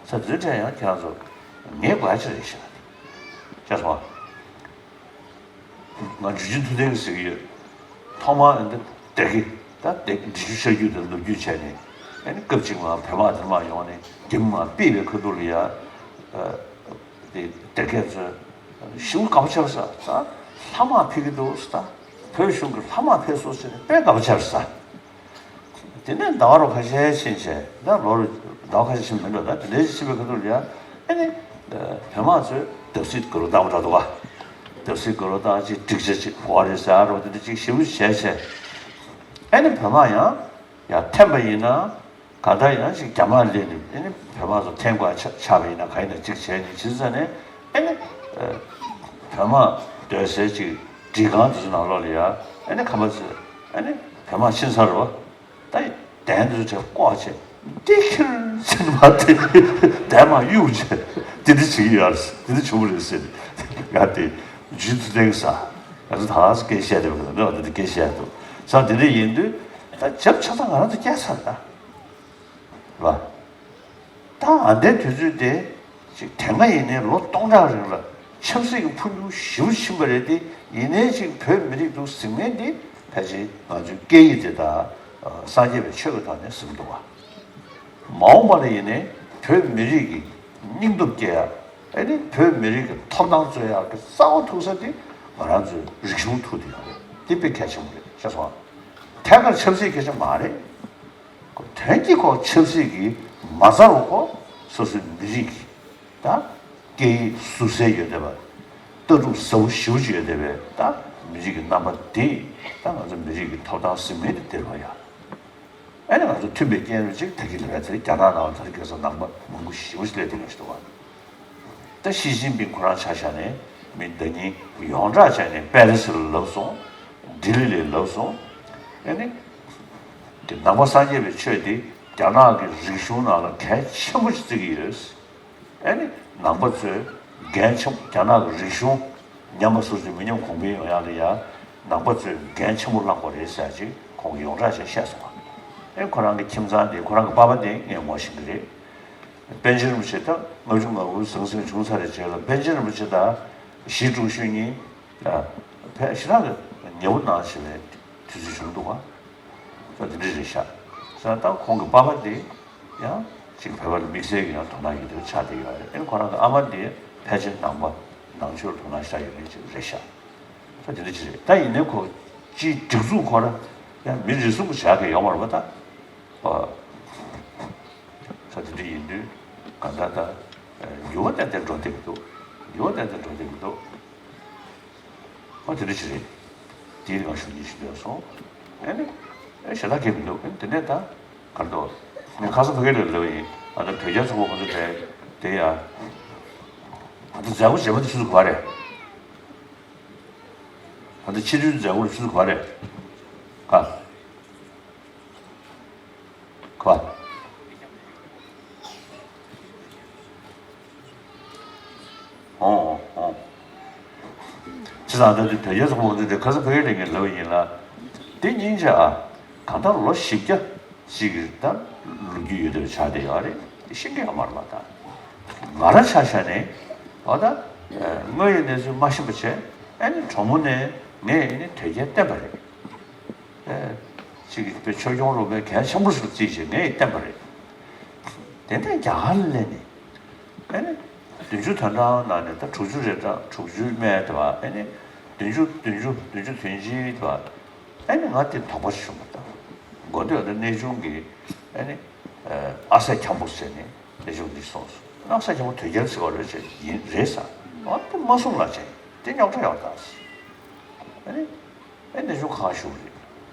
ས་དེ་འདྲས་ཡང་ཁྱེད་རང་ཚོ་ངའི་དགོས་ཡ་ཅིག་རེད་ཤག་ཅེས་སོང་། ང་འཇུ་ཆེན་ཐུབ་བསྟན་གྱིས་ཟེར་གྱི་ཡོད། ཐོག་མར་འདི་སྡེ་དགེ་ད་སྡེ་འབྲི་ཆུ་ཤར་རྒྱུད་དང་ནུབ་རྒྱུད་བྱས་ནས་ཨ་ནི་སྐབས་གཅིག་མ་བོད་དམག་དེ་མར་ཡོང་ནས་རྒྱ་མི་མར་ཕུད་པའི་ཁ་ཐུག་ལ་ཡ། དེ་སྡེ་དགེ་ཚོས་ཞེ་པོ་དགའ་པོ་བྱས་པ་ས་ད་ལྷ་དམག་ཕེབས་ཀྱི་འདུག་ས་ད་བོད་གཞུང་གི་ལྷ་དམག་ཕེབས་སོང་ཟེར་ནས་དཔེ་དགའ་པོ་བྱས་པ་ས། དེ་ནས་ཟླ་བ་རོ་ཁ་ཤས་ཕྱིན་བྱས་ད་ལོ་རུ་ཟླ་བ་ཁ་ཤས་ཕྱིན་མི་འགྲོ་ད་དེ་འདྲའི་ཕྱིན་པའི་ཁ་ཐུག་ལ་ཡ་ཨ་ནི་བོད་དམག་ཚོས་བརྡབ་གསིག་དགའ་རུ་བཏང་བ་འདྲ་འདུག་ག། བརྡབ་གསིག་དགའ་རུ་བཏང་ཅིག་འགྲིག་ཆ་ཅིག་གོ་བ་རེད་ཟེར་ཨ་རོ་དེ་འདྲ་ཅིག་ཞེ་པོ་བྱས་བྱས་ཨ་ནི་བོད་དམག་ཡང་ཡར་འཐེན་པ་ཡིན་ན་ག་ད་ཡང་ཅིག་རྒྱ་དམག་སླེབས་ནས་ཨ་ནི་བོད་དམག་ཚོ་འཐེན་དགོས་ཆ་ཆགས་པ་ཡིན་ན་ག་ཡིན་ན་ཅིག་བྱས་ནས་ཇི་ཙམ་ནས་ཨ་ནི་བོད་དམག་སྡོད་སའི་ཅིག་སྒྲིག་ཁང་དེ་ཚོ་ནང་ལོགས་ལ་ཡ་ཨ་ནི་ཁམས་པ་ཚོས་ཨ་ནི་བོད་དམག་ཕྱིན་ཚར་རོ། ད་གདན་དེ་ཚོ་བཀོག་བྱས་ ཏི་ཁིར་ཟེར་བ་དེ་དེ་མ་གཡུག་བྱས་དེ་འདྲ་བྱེད་ཀྱི་ཡོད་རེད། དེ་འདྲ་བྱུང་བ་རེད་ཟེར་ནས་ང་དེ་རྗེས་སུ་དེང་ས་ང་ཚོ་ད་སྐད་བཤད་དེ་བ་གི་འདྲ་བ་དེ་འདྲ་སྐད་བཤད་འདུག་ས་དེ་འདྲ་ཡིན་དུས་ད་བྱབ་ཆ་ཚང་ང་རང་ཚོ་སྐྱེས་ཚར་ད་བ། ད་ཨ་འདའི་དུས་ཚོད་དེ་ཅིག་དེ་སྔ་ཡིན་ནའི་ལོ་སྟོང་ཕྲག་རིང་ལ་ཆབ་སྲིད་ཀྱི་འཕོ་འགྱུར་ཞེ་པོ་ཕྱིན་པ་རེད་དེ། ཡིན་ནའི་ཅིག་བོད་མི་རིགས་འདུག་ཟེར་མཁན་དེ་ཕལ་ཆེར་ང་ཚོའི་སྐད་ཡིག་དེ་དང་སངས་རྒྱས་པའི་ཆོས་ཀྱི་ཐོག་ནས་ཟིན་འདུག་བ། མ་འོངས་པ་ལ་ཡིན་ནའི་བོད་མི་རིགས་ཀྱི་སྙིང་སྟོབས་སྐྱེ་ཡག་ཨེ་ནི་བོད་མི་རིགས་ཀྱི་ཐོབ་ཐང་རྩོད་ཡག་གི་རྩ་བ་ཐུག་ས་དེ་ང་རང་ཚོའི་རིག་གཞུང་ཐུག་དེ་ཡག་རེད། དེ་དཔེ་གལ་ཆེན་པོ་རེད། ཤེས་སོང་ཨ། ཐད་ཀར་ཆབ་སྲིད་སྐད་ཆ་མ་རེད། དོན་གྱི་ཁོ་ཆབ་སྲིད་ཀྱི་མ་རྩ་རུ་ཁོ་སོ་སོའི་མི་རིགས་ཀྱི་ད་སྐད་ཡིག་ཟུར་གསལ་ཡོད་བསྡད་པ། ལྟ་གྲུབ་ཟབ་པོ་ཞེ་པོ་ཅིག་ཡོད་བསྡད་པའི་ད་མི་རིགས་ཀྱི་རྣམ་པ་དེ་ད་ང་ཚོ་མི་རིགས་ཀྱི་ཐོབ་ཐང་ཟིན་མེད་དུ་སྟེར་བ་ཡ། ཨེ་ནི་ང་ཚོ་མཐུན་པའི་རྐྱེན་རེ་ཅིག་ད་གིན་ལ་བས་ཚེ་རྒྱ་ནག་ནང་ལ་ད་གིན་ས་ནང་པ་མང་པོ་ཞེ་པོ་ཞིག་སླེབས་བསྡད་མཁན་ཞིག་འདུག་བ། ད་ཞི་ཅིན་ཕིང་ཁོ་རང་ཆ་བཞག་ནས་མི་ཟླ་ཉིན་ཡོངས་གྲགས་བྱས་ནས་པེ་རི་སི་ལ་ལབ་སོང་། ལྡི་ལི་ལ་ལབ་སོང་། ཨེ་ནི་དེ་ནང་པ་སངས་རྒྱས་པའི་ཆོས་དེ་རྒྱ་ནག་གི་རིག་གཞུང་ནང་ལ་གལ་ཆེན་པོ་ཞིག་བརྩི་གི་ཡོད། ཨེ་ནི་ནང་པ་ཚོས་འགན་ཆེན་པོ་རྒྱ་ནག་གི་རིག་གཞུང་ཉམས་པ་སོར་ཅིག་མི་ཉམས་གོང་འཕེལ་ཡོང་ཡག་ལ་ཡ་ནང་པ་ཚོས་འགན་ཆེན་པོ་བླངས་པ་རེད་ཟེར་ཅིག་ཁོང་གིས་ཡོངས་གྲགས་བྱས་བཤད་སོང་བ། ཨེ་ཁོ་རང་གི་ཁྱིམ་ཚང་དེ་ཁོ་རང་གི་པ་ཕ་དེ་ངས་ངོ་ཤེས་ཀྱི་རེད། པཎ་ཆེན་རིན་པོ་ཆེ་ད་ལྔ་བཅུ་ང་དགུ་ཟང་ཟིང་བྱུང་ཚར་བའི་རྗེས་ལ་པཎ་ཆེན་རིན་པོ་ཆེ་དང་ཞི་ཀྲུའུ་ཞུན་གཉིས་ཕལ་ཞེ་དྲག་གི་ཉེ་བོ་ནང་བཞིན་ལས་དུས་ཚོད་བྱུང་འདུག་ག་ད་དེ་འདྲ་རེད་ཤག་ས་ད་ཁོང་གི་པ་ཕ་དེ་ཡང་ཅིག་བོད་པ་ལ་དམིགས་བསལ་གྱི་ཡང་དོ་སྣང་ཡོད་དེ་ཆགས་བསྡད་ཡོད་རེད། ཨེ་ཁོ་རང་གི་ཨ་མ་དེ་ཕལ་ཆེར་ནང་པ་ནང་ཆོས་ལ་དོ་སྣང་ཤ་ཡོད་མཁན་ཅིག་རེད་ཤག་ད་དེ་འདྲ་ཅིག་རེད། ད་ཡིན་ནའི་ཁོ་ཅིའི་སྒྲིག་འཛུགས་ཁོ་ར་ཡང་མི་རེ་ཟུང་གི་བྱ་གི་ཡོད་མ་རེད་པ་ད། ཨོ། ས་དེ་འདྲ་ཡིན་དུས་གང་ལྟར་ད་འགྱུར་བ་ཏན་ཏན་འགྲོ་བསྡད་ཀྱི་འདུག་འགྱུར་བ་ཏན་ཏན་འགྲོ་བསྡད་ཀྱི་འདུག་ཨོ་དེ་འདྲ་ཞིག་རེད། དེའི་རིང་ཞུ་རྒྱུ་ཞིག་འདོད་སོང་། ཨེ་ནི་ཨེ་ཞེ་དྲག་གལ་མི་འདུག་ཨེ་དེ་ནས་ད་གར་འདུག་ངས་ཁ་སང་ཕ་གི་ལ་ལབ་ཡིན། ཨ་ད་དོལ་རྒྱལ་ཚོགས་པ་ཁོ་ཚོ་དེ་དེ་ཡ་ཨ་ད་མཛད་སྒོ་རྗེས་མ་དེ་ཆུ་ཚོད་ག་རེད། ཨ་ད་ཕྱི་དྲོའི་མཛད་སྒོ་ཆུ་ཚོད་ག་རེད། ག་ཁ། ཨོ་ཨོ་ཨོ། ཅི་ཙང་ད་དུས་དོལ་རྒྱལ་ཚོགས་པ་འདི་ཁ་སང་ཕ་གིར་ལས་ངས་ལབ་ཡིན་ལ། དེ་སྙིང་རྗེ་ཨ། གང་ལྟར་ལོ་བཞི་བརྒྱ་ཅིག་གི་ད་ལོ་རྒྱུས་ཡོད་དུ་ཆགས་བསྡད་ཡོད་རེད། དེ་ཤེས་ཀྱི་ཡོད་མ་རེད་པ་ད། ང་རང་ཆ་བཞག་ནས་ཨོ་ད་དངོས་ཡོད་གནས་ཚུལ་མ་ཤེས་པ་བྱས། ཨ་ནི་གྲོགས་མོ་ནས་ངས་ཨ་ནི་དོལ་རྒྱལ་བསྟེན་པ་རེད། ཨེ། ཅིག་གིས་དཔེ་ཆོས་སྐྱོང་རུ་མའི་གལ་ཆེན་པོ་ཞིག་བརྩིས་བྱས་ངས་བསྟན་པ་རེད། དེ་ནས་རྒྱ་གར་ལ་སླེབས་ནས། ཨེ་ནི། བདུན་ཅུ་དོན་གྲངས་ནང་ནས་ད་དྲུག་ཅུ་རེ་གྲངས་དྲུག་ཅུ་སྨད་དེ་བ་ཨེ་ནི། བདུན་ཅུ་བདུན་ཅུ་བདུན་ཅུ་དོན་གཅིག་དེ་བ། ཨེ་ནི་ང་དེ་དོགས་པ་ཞིག་བྱུང་བ་དང་། མགོ་སྟོད་ལ་གནས་ཆུང་གི་ཨེ་ནི། ཨ་སྲས་འཁྱམ་པོ་ཟེར་ནས་གནས་ཆུང་འདི་སོང་སོང་། ཨ་སྲས་འཁྱམ་པོ་དོལ་རྒྱལ་ཟེར་བ་རེད་ཟེར་ཡིན་རེད་ཟེར། ཨ་དེ་མ་གསུངས་ལ་བྱས་དེ་རྙོག་དྲ་ཡོང་ད་ཟེར། ཨེ་ནི། ཨེ་ནས་ཆུང་ཁ་ཤུགས་རེད།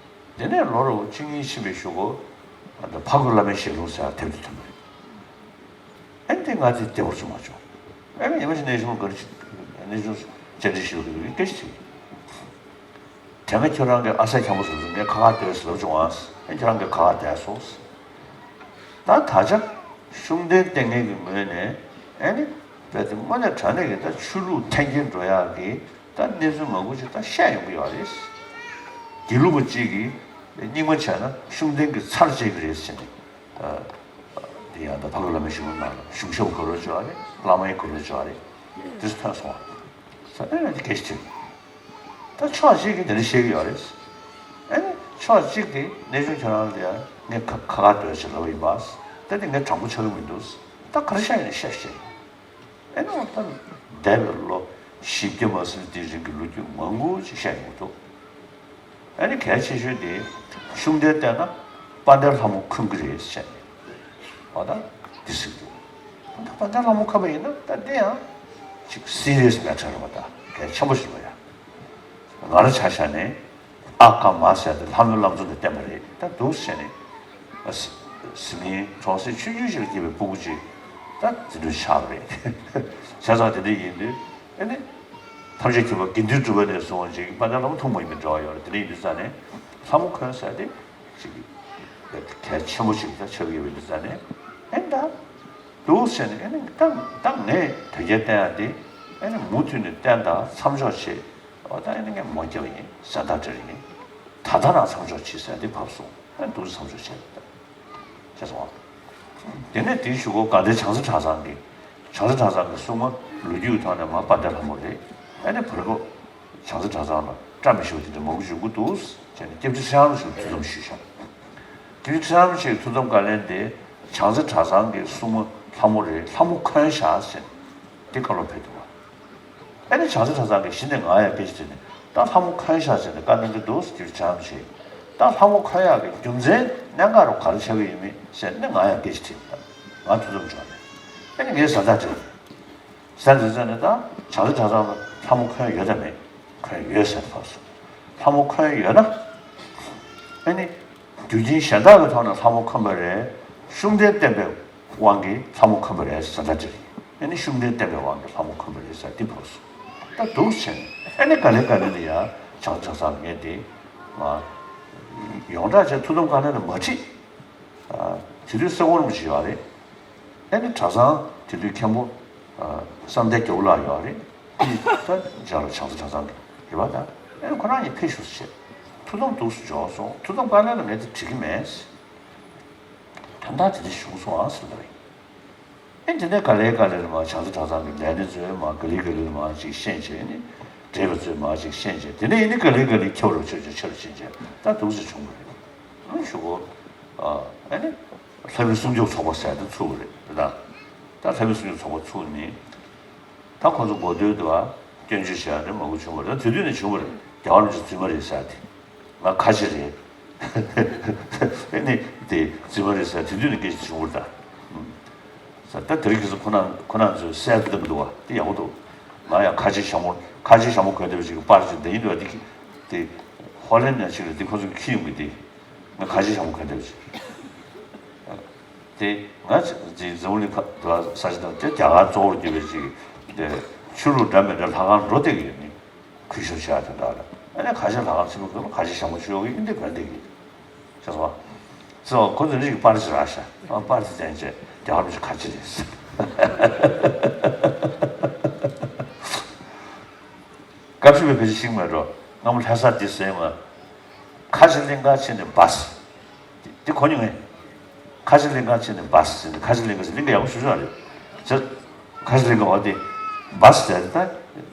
དེ་ནས་ལོ་རུ་གཅིག་གཉིས་ཕྱིན་པའི་གཞུག་གུ། ཨ་ད་ཕ་གུ་བླ་མའི་ཞལ་ལུང་ཟེར་བ་དེབ་དེ་ཐོན་པ་རེད། ཨེ་དེ་ང་ཚོས་བདེ་བོར་བྱུང་མ་བྱུང་། ཨེ་ནས་ཉི་མ་ཞིག་གནས་ཆུང་གར་གནས་ཆུང་བཅར་འདྲི་ཞུ་གི་ཡོད་སྐད་ཆ་དྲིས། དེ་སྔ་ཁྱོད་རང་གི་ཨ་སྲས་འཁྱམ་པོ་ཟེར་ཚོ་ངས་ཁ་ཁ་སྡོད་ཟེར་ལབ་བྱུང་ཨ། ཨེ་ཁྱོད་རང་གི་ཁ་ཁ་བསྡད་སོང་། ད་ད་ཆ་ཤུགས་ལྡན་ལྟས་ངན་གྱི་ངོས་ནས་ཨེ་ནི་རྦད་དེ་དངོས་གནས་དྲང་གནས་ཀྱི་ད་ཆོས་ལུགས་འཐེན་འཁྱེར་འགྲོ་ཡག་གི་ད་གནས་ཚུལ་མང་པོ་ཅིག་ད་བཤད་ཡོང་གི་ཡོད་རེད། དགེ་ལུགས་པ་གཅིག་གིས་རྙིང་མ་བྱས་ན་ཤུགས་ལྡན་གྱི་ཚར་བཅད་ཀྱི་རེད་ཟེར་ནས་ད་དེ་ཡང་ད་ཕ་གི་བླ་མའི་གཞུང་ནང་ལ་གཞུང་ཞབས་ག་རེ་བྱོས་རེད། བླ་མའི་ག་རེ་བྱོས་རེད། དེ་ཚོ་ཐོན་སོང་བ། ས་ཨེ་ནི་དེ་སྐད་ཆ་དྲིས། ད་ཕྱོགས་གཅིག་གིས་དེ་འདྲ་བཤད་ཀྱི་ཡོད་རེད། ཨེ་ནི་ཕྱོགས་གཅིག་དེ་གནས་ཆུང་ཁྱོད་རང་ལ་ཡང་ངས་ཁ་ཁ་ཁ་སྡོད་ཅེས་ལབ་ཡིན་པ། ད་དེ་ངས་དྲང་པོ་ཆགས་ཀྱི་མི་འདུག་ད་ག་རེ་བཤད་ཡིན་ན་བཤད་ཤེས། ཨེ་ནི་འོ་ད་འདས་པའི་ལོ་བཞི་བརྒྱ་མ་ཟིན་དེའི་རིང་གི་ལོ་རྒྱུས་མང་པོ་ཅིག་བཤད་ཡོང་གི་འདུག་ཨེ་ནི་གལ་ཆེ་ཤོས་དེ་ཤུགས་ལྡན་བལྟས་ན་དཔལ་ལྡན་ལྷ་མོ་འཁོན་གྱི་རེད་བཤད་ནས་འོ་ད་འདི་ཟེར་གྱི་འདུག་ད་དཔལ་ལྡན་ལྷ་མོ་འཁོན་པ་ཡིན་ན་ད་དེ་ཡང་ཅིག་སི་རི་ཡས་མེ་ཊར་རེད་པ། ད་གལ་ཆེན་པོ་ཞིག་རེད་ཡ། ང་རང་ཆ་བཞག་ནས་ཨ་ཀ་མ་ཟེར་ཏེ་ལྷ་མོའི་བླ་མཚོ་ནས་བསྟན་པ་རེད། ད་འདུག་ཟེར་ནས་ཨ་སི་སི་མིའི་གྲོང་གསེབ་ཆུང་ཆུང་ཞིག་ལ་སྐྱེས་པའི་སྤུ་གུ་ཅིག་ད་དེ་འདྲ་ཆགས་པ་རེད། བྱས་ཙང་དེ་འདྲ་ཡིན་དུས་ཨ་ནི་ཐམས་ཅད་མཁྱེན་པ་དགེ་འདུན་གྲུབ་པ་ནས་བཟུང་ཅིག་དཔལ་ལྡན་ལྷ་མོ་ཐུན་མོང་ཡིན་པའི་འབྲེལ་བ་ཡོད་རེད། དེ་འདྲ་ཡིན་དུས་ཙང་ནས་ལྷ་མོ་འཁོན་ཟེར་ཏེ་ཅིག་ གལ་ཆེན་པོ་ཞིག་ད་ཆགས་ཡོད་པའི་ནི་ས་ནས་ཨེ་ད་འདུག་ཟེར་ནས་ཨེ་ནི་ད་ད་ངས་དོལ་རྒྱལ་བསྟེན་ཡག་དེ་ཨེ་ནི་མུ་མཐུད་ནས་བསྟེན་དང་མཚམས་འཇོག་བྱེད། འོ་ད་ཨེ་ནི་ངས་མོ་རྒྱབ་ཡིན་ཟེར་ད་འདྲ་ཡིན། ད་ལྟ་རང་མཚམས་འཇོག་བྱེད་ཟེར་དེ་བབས་སོང་། ཨེ་འདུག་མཚམས་འཇོག་བྱས་ད། ཅེས་སོ། དེ་ནས་དེའི་གཞུག་གུ་དགའ་ལྡན་བྱང་རྩེ་གྲྭ་ཚང་གི། བྱང་རྩེ་གྲྭ་ཚང་གི་སྲུང་མ་ལོ་རྒྱུས་ཐོག་ནས་མ་དཔལ་ལྡན་ལྷ་མོ་རེད། ཨ་ནི་བར་སྐབས་བྱང་རྩེ་གྲྭ་ཚང་ལ་བཀྲ་མི་ཤིས་པ་དེ་འདྲ་མང་པོ་བྱུང་གི་འདུག་ཟེར་ནས་སྐྱབས་རྗེ་ཚེ་དབང་རིན་པོ་ཆེ་ལ་ཐུགས་འཚབ་ཞུས་ཤག་སྐྱབས་རྗེ་ཚེ་དབང་རིན་པོ་ཆེའི་ཐུགས་འཚབ་བཀའ་ལན་དེ་བྱང་རྩེ་གྲྭ་ཚང་གི་སྲུང་མ་ལྷ་མོ་རེད། ལྷ་མོ་འཁོན་བཞག་ཟེར་དེ་བཀའ་སློབ་ཕེབས་འདུག་བ། ཨ་ནི་བྱང་རྩེ་གྲྭ་ཚང་གིས་གཞི་ནས་ང་ཡང་སྐད་ཆ་དྲིས་ནས་ད་ལྷ་མོ་འཁོན་བཞག་ཟེར་ནས་བཀའ་གནང་གི་འདུག་ཟེར་གྱི་བྱང་ཆེ། ད་ལྷ་མོ་འཁོན་ཡག་གི་རྒྱུ་མཚན་གནད་འགག་རུ་ག་རེ་ཆགས་ཀྱི་ཡོད་མེད་ཟེར་ནས་ང་ཡང་སྐད་ཆ་དྲིས་ནས་ང་ཐུགས་འཚབ་བྱུང་ནས་ཨ་ནི་ངས་ཟ་ད་དྲིས་ཟ་འདི་ཟེར་ནས་ད་བྱང་རྩེ་གྲྭ་ཚང་ལ་ལྷ་མོ་འཁོན་ཡོད་དམ་མེད། འཁོན་ཡོད་ཟེར་ཕབ་སོང་། ལྷ་མོ་འཁོན་ཡོད་ན་ཨ་ནི་རྒྱུ་རྐྱེན་གཞན་དག་གི་ཐོག་ནས་ལྷ་མོ་འཁོན་པ་རེད། ཤུགས་ལྡན་བསྟེན་པའི་དབང་གིས་ལྷ་མོ་འཁོན་པ་རེད་ཟེར་ད་དེ་རེད། ཨ་ནི་ཤུགས་ལྡན་བསྟེན་པའི་དབང་གིས་ལྷ་མོ་འཁོན་པ་རེད་ཟེར་འདི་ཕབ་སོང་། ད་འདུག་བྱས་ནས་ཨ་ནི་ག་ལེ་ག་ལེ་ལ་ཡ་བྱང་ཆ་ཚང་ངས་དེ་ང་ཡོངས་གྲགས་བྱས་ཐུགས་དམ་བཀའ་ལན་ལ་མ་ཁྲིད། དེ་དུས་སེ་འོར་མོ་ཞིག་ཡོད་རེད། ཨ་ནི་གྲྭ་ཚང་དེ་དུས་མཁན་པོ་བསམ་གཏན་རྒྱལ་པོ་ལགས་ཡོད་རེད། ཨ་ནི་ད་འཇར་བ་བྱང་རྩེ་གྲྭ་ཚང་གི་ཡོད་པ་ད། ཨ་ནི་ཁོ་རང་ཡིན་ཕེབས་ཤོག་ཟེར་བྱས། ཐུགས་དམ་འདུག་སེ་འཇོག་སོང་། ཐུགས་དམ་བཀའ་ལན་ལ་ངས་དེ་བྲིས་ཀྱི་མེད། དོན་དག་དེ་འདྲ་བྱུང་སོང་ཨ་ཟེར་ལབ་ཡིན། ཨེ་དེ་ནས་ག་ལེ་ག་ལེ་ལ་མ་བྱང་རྩེ་གྲྭ་ཚང་གི་ལས་སྣེ་ཚོས་མ་ག་ལེ་ག་ལེ་ལ་མ་ཅིག་ཤེས་བྱས་ནས་བགྲེས་པ་ཚོས་མ་ཅིག་ཤེས་བྱས་དེ་ནས་ཡིན་ནི་ག་ལེ་ག་ལེ་ཁྱབ་རུ་ཆེར་ཆེར་ཆེར་ཕྱིན་བྱས་ད་འདུག་སེ་བྱུང་བ་རེད། ཨ་ཞུ་གོ་ཨ་ནི་ལྷ་མི་སྲུང་སྐྱོབ་ཚོགས་པ་ཟེར་དེ་ཚུགས་པ་རེད་ད། ད་ལྷ་མི་སྲུང་སྐྱོབ་ཚོགས་པ་ཚུགས་ནི། ད་ཁོ་ཚོ་གོ་ཐོས་དུ་ཨ་སྐྱོན་བརྗོད་བྱས་རེད་མང་པོ་བྱུང་བ་རེད། ད་དེ་དུས་ནས་བྱུང་བ་རེད། རྒྱལ་བ་རིན་པོ་ཆེ་རྫུན་མ་རེད་ཟེར་དེ། ང་ཁ་ཆེ་རེད། ཨེ་ནི་དེ་རྫུན་མ་རེད་ཟེར་དེ་དུས་ནས་སྐད་ཆ་བྱུང་བ་རེད་ད། ས་ད་དེ་རིང་ཁྱེད་ཚོ་ཁོ་ན་ཁོ་ན་ཚོས་གསལ་པོ་བཏང་གི་འདུག་བ་དེ་ཡག་པོ་འདུག་ང་ཡང་ཁ་ཆེ་ཞྭ་མོ་ཁ་ཆེ་ཞྭ་མོ་གོན་བསྡད་པ་ཅིག་གི་པར་ཅིག་འདི་ཡིན་འདུག་བ་དེ་དེ་ཧོ་ལན་ནས་ཅིག་རེད་དེ་ཁོ་ཚོ་གི་ཁྱི་ཡོང་གི་དེ། ང་ཁ་ཆེ་ཞྭ་མོ་གོན་བསྡད་པ་ཅིག་དེ་ང་ཅིག་འཛམ་བུ་གླིང་ཁ་དུ་ས་ཆ་དང་དེ་རྒྱ་གར་གཙོ་བོར་གྱུར་པའི་ཅིག་དེ་ཆོས་ལུགས་འདྲ་མི་འདྲ་ལྷ་ཁང་འགྲོ་བསྡད་ཀྱི་ཡོད་ནི་གུས་ཞབས་བྱ་དེ་འདྲ་རེད། ཨ་ནི་ཁ་ཆེ་ལྷ་ཁང་ཆེན་པོ་གོན་ཁ་ཆེ་ཞྭ་མོ་ཆོས་ཀྱི་འདི་གོན་བསྡད་ཀྱི་ཤེས་སོང་། ཙེ་བ་ཁོ་ཚོ་རིགས་ཀྱི་པར་ཅིག་རག་ཤག་ཨ་པར་དེ་བསྟན་བྱས་རྒྱ་གར་མི་ཆོས་ཁ་ཆེ་རེད། སྐབས་ཤིག་པའི་བེད་སྤྱོད་ཤིག་མེད་འགྲོ། སྔ་མོ་ལྷ་ས་འདི་ཟེར་མ། ཁ་ཆེ་གླིང་ག་ཕྱིན་ནས་བས། འདི་གོ་མྱོང་ངས། ཁ་ཆེ་གླིང་ག་ཕྱིན་ནས་བས་ཟེར་ནས་ཁ་ཆེ་གླིང་ག་ཟེར་གླིང་ག་ཡག་པོ་ཞུ་ཆོག་རེད། ཟེར། ཁ་ཆེ་གླིང་ག་འོ་དེ། བས་ཟེར་ད།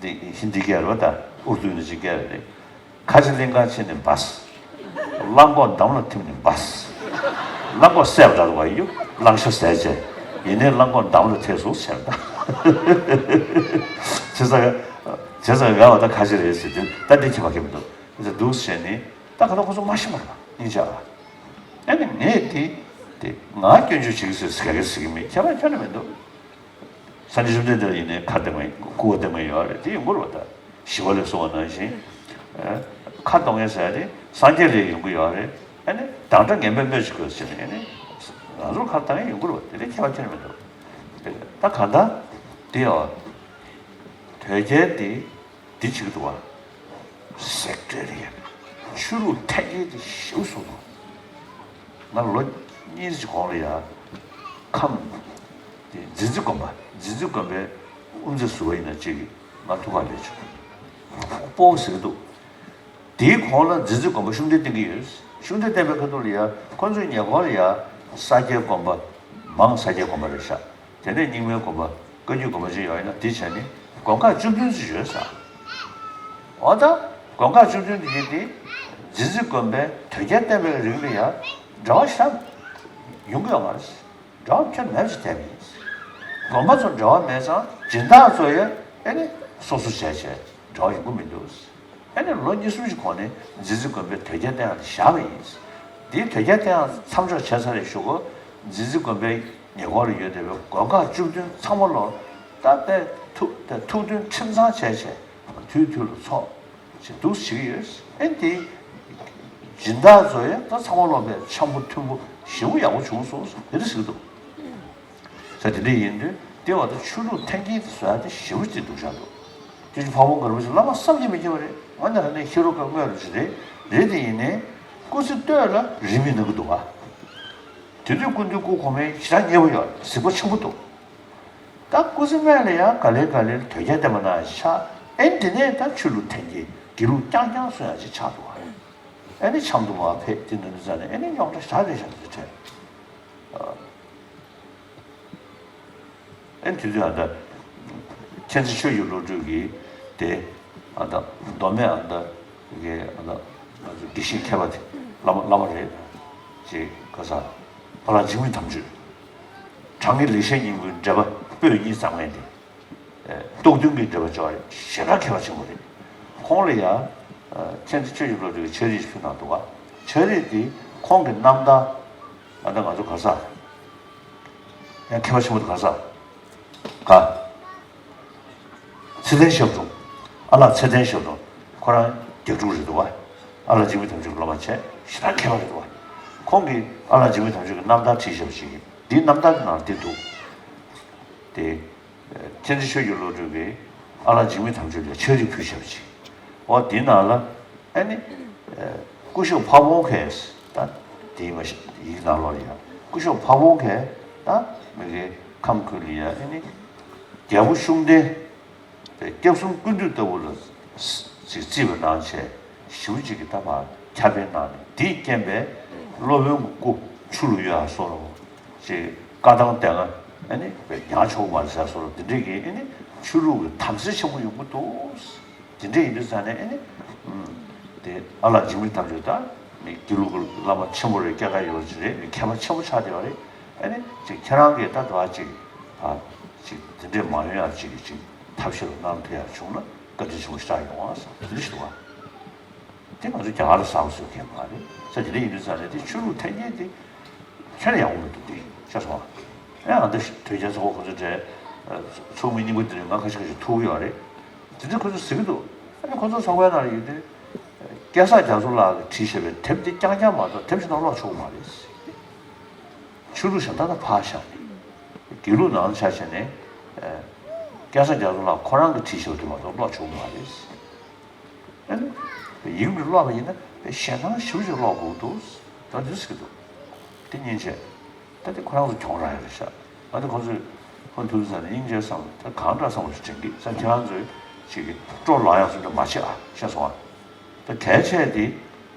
འདི་ཧིན་དི་སྐད་རེད་བ་ད། ཨུར་དུ་ནས་ཅིག་སྐད་རེད། ཁ་ཆེ་གླིང་ག་ཕྱིན་ནས་བས། གླང་གོག་འདམ་ལ་ཐིམ་ནས་བས། གླང་གོག་བསད་པ་འདྲ་བ་ཡོད། གླང་ཤ་བཟས་བྱས། ཡིན་ནའི་གླང་གོག་འདམ་ལ་ཐེབས་སོང་ཟེར་ད། བྱས་ཙང་། བྱས་ཙང་ང་བ་ད་ཁ་ཆེ་རེད་ཟེར་དུས་ད་འདི་ཁྱད་པར་གང་ཡང་མི་འདུག་འདུག་ཟེར་ནས་ད་ག་ད་ཁོ་ཚོ་མ་ཤེས་པ་རེད་པ་སྙིང་རྗེ་ཨ། ཨ་ནི་ངས་དེ་དེ་ང་སྐྱོན་བརྗོད་བྱེད་ཀྱི་ཟེར་ཟེར་ག་གི་ཟེར་གི་མེད། ཁྱད་པར་ཁྱོན་ནས་མི་འདུག་སངས་རྒྱས་བཅོམ་ལྡན་འདས་ལ་ཡིན་ནའི་ཁ་གཏད་མ་ཡིན་སྐུ་པར་གཏད་མ་ཡོད་རེད་དེ་ཡོང་གི་རེད་པ་ད། ཞི་བ་ལྷས་གསུངས་པ་ནང་བཞིན། ཁ་གཏོང་མཁན་ཟེར་ཡ་དེ་སངས་རྒྱས་ལས་ཡོང་གི་ཡོད་རེད། ཨ་ནི་དང་སྒྲ་ངན་པས་སྨོས་ཅི་དགོས་ཟེར་ནས་ཨ་ནི་ང་ཚོར་ཁ་གཏོང་མཁན་ཡོང་གི་རེད་པ་དེ་ལས་ཁྱད་པར་ཁྱོན་ནས་མི་འདུག་ད་གང་ལྟར་དེ་ཡོད། དོལ་རྒྱལ་དེ། འདི་བྱེད་ཀྱི་འདུག་བ། སེག་ཊར་ཡ། ཆོས་ལུགས་འཐེན་འཁྱེར་དེ་ཞེ་པོ་སོང་འདུག་ང་ལོ་གཉིས་ཀྱི་གོང་ལ་ཡ། ཁམས། དེ་རྫི་རྫི་དགོན་པ་རྫི་རྫི་དགོན་པའི་དབུ་མཛད་ཟུར་པ་ཡིན་ན་གཅིག་གིས་ང་ཐུག་ག་ལས་བྱུང་། སྤོ་བོ་ཟེར་གྱི་འདུག་དེའི་གོང་ལ་རྫི་རྫི་དགོན་པ་ཤུགས་ལྡན་བསྟེན་གྱི་ཡོད། ཤུགས་ལྡན་བསྟེན་པའི་ཁ་ཐུག་ལ་ཡ་ཁོ་ཚོའི་ཉེ་འཁོར་ལ་ཡ་ས་སྐྱའི་དགོན་པ། མང་ས་སྐྱའི་དགོན་པ་རེད་ཤག་དེ་ནས་རྙིང་མའི་དགོན་པ་བཀའ་བརྒྱུད་དགོན་པ་ཅིག་ཡོད་ཡིན་ན་དེ་བྱས་ནས་དགོན་ཁག་བཅུ་བདུན་ཅིག་ཡོད་ས། འོ་ད་དགོན་ཁག་བཅུ་བདུན་དེ་ཡིན་ཏེ་རྫི་རྫི་དགོན་པའི་དོལ་རྒྱལ་བསྟེན་པའི་རིང་ལ་ཡང་འབྲེལ་བ་ཞེ་དྲག་ཡོང་གི་ཡོད་མ་རེད། འབྲེལ་བ་ཁྱོན་མེད་པ་ཞིག་བསྡད་པ་ཡིན། དགོན་པ་ཚོ་འབྲེལ་བ་མེད་ཙང་སྦྱིན་བདག་ཚོ་ཡང་ཨེ་ནི་སོ་སོ་བྱས་བྱས་འབྲེལ་བ་ཡོང་གི་མི་འདུག་ཨ་ནི་ལོ་གཉིས་གསུམ་ཞིག་གོང་ནས་རྫི་རྫི་དགོན་པའི་དོལ་རྒྱལ་བསྟེན་ཡག་དེ་བཞག་པ་ཡིན། འདིའི་དོལ་རྒྱལ་བསྟེན་ཡག་མཚམས་འཇོག་བྱས་ཚར་རེད་ཞུ་གོ། རྫི་རྫི་དགོན་པའི་ཉེ་འཁོར་ལ་ཡོད་བསྡད་པའི་དགོན་ཁག་བཅུ་བདུན་ཚང་མ་ལོ་ད་དཔེ་ཐུགས་དེ་ཐུགས་མཐུན་ཁྲིམས་གཙང་བྱས་བྱས་དུས་དུས་ལ་ཚོགས་བྱས་འདུག་བྱེད་ཀྱི་ཡོད། ཨ་ནི་དེ་སྦྱིན་བདག་ཚོ་ཡང་ད་ཚང་མ་ལོ་དཔེ་འཆམ་པོ་མཐུན་པོ་ཞེ་པོ་ཡག་པོ་བྱུང་སོང་དེ་འདྲ་ཟེར་གྱི་འདུག་ས་དེ་འདྲ་ཡིན་དུས་དེ་བར་དུ་ཆོས་ལུགས་འཐེན་འཁྱེར་དེ་བཟོ་ཡག་དེ་ཞེ་པོ་ཅིག་འདུག་ཤག་འདུག་དེ་བཞིན་ཕ་བོང་དཀར་པོ་ཞིག་བླ་མ་བསམ་གྱིས་མི་ཁྱབ་པ་རེད། ང་འདི་ཧ་ནས་ཧེ་རོ་ཀ་དངོས་རུ་ཞིག་རེད། རེད་དེ་ཡིན་ནའི་སྐུ་ཚེ་སྟོད་ལ་རིས་མེད་གནང་གི་འདུག་ག་དེ་དུས་སྐུ་མདུན་སྐུ་གོང་མའི་ཞེ་དྲག་མཉེས་པོ་ཡོད་རེད། གཟིགས་པ་ཆེན་པོ་འདུག་ད་སྐུ་ཚེ་སྨད་ལ་ཡང་ག་ལེ་ག་ལེ་ལ་དོལ་རྒྱལ་བསྟན་པ་གནང་ཡ་ཆགས། ཨེ་འདི་ནས་ད་ཆོས་ལུགས་འཐེན་འཁྱེར་དགེ་ལུགས་རྐྱང་རྐྱང་སོང་ཡ་ཅིག་ཆགས་འདུག་ཨ་ནི་ཆབ་མདོ་མར་ཕེབས་དེ་ནས་ནི་ཙ་ནས་ཨེ་ནི་རྙོག་དྲ་ཞེ་དྲག་རེད་ཤག་དེ་འཕྲལ། ཨེ་དུས་ཚོད་ཨ་ད། མཁྱེན་བརྩེ་ཆོས་ཀྱི་བློ་གྲོས་ཀྱིས་དེ་ཨ་ད་མདོ་སྨད་ཨ་ད་གི་ཨ་ད་དགེ་བཤེས་མཁས་པ་དེ་བླ་མ་བླ་མ་རེད། ཅེས་ཁ་ས་ཕ་ལགས་འཇིགས་མེད་དམ་ཆོས། དྲང་ངེས་ལེགས་བཤད་སྙིང་པོའི་འགྲེལ་པ་པོད་གཉིས་ཙམ་ངན་དེ། རྟོགས་ལྡན་གྱི་འགྲེལ་པ་ཅོག་རེ་ཞེ་དྲག་མཁས་པ་ཆེན་པོ་རེད། ཁོང་ལ་ཡ། མཁྱེན་བརྩེ་ཆོས་ཀྱི་བློ་གྲོས་ཀྱིས་ཕྱག་བྲིས་ཤིག་ཕུལ་གནང་འདུག་ག་ཕྱག་བྲིས་དེ་ཁོང་གི་རྣམ་ཐར། ཨ་ད་ང་ཚོ་ག་ས། ཡང་མཁས་པ་ཆེན་པོ་དེ་ག་ས། ག་ཚེ་བརྟན་ཞབས་དྲུང་། ཨ་ལགས་ཚེ་བརྟན་ཞབས་དྲུང་། ཁོ་རང་རྒྱ་ཕྲུག་རེད་འདུག་ག་ཨ་ལགས་འཇིགས་མེད་དམ་ཆོས་ཀྱི་སློབ་མ་བྱས་ཞེ་དྲག་མཁས་པ་རེད་འདུག་ག་ཁོང་གིས་ཨ་ལགས་འཇིགས་མེད་དམ་ཆོས་ཀྱི་རྣམ་ཐར་བྲིས་བཞག་པ་ཞིག་ཡིན། འདིའི་རྣམ་ཐར་གྱི་ནང་འདི་འདུག་དེ། མཁྱེན་བརྩེ་ཆོས་ཀྱི་བློ་གྲོས་ཀྱིས་ཨ་ལགས་འཇིགས་མེད་དམ་ཆོས་ལ་ཕྱག་བྲིས་ཕུལ་བཞག་པ་ཅིག་འོ་དེའི་ནང་ལ་ཨ་ནི། སྐུ་ཞབས་ཕ་བོང་ཁས་ད་དེའི་མ་ཡིག་ནང་ལོགས་ལ་ཡང་སྐུ་ཞབས་ཕ་བོང་ཁས་ད་མི་གའི་ཁམས་ཁུལ་ལ་ཡང་ཨ་ནི། རྒྱལ་པོ་ཤུགས་ལྡན། སྐྱབས་གསུམ་ཀུན་འདུས་ལྟ་བུ་ལ་ཅིག་བརྩིས་པ་གནང་བྱས་ཞེ་པོ་ཅིག་གིས་ད་ཕར་ཁྱབ་སྤེལ་གནང་ནས་དེས་རྐྱེན་པས་སློབ་དཔོན་གྱི་སྐུ་ཆུ་ལུ་ཡོད་ཡ་སོགས་ལ་ཅིག་བཀའ་ཐང་དེ་སྔ་ཨ་ནི་ཉར་ཆོག་མ་རེད་ཟེར་སོགས་ལ་འདི་འདྲས་ཀྱི་ཨ་ནི་ཆོས་ལུགས་ཀྱི་དམ་སེལ་ཆེན་པོ་ཡོང་གི་འདུག་དེ་འདྲས་ཡིན་དུས་ཙང་ནས་ཨ་ནི། དེ་ཨ་ལགས་འཇིགས་མེད་དམ་ཆོས་ད་ནི་དགེ་ལུགས་ཀྱི་བླ་མ་ཆེན་པོ་རེད། སྐྱེས་སྐར་ཡོད་ཅིག་རེད། མི་མཁས་པ་ཆེན་པོ་ཆགས་བསྡད་པ་རེད། ཨ་ནི་ཅིག་ཁྱེད་རང་གིས་ད་དུང་ཅིག་ཨ་ཅིག་དེ་འདྲས་མ་ཡོང་ཡ་ཅིག་གི་ཅིག་ཐབས་ཤེས་ལ་གནང་ཐུབ་ཡ་བྱུང་ན་བཀའ་དྲིན་ཆེན་པོ་ཞེ་དྲག་ཡོང་བ་བསམ་དེ་འདྲ་ཞིག་འདུག་བ། དེ་ང་ཚོ་རྒྱ་གར་ལ་གསར་པ་བཟོ་མཁན་མ་རེད་ས། དེ་འདྲ་ཡིན་དུས་ཙང་ནས་དེ་ཆོས་ལུགས་འཐེན་འཁྱེར་དེ་ཁྱོན་ནས་ཡག་པོ་མི་འདུག་དེ་ཤེས་སོང་ཨ། ཨ་ད་དོལ་རྒྱལ་ཚོགས་པ་ཁོ་ཚོ་གྲས་ཚོགས་མི་རྙིང་པ་དེ་རིང་ང་ཁ་ཤས་ཁ་ཤས་ཐུག་གི་ཡོད་རེད། དེ་འདྲ་ཁོ་ཚོ་ཟེར་གི་འདུག་ཨ་ནི་ཁོ་ཚོ་ཚོགས་པའི་ནང་ལ་ཡོད་དུས། སྐལ་བཟང་རྒྱ་མཚོ་ལགས་ཀྱིས་བྲིས་བཞག་པའི་དེབ་འདི་རྐྱང་རྐྱང་མ་གཏོགས་དེབ་ཕྱི་ནང་ཀློག་ཆོག་གི་མ་རེད། ཆོས་ལུགས་གཞན་དག་ལ་ཕར་བཞག་ནས། དགེ་ལུགས་ནང་ཆ་བཞག་ནས། སྐལ་བཟང་རྒྱ་མཚོ་ལགས་ཁོ་རང་གིས་བྲིས་བཞག་པ་དེ་མ་གཏོགས་ཀློག་ཆོག་གི་མ་རེད། ཨ་ནི། ཡིག་འདི་ཀློག་པ་ཡིན་ན་ཞེ་སྡང་ཞེ་པོ་ཅིག་ཀློག་དགོས་འདུག་ད་འདི་ཟེར་གི་འདུག་དེ་སྙིང་རྗེ། ད་དེ་ཁོ་རང་ཚོ་གྱོང་རག་ཡ་རེད་ཤག་ཨ་ནི་ཁོ་ཚོས་ཁོ་ཐུག་ས་ནས་སྙིང་རྗེ་བསམ་ད་གང་འདྲ་བསམ་པ་ཞིག་དྲན་གི་ས། ཁྱེད་རང་ཚོས་ཅིག་གི་སྤྲོ་ལངས་ཡག་བཟོ་འདྲ་མ་བྱེད་ཨ་ཤེས་སོང་ཨ། ད་གལ་ཆེ་དེ་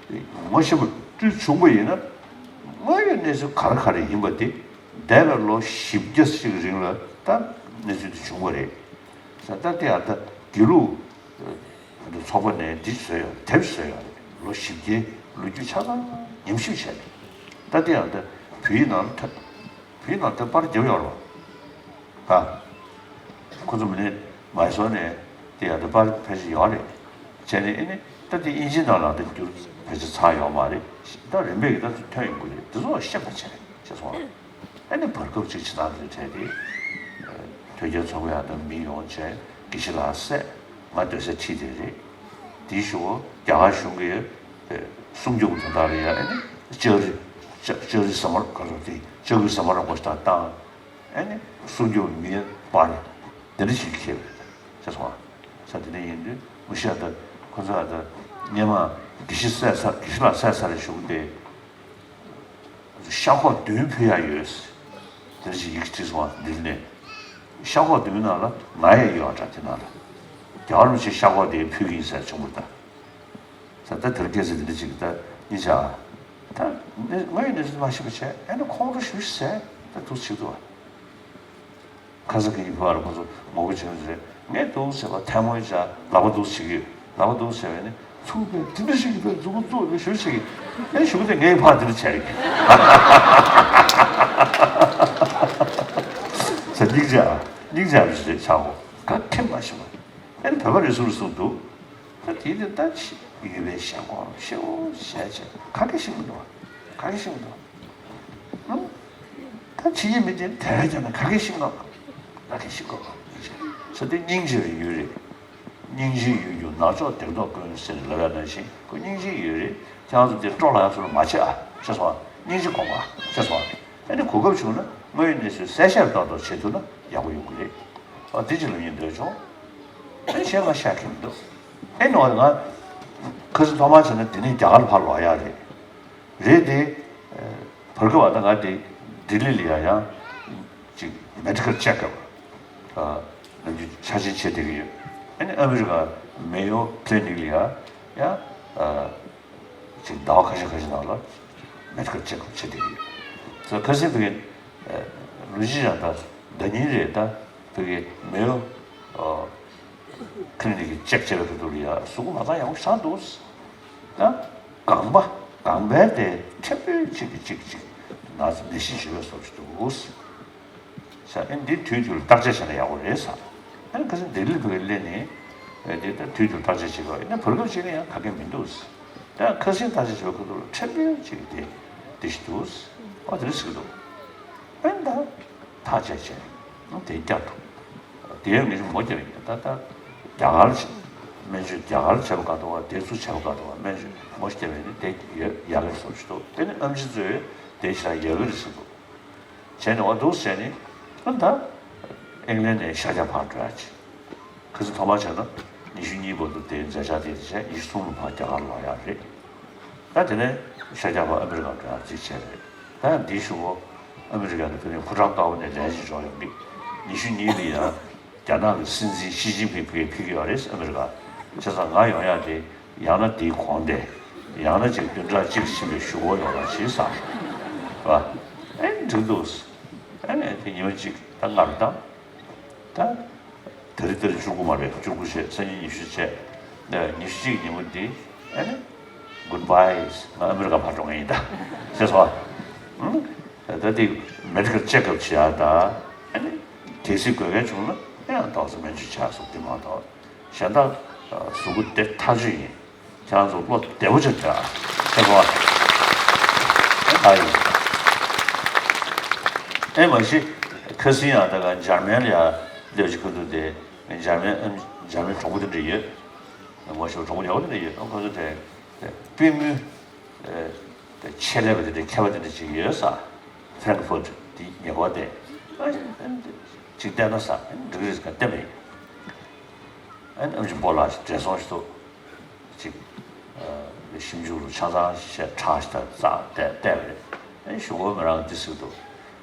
ངོ་ཤེས་པ་སྤྲུལ་བྱུང་པ་ཡིན་ན་དངོས་ཡོད་གནས་ཚུལ་ག་རེ་ག་རེ་ཡིན་པ་དེ་འདས་པའི་ལོ་བཞི་བརྒྱ་ཞིག་རིང་ལ་ད་གནས་ཚུལ་དེ་བྱུང་བ་རེད་ས། ད་དེ་ཡང་ད་དགེ་ལུགས་ཚོགས་པ་ནས་འདི་བཟོས་ཡོད་རེད། དེབ་བཟོས་ཡོད་རེད། ལོ་བཞི་བརྒྱའི་ལོ་རྒྱུས་ཆ་ཚང་ཉམས་ཞིབ་བྱས་རེད། ད་དེ་ཡང་ད་བོད་ཡིག་ནང་ལ་ཐད། བོད་ནང་དེ་པར་རྒྱབ་ཡོད་རེད་བ། ད། ཁོ་ཚོ་མི་ནི་མའི་སོར་ནས་དེ་ཡང་དེ་པར་ཕལ་ཆེར་ཡོད་རེད། བྱས་ནས་ཨེ་ནི་ད་དེ་དབྱིན་ཇི་ནང་ལ་དེ་བསྒྱུར་ཕལ་ཆེར་ཚར་ཡོད་མ་རེད། ད་རིམ་པས་ཀྱི་ད་ཐོན་ཡོང་གི་རེད། དེ་ཚོ་ཤེས་པ་བྱས་བྱས་སོང་། ཨེ་ནི་བར་སྐབས་ཅིག་ཇི་ལྟར་དེ་འཕྲད་དེ། དོལ་རྒྱལ་ཚོགས་པའི་ཡང་ད་མི་ཡོང་བྱས་དགེ་བཤེས་ལགས་བསད། ང་སྡོད་སའི་ཁྲི་དེ་རེད། དེའི་གཞུག་རྒྱ་གར་གཞུང་གིས་སྲུང་སྐྱོབ་དོན་དག་ལ་ཡང་ཨེ་ནི་ལྕགས་རི་ལྕགས་ལྕགས་རི་ཟ་མ་ག་རེ་དེ་ལྕགས་རི་ཟ་མ་ར་མོ་ཞིག་དང་བཏང་། ཨེ་ནི་སྲུང་སྐྱོབ་མི་སྤར། དེ་འདྲ་ཞིག་ཁེལ་བས་ཤེས་སོང་ཨ། ས་དེ་འདྲ་ཡིན་དུས་མི་ཤ་ད་ཁོ་ཚོ་ཨ་ད་སྔོན་མ་དགེ་བཤེས་བསད་ཚར་དགེ་བཤེས་ལགས་བསད་ཚར་རེ་བཞུགས་ཏེ། ཤ་ཁོག་བདུན་ཕུལ་ཡ་ཡོད། དེ་འདྲ་ཞིག་ཡི་གེ་བྲིས་སོང་ཨ་འདིར་ནས། ཤ་ཁོག་བདུན་ནང་ལ་ང་ཡང་ཡོད་འདྲ། དེ་ནང་ལ་རྒྱལ་བ་རིན་པོ་ཆེ་ཤ་ཁོག་དེ་ཕུལ་གི་ཡིན་ཟེར་བྱུང་བ་ད། ས་ད་དེར་སྐད་ཆ་འདི་འདྲ་ཅིག་ད་གཉིས་ཆ། ད་ནི་ང་ཡི་གནས་ཚུལ་མ་ཤེས་པ་བྱས་ཨེ་ནི་ཁོང་ཁྲོ་ཞེ་པོ་ཟ། ད་འདུག་སེ་བྱེད་འདུག་ཨ། ཁ་ས་ཁ་ཡི་བུ་བར་ཁོ་ཚོ་ངོ་རྒོལ་བྱེད་ཀྱི་རེད། ངས་འདུག་སེ་བྱས་པ་ཐལ་མོ་སྦྱར་ལག་པ་འདུག་སེ་བྱེད་ཀྱི་ཡོད། ལག་པ་འདུག་སེ་བྱས་པ་ནི་ཚུགས་པས་འདི་འདྲ་ཞིག་གི་བས་མཛུབ་མོ་བཙུགས་ནས་ཞུ་བྱེད་ཀྱི་ཨེ་ཞུ་གི་དེ་ངའི་ཕ་འདི་འདྲ་བྱས་ཀྱི། ས་སྙིང་རྗེ་ཨ་སྙིང་རྗེ་ཨ་ཞིག་རེད་ཆག་གོ་ག་ཁེམ་མ་ཤེས་པ་ཨེ་ནི་བོད་པ་རེད་ཟུར་གསུངས་འདུག་ད་དེ་དེ་ད་ཡུལ་པའི་ཞེན་ཁོག་ཤེའུ་ཞེ་ཆེ་ག་གེ་ཤེས་མི་འདུག་ག་གེ་ཤེས་མི་འདུག་ཨང་། ད་ཕྱི་རྒྱལ་མི་དེ་དེ་ར་ཀྱང་ན་ག་གེ་ཤེས་མི་འདུག་ག་གེ་ཤེས་མི་འདུག་ས་དེ་སྙིང་རྗེ་བའི་ཡུལ་རེད། སྙིང་རྗེའི་ཡུལ་གྱི་ནག་ཕྱོགས་སྡིག་ཏོ་ཀུན་ཟེར་ལབ་ཡ་ནང་བཞིན་ཁོ་སྙིང་རྗེའི་ཡུལ་རེད། ཁྱེད་རང་ཚོ་དེ་སྤྲོ་ལ་ཡག་ཚོ་ལ་མ་བྱེད་ཨ་ཤེས་སོང་ཨ། སྙིང་རྗེ་སྒོམ་ཨ་ཤེས་སོང་ཨ། ཨ་ནི་གོ་སྐབས་བྱུང་ན་དངོས་ཡོད་གནས་ཚུལ་གསལ་བཤད་ཏོག་ཏོག་བྱེད་ཐུབ་ན་ཡག་པོ་ཡོང་གི་རེད། ཨ་དེ་ཅི་ལབ་སྙིང་འདོད་བྱུང་། ཨ་ནི་གཞན་ང་བཤད་མཁན་མི་འདུག་ཨེ་ནོར་ང་ཁ་སང་ཐོག་མར་བྱས་ན་དེ་ནས་རྒྱ་གར་ཕར་ལོག་ཡག་རེད། རེད་དེ། བར་སྐབས་ཨ་ད་ང་དེ་ ལྡི་ལི་ལ་ཡང་ཡང་ཅིག་མེ་ཌི་ཀལ་ཅེག་ཨབ་ནམ་རྒྱུན་འཆར་ཅན་བྱེད་བསྡད་ཀྱི་ཡོད། ཨ་ནི་ཨ་མི་རི་ཀ་མེ་ཡོ་ཀི་ལི་ནིག་ལ་ཡང་ཡང་ཅིག་ཟླ་བ་ཁ་ཤས་ཁ་ཤས་ནང་ལ་མེ་ཌི་ཀལ་ཅེག་ཨབ་བྱེད་བསྡད་ཀྱི་ཡོད། ཁ་སང་ཕ་གི་ལུས་སྦྱོང་ཡང་ད་ཟླ་ཉིན་རེ་ད་ཕ་གི་མེ་ཡོ་ཀི་ལི་ནིག་གི་ཅེག་བྱས་པའི་ཁ་ཐུག་ལ་ཡ་གཟུགས་པོ་ཧ་ཅང་ཡག་པོ་ཆགས་འདུག་ད་ལྒང་པ་ལྒང་པའི་དེ་ཕྲན་བུ་གཅིག་གིས་གཅིག་གཅིག་ན་ནད་གཞི་ཞེ་པོ་བཟོ་གི་འདུག་ས། ཨེ་འདི་དུས་དུས་ལ་བརྟག་དཔྱད་བྱས་ན་ཡག་པོ་རེད་ས། ཨེ་ཁ་སང་ལྡི་ལི་ཕ་གིར་སླེབས་ནས་ཨེ་འདི་ལྟར་དུས་དུས་ལ་བརྟག་དཔྱད་བྱེད་དགོས། ཡིན་ན་བར་སྐབས་ཅིག་ལ་ཡང་ག་གེ་མི་འདུག་ད་ཁ་སང་བརྟག་དཔྱད་བྱས་པའི་ཁ་ཐུག་ལ་ཕྲན་བུ་གཅིག་གིས་དེ་འདི་ཞིག་འདུག་ཨ་དེ་འདྲ་ཟེར་གི་འདུག་ཨེ་ད། ཐག་བཅད་བྱས། དེ་བསྐྱར་དུ། དེ་ཡང་ངས་ཞིག་མོ་བརྒྱབ་ཡིན། ད་ལྟ་རྒྱ་གར་སྨན་བཅོས་རྒྱ་གར་བྱས་པ་ག་འདུག་བ། དེ་ཚོ་བྱས་པ་ག་འདུག་བ། སྨན་བཅོས་མོ་ཞིག་བརྒྱབ་ཡིན། དེ་ཡག་གི་བཟོ་ཞིག་འདུག་དེ་ནི་ཨེམ་ཆི་ཚོས་དེ་ཞེ་དྲག་ཡག་གི་རེད་ཟེར་འདུག་བྱས་ནས་འོ་འདུག་བྱས་ནས་ཨ་ད་ཨིང་ལན་ནས་ཤར་རྒྱག་ཕར་འགྲོ་ཡ་ཅིག་ཁ་སང་ཐོག་མར་བྱས་ན་ཉི་ཤུ་གཉིས་བར་དུ་དེ་མཛད་འཆར་དེ་བྱས། ཉི་ཤུ་གསུམ་ལ་ཕར་རྒྱ་གར་ལོག་ཡ་རེད། ད་དེ་ནས་ཤར་རྒྱག་ཕར་ཨ་མི་རི་ཀར་འགྲོ་ཡ་རྩིས་བྱས་རེད། ད་ཡང་འདིའི་གཞུག་གུ་ཨ་མི་རི་ཀ་ནས་ཕ་གི་ཕོ་བྲང་དཀར་པོ་ནས་ལན་ཞིག་འབྱོར་ཡོང་གི། ཉི་ཤུ་གཉིས་ལ་ཡང་རྒྱ་ནག་གི་སྲིད་འཛིན་ཞི་ཅིན་ཕིང་ཕ་གིར་ཕེབས་ཀྱི་ཡོད་རེད། ཨ་མི་རི་ཀར། བྱས་ཙང་ང་ཡོང་ཡ་དེ་ཡང་ན་དེའི་གོང་དེ། ཡང་ན་ཅིག་བདུན་ཕྲག་གཅིག་ཕྱིན་པའི་གཞུག་གུ་ཡོང་བ་བྱས་ཙང་། རེད་པ། ཨེ་འགྲིག་འདུག་ཨ་ནི་དེ་ཉི་མ་གཅིག་ད་སྔ་རུ་བཏང་། ད། དེ་རིང་དེ་རིང་བཅུ་དགུ་མ་རེད། བཅུ་དགུ་བྱས། སང་ཉིན་ཉི་ཤུ་བྱས། ཨ་ཉི་ཤུ་གཅིག་ཉིན་མོ་འདི་ཨ་ནི་གུཌ་བྷའི། ང་ཨ་མི་རི་ཀ་ཕར་འགྲོ་མཁན་ཡིན་ད། ཤེས་སོང་ཨ། ཨང་། ད་དེ་མེ་ཌི་ཀལ་ཅེག་ཨབ་བྱེད་ཡ་ད། ཨ་ནི་གལ་སྲིད་དགོས་མཁན་བྱུང་ན་ཡང་ཏོག་ཙམ་སྨན་བཅོས་བྱས་སོང་། དེ་མ་གཏོགས་གཞན་དག་གཟུགས་པོ་བདེ་ཐག་ཆོད་ཡིན། ཁྱེད་རང་ཚོ་བློ་བདེ་པོ་བྱས་བྱས་ཨ། ཤེས་སོང་ཨ། ཨ་ཡིན། ཨེ་མ་གཞི་ཁ་སང་ཡང་ད་ག་འཇར་མན་ལ་ཡ་སླེབས་ཀྱི་ཁ་ཐུག་དེ། འཇར་མན་ཨམ། འཇར་མན་གྲོགས་པོ་དེ་འདྲ་ཡོད། ངོ་ཤེས་གྲོགས་པོ་ཡག་པོ་དེ་འདྲ་ཡོད། ཨ་ཁོ་ཚོ་དེ་དེ་དཔེ་མི་སྲིད་པ་དེ་འདྲ་མཁས་པ་དེ་འདྲ་ཅིག་ཡོད་ས། ཧྥ་རན་ཀི་ཧྥུར་ཊི་དེ་ཉེ་འཁོར་དེ། ཨ་ཅིག་བལྟས་ན་ས་འགྲིག་རེད་ཟེར་བལྟས་པ་ཡིན། ཨ་ནི་ཨམ་ཆི་སྤོ་ལགས་ཤིག་བགྲེས་སོང་ཞིག་འདུག་ཅིག་ཨ་ཞིབ་འཇུག་ལ་ཆ་ཚང་ཞིག་བྱས། ཁྲ་ཞིག་ད་བཙགས་བལྟས་བལྟས་པ་རེད། ཨ་ནི་གཞུག་གུ་མོ་རང་འདི་ཟེར་འདུག་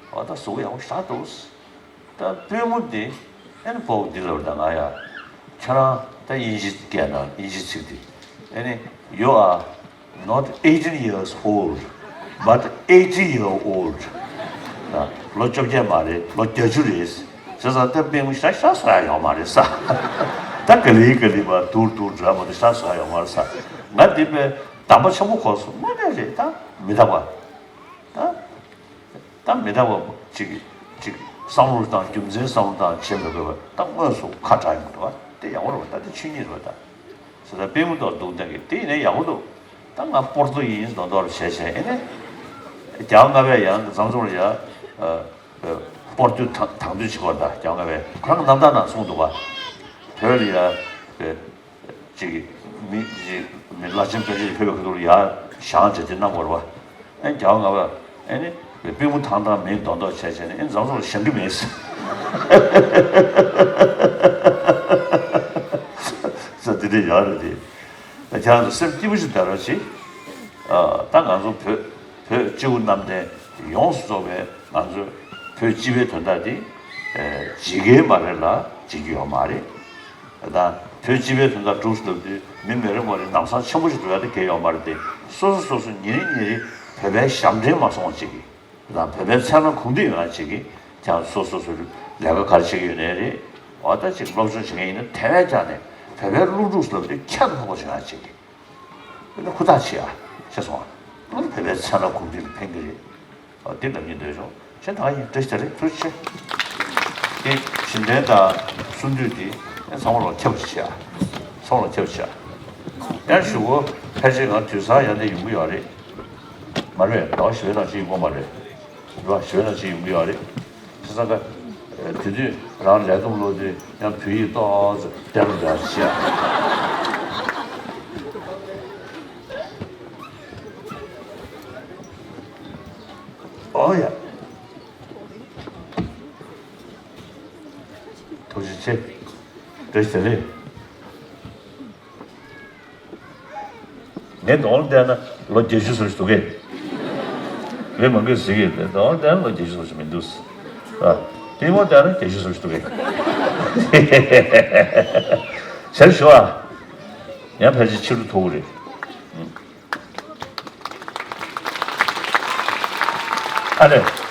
འོ་ད་གཟུགས་པོ་ཡག་པོ་ཞེ་དྲག་འདུག་ད་དཔོན་པོ་འདི་ཨ་ནི་སྤོ་བོ་འདི་ལབ་ད་ང་ཡ། ཁྱེད་རང་ད་དབྱིན་ཇི་སྐད་ནང་དབྱིན་ཇི་ཚིག་འདི་ཨ་ནི། You are not eighteen years old, but eighty year old. ལོ་བཅོ་བརྒྱད་མ་རེད། ལོ་བརྒྱད་ཅུ་རེད། བྱས་ཙང་ད་དཔོན་པོ་ཞེ་དྲག་བཟོ་ཡ་ཡོད་མ་རེད་ས། ད་ག་ལེ་ག་ལེ་བ་དུར་དུར་འགྲོ་ཡ་མ་གཏོགས་ཞེ་དྲག་བཟོ་ཡ་ཡོད་མ་རེད་ས། ང་འདི་དཔེ་དམ་པ་ཆེན་པོ་གོ་སོང་། དངོས་གནས་རེད། ད་མི་རྟག་པ། ད་ད་མི་རྟག་པ་ཅིག་ཅིག་བསམ་བློ་བཏང་། རྒྱུ་མཚན་བསམ་བློ་བཏང་བྱེད་མི་དགོས་པ། ད་དངོས་སུ་ཁ་གྲག་ཡོང་གི་འདུག་བ། དེ་ཡག་པོ་རེད་བ། ད་དེ་ཆོས་ཉིད་རེད་བ། ད་ཟེར་ད་དཔོན་པོ་ཐོག་འདུག་བསྡད་ཀྱི་དེ་ཡིན་ནའི་ཡག་པོ་འདུག་ད་ང་སྤོར་ཏོ་ཡིན་མདོག་མདོག་རེ་བྱས་བྱས། ཨེ་ནས་རྒྱལ་བ་ལྔ་པས་ཡང་འཛམ་བཟུང་ལ་ཡ་ཨ་ཨ་སྤོར་ཏོ་དང་དང་དོད་བྱེད་དགོས། ད་རྒྱལ་བ་ལྔ་པས་ཁོ་རང་གི་རྣམ་ཐར་ནང་གསུངས་འདུག་བ། བོད་ལ་ཡ་ཨ་ཅིག་མི་ཅིག་མི་བླ་ཆེན་དཔོན་ཆེན་ཕེབས་པའི་ཁ་ཐུག་ལ་ཡར་བཞེངས་བྱས་དེ་གནང་དགོས་རེད་བ། ཨེ་རྒྱལ་བ་ལྔ་པ་ཨེ་ནི་དཔོན་པོ་ཐང་ཐང་མིང་མདོག་མདོག་བྱས་བྱས་ནས། ཨེ་འཛམ་བཟུང་ལ་བཞེངས་གི་མེད་ཟེར། ས་དེ་འདྲ་ཡོད་རེད་དེ། ད་ཁྱེད་རང་ཚོ་སེམས་སྐྱིད་པོ་ཞིག་བསྡད་རོགས་གྱིས། ཨ་ད་ང་ཚོ་བོད་བོད་སྤྱི་བོ་གནམ་བསྟན་ཡོངས་སུ་རྫོགས་པའི་ང་ཚོ་བོད་སྤྱི་པའི་དོན་དག་འདི་ཨེ་བྱེད་ཀྱི་མ་རེད་ལ་བྱེད་རྒྱུ་ཡོད་མ་རེད། ད་བོད་སྤྱི་པའི་དོན་དག་སྒྲུབ་ལབ་དུས་མི་མི་རེ་ངོ་རེ་ལམ་སང་ཆེན་པོ་ཞིག་འགྲོ་ཡ་དེ་གལ་ཡོད་མ་རེད་དེ། སོ་སོ་སོ་སོ་ཉིན་རེ་ཉིན་རེ་བོད་པའི་ཞབས་འདྲེན་མ་སོང་བ་བྱེད་ཀྱི། ད་བོད་པའི་ཚད་མ་གུང་བསྡུས་ཡོང་ཡ་བྱེད་ཀྱི། ཀྱང་སོ་སོ་སོ་ལས་ཀ་ག་རེ་བྱེད་ཀྱི་ཡོད་ནའི་རེད། འོ་ད་ཅིག་སློབ་སྦྱོང་བྱེད་མཁན་ཡིན་ན་དེ་བས་ཀྱང་ནས་བོད་པའི་སློབ་ཕྲུག་ལབ་དུས་ཁྱད་དུ་འཕགས་པ་བྱུང་ཡ་བྱེད་ཀྱི། དེ་ནི་ཧུར་ཐག་བྱེད་ཡ། ཤེས་སོང་ཨ། བོད་པའི་ཚད་མ་གུང་བསྡུས་ལ་ཕན་གྱི་རེད། འོ་འདི་ལབ་སྙིང་འདོད་བྱུང་། ཁྱེད་ད་ཡིན་བཀྲ་ཤིས་བདེ་ལེགས། ཐུགས་རྗེ་ཆེ། དེ་བྱིན་ལྡན་དང་གསུང་འདུས་དེ་ཚང་མ་ལ་ཁྱབ་ཆེ་ཨ། ཚང་མ་ལ་ཁྱབ་ཆེ་ཨ། ཡང་གཞུག་གུ་ཕལ་ཆེར་ང་དུས་སང་ཡང་དེ་ཡོང་གི་ཡོད་རེད། མ་རེད། ཟླ་བ་བཞི་པའི་ནང་ཅིག་ཡོང་གི་མ་རེད། རེད་བ། བཞི་པའི་ནང་ཅིག་ཡོང་གི་ཡོད་རེད། བྱས་ཙང་ཀ་དེ་དུས་རང་ལས་ཁུངས་ལོག་དུས་ཡང་བོད་ཡིག་ཏོག་ཙམ་བསྟན་རོགས་བྱས་ཨ། ཨོ་ཡ། ཐུགས་རྗེ་ཆེ། བཀྲ་ཤིས་བདེ་ལེགས། ངས་གདོང་ལ་བལྟས་ན་ལོ་བརྒྱད་ཅུ་ཙམ་ཞིག་འདུག་གས། མི་མང་གིས་ཟེར་གྱི་རེད། ད་དེ་ལ་རྒྱལ་སྤྱི་ཚོགས་ཞིག་མི་འདུག་ཟེར། ཨ། དེ་མོ་དེ་ལ་རྒྱལ་སྤྱི་ཚོགས་ཞིག་འདུག་གས། ཟེར་ཞུ་ཨ། ཡང་ཕལ་ཆེར་ཕྱི་རུ་ཐུག་གི་རེད། ཨ་ལས།